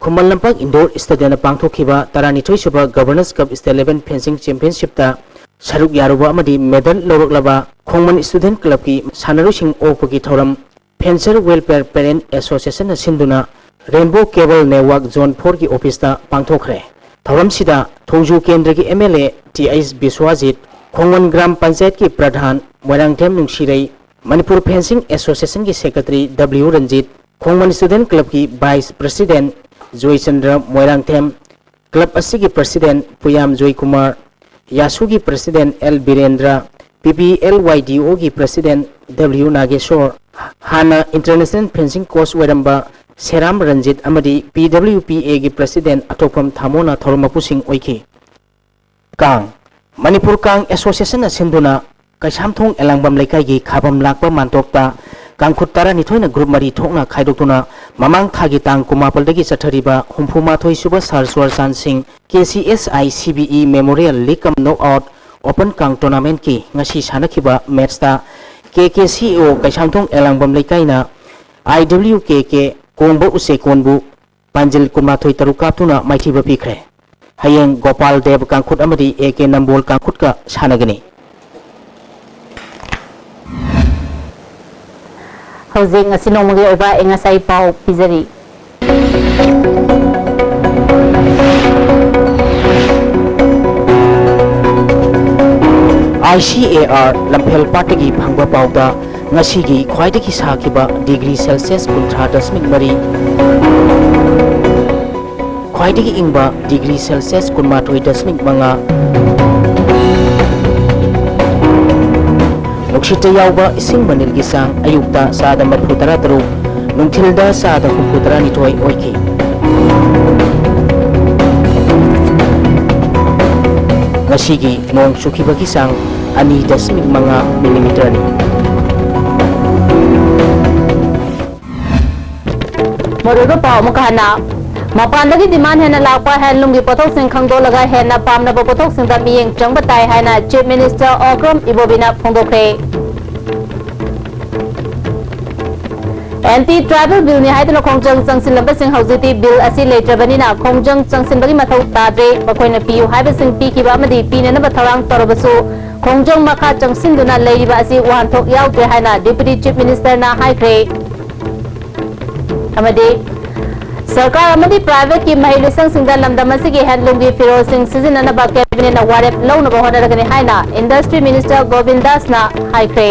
ꯈꯨꯃꯟ ꯂꯝꯄꯥꯛ Indoor Stadiumꯗ ꯄꯥꯡꯊꯣꯛꯈꯤꯕ ꯇꯔꯥꯅꯤꯊꯣꯏ ꯁꯨꯕ Governors Cup State Level Fencing Championshipꯇ ꯁꯔꯨꯛ ꯌꯥꯔꯨꯕ ꯑꯃꯗꯤ medal ꯂꯧꯔꯛꯂꯕ ꯈꯣꯡꯃꯟ Student Clubꯀꯤ ꯁꯥꯟꯅꯔꯣꯏꯁꯤꯡ ꯑꯣꯛꯄꯒꯤ ꯊꯧꯔꯝ Fencer Welfare Parent Associationꯅ ꯁꯤꯟꯗꯨꯅ Rainbow Cable Network Zone fourꯒꯤ officeꯇ ꯄꯥꯡꯊꯣꯛꯈ꯭ꯔꯦ꯫ ꯊꯧꯔꯝꯁꯤꯗ ꯊꯣꯡꯖꯨ ꯀꯦꯟꯗ꯭ꯔꯒꯤ M L A T H Biswajit, Khongman gram ꯄꯟꯆꯥꯌꯠꯀꯤ ꯄ꯭ꯔꯙꯥꯟ ꯃꯣꯏꯔꯥꯡꯊꯦꯝ ꯅꯨꯡꯁꯤꯔꯩ, ꯃꯅꯤꯄꯨꯔ Fencing Associationꯒꯤ secretary W Ranjit, Khongman Student Clubꯀꯤ vice president Joychandra Moirangthem, club ꯑꯁꯤꯒꯤ president ꯄꯨꯌꯥꯝ ꯖꯣꯏꯀꯨꯃꯥꯔ, ꯌꯥꯁꯨꯒꯤ president L Birendra, P P L Y D ꯑꯣꯒꯤ president ꯗꯕ꯭ꯂꯤꯎ ꯅꯥꯒꯦꯁꯣꯔ, ꯍꯥꯟꯅ international fencing coach ꯑꯣꯏꯔꯝꯕ ꯁꯦꯔꯥꯝ ꯔꯟꯖꯤꯠ ꯑꯃꯗꯤ ꯄꯤ ꯗꯕ꯭ꯂꯤꯎ ꯄꯤ ꯑꯦꯒꯤ president ꯑꯊꯣꯛꯐꯝ ꯊꯥꯃꯣꯅ ꯊꯧꯔꯝ ꯃꯄꯨꯁꯤꯡ ꯑꯣꯏꯈꯤ꯫ ꯀꯥꯡ, ꯃꯅꯤꯄꯨꯔ ꯀꯥꯡ Associationꯅ ꯁꯤꯟꯗꯨꯅ ꯀꯩꯁꯥꯝꯊꯣꯡ ꯑꯦꯂꯥꯡꯕꯝ ꯂꯩꯀꯥꯏꯒꯤ ꯈꯥꯕꯝ ꯂꯥꯛꯄ ꯃꯥꯟꯇꯣꯞꯇ ꯀꯥꯡꯈꯨꯠ ꯇꯔꯥꯅꯤꯊꯣꯏꯅ group ꯃꯔꯤ ꯊꯣꯛꯅ ꯈꯥꯏꯗꯣꯛꯇꯨꯅ ꯃꯃꯥꯡ ꯊꯥꯒꯤ ꯇꯥꯡ ꯀꯨꯟꯃꯥꯄꯜꯗꯒꯤ ꯆꯠꯊꯔꯤꯕ ꯍꯨꯝꯐꯨ ꯃꯥꯊꯣꯏ ꯁꯨꯕ ꯁꯥꯔ ꯆꯨꯔꯆꯥꯟ ꯁꯤꯡ K C S I C B E Memorial League cum Knockout Open ꯀꯥꯡ tournamentꯀꯤ ꯉꯁꯤ ꯁꯥꯟꯅꯈꯤꯕ matchꯇ ꯀꯦ ꯀꯦ ꯁꯤ ꯑꯣ ꯀꯩꯁꯥꯝꯊꯣꯡ ꯑꯦꯂꯥꯡꯕꯝ ꯂꯩꯀꯥꯏꯅ ꯑꯥꯏ ꯗꯕ꯭ꯂꯤꯎ ꯀꯦ ꯀꯦ ꯀꯣꯡꯕ ꯎꯆꯦꯀꯣꯟꯕꯨ ꯄꯥꯟꯖꯤꯜ ꯀꯨꯟꯃꯥꯊꯣꯏ ꯇꯔꯨꯛ ꯀꯥꯞꯇꯨꯅ ꯃꯥꯏꯊꯤꯕ ꯄꯤꯈ꯭ꯔꯦ꯫ ꯍꯌꯦꯡ ꯒꯣꯄꯥꯜ ꯗꯦꯕ ꯀꯥꯡꯈꯨꯠ ꯑꯃꯗꯤ ꯑꯦ ꯀꯦ ꯅꯝꯕꯣꯜ ꯀꯥꯡꯈꯨꯠꯀ ꯁꯥꯟꯅꯒꯅꯤ꯫ ꯍꯧꯖꯤꯛ ꯉꯁꯤ ꯅꯣꯡꯃꯒꯤ ꯑꯣꯏꯕ ꯑꯏꯪ ꯑꯁꯥꯒꯤ ꯄꯥꯎ ꯄꯤꯖꯔꯤ꯫ ꯑꯥꯏ ꯁꯤ ꯑꯦ ꯑꯥꯔ ꯂꯝꯐꯦꯜ ꯄꯥꯠꯇꯒꯤ ꯐꯪꯕ ꯄꯥꯎꯗ, ꯉꯁꯤꯒꯤ ꯈ꯭ꯋꯥꯏꯗꯒꯤ ꯁꯥꯈꯤꯕ degree Celsius ꯀꯨꯟꯊ꯭ꯔꯥ ꯗꯁꯃꯤꯛ ꯃꯔꯤ, ꯈ꯭ꯋꯥꯏꯗꯒꯤ ꯏꯪꯕ ꯗꯤꯒ꯭ꯔꯤ ꯁꯦꯜꯁꯤꯌꯁ ꯀꯨꯟꯃꯥꯊꯣꯏ ꯗꯁꯃꯤꯛ ꯃꯉꯥ꯫ ꯅꯨꯡꯁꯤꯠꯇ ꯌꯥꯎꯕ ꯏꯁꯤꯡ ꯃꯅꯤꯜꯒꯤ ꯆꯥꯡ ꯑꯌꯨꯛꯇ ꯆꯥꯗ ꯃꯔꯤꯐꯨ ꯇꯔꯥ ꯇꯔꯨꯛ, ꯅꯨꯡꯊꯤꯜꯗ ꯆꯥꯗ ꯍꯨꯝꯐꯨ ꯇꯔꯥꯅꯤꯊꯣꯏ ꯑꯣꯏꯈꯤ꯫ ꯉꯁꯤꯒꯤ ꯅꯣꯡ ꯆꯨꯈꯤꯕꯒꯤ ꯆꯥꯡ ꯑꯅꯤ ꯗꯁꯃꯤꯛ ꯃꯉꯥ ꯃꯤꯂꯤꯃꯤꯇꯔꯅꯤ꯫ ꯃꯔꯨꯑꯣꯏꯕ ꯄꯥꯎ ꯑꯃꯨꯛꯀ ꯍꯟꯅ꯫ ꯃꯄꯥꯟꯗꯒꯤ demand ꯍꯦꯟꯅ ꯂꯥꯛꯄ handloomꯒꯤ ꯄꯣꯠꯊꯣꯛꯁꯤꯡ ꯈꯪꯗꯣꯛꯂꯒ ꯍꯦꯟꯅ ꯄꯥꯝꯅꯕ ꯄꯣꯠꯊꯣꯛꯁꯤꯡꯗ ꯃꯤꯠꯌꯦꯡ ꯆꯪꯕ ꯇꯥꯏ ꯍꯥꯏꯅ Chief Minister Okram Ibobiꯅ ꯐꯣꯡꯗꯣꯛꯈ꯭ꯔꯦ꯫ Anti tribal billꯅꯤ ꯍꯥꯏꯗꯨꯅ ꯈꯣꯡꯖꯪ ꯆꯪꯁꯤꯜꯂꯝꯕꯁꯤꯡ ꯍꯧꯖꯤꯛꯇꯤ bill ꯑꯁꯤ ꯂꯩꯇ꯭ꯔꯕꯅꯤꯅ ꯈꯣꯡꯖꯪ ꯆꯪꯁꯤꯟꯕꯒꯤ ꯃꯊꯧ ꯇꯥꯗ꯭ꯔꯦ꯫ ꯃꯈꯣꯏꯅ ꯄꯤꯌꯨ ꯍꯥꯏꯕꯁꯤꯡ ꯄꯤꯈꯤꯕ ꯑꯃꯗꯤ ꯄꯤꯅꯅꯕ ꯊꯧꯔꯥꯡ ꯇꯧꯔꯕꯁꯨ ꯈꯣꯡꯖꯪ ꯃꯈꯥ ꯆꯪꯁꯤꯟꯗꯨꯅ ꯂꯩꯔꯤꯕ ꯑꯁꯤ ꯋꯥꯍꯟꯊꯣꯛ ꯌꯥꯎꯗ꯭ꯔꯦ ꯍꯥꯏꯅ Deputy Chief Ministerꯅ ꯍꯥꯏꯈ꯭ꯔꯦ꯫ ꯑꯃꯗꯤ ꯁꯔꯀꯥꯔ ꯑꯃꯗꯤ privateꯀꯤ ꯃꯍꯩ ꯂꯣꯏꯁꯪꯁꯤꯡꯗ ꯂꯝꯗꯝ ꯑꯁꯤꯒꯤ handloomꯒꯤ ꯐꯤꯔꯣꯜꯁꯤꯡ ꯁꯤꯖꯤꯟꯅꯅꯕ cabinetꯅ ꯋꯥꯔꯦꯞ ꯂꯧꯅꯕ ꯍꯣꯠꯅꯔꯒꯅꯤ ꯍꯥꯏꯅ Industry Minister ꯒꯣꯕꯤꯟ ꯗꯥꯁꯅ ꯍꯥꯏꯈ꯭ꯔꯦ꯫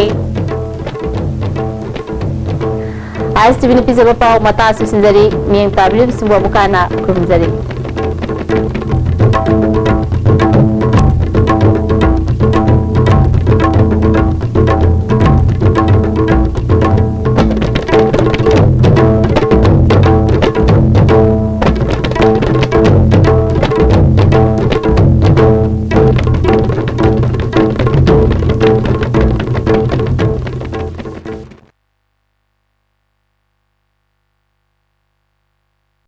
ISTVꯅ ꯄꯤꯖꯕ ꯄꯥꯎ ꯃꯇꯥ ꯑꯁꯤ ꯂꯣꯏꯁꯤꯟꯖꯔꯤ꯫ ꯃꯤꯠꯌꯦꯡ ꯇꯥꯕꯤꯔꯤꯕꯁꯤꯡꯕꯨ ꯑꯃꯨꯛꯀ ꯍꯟꯅ ꯈꯨꯔꯨꯝꯖꯔꯤ꯫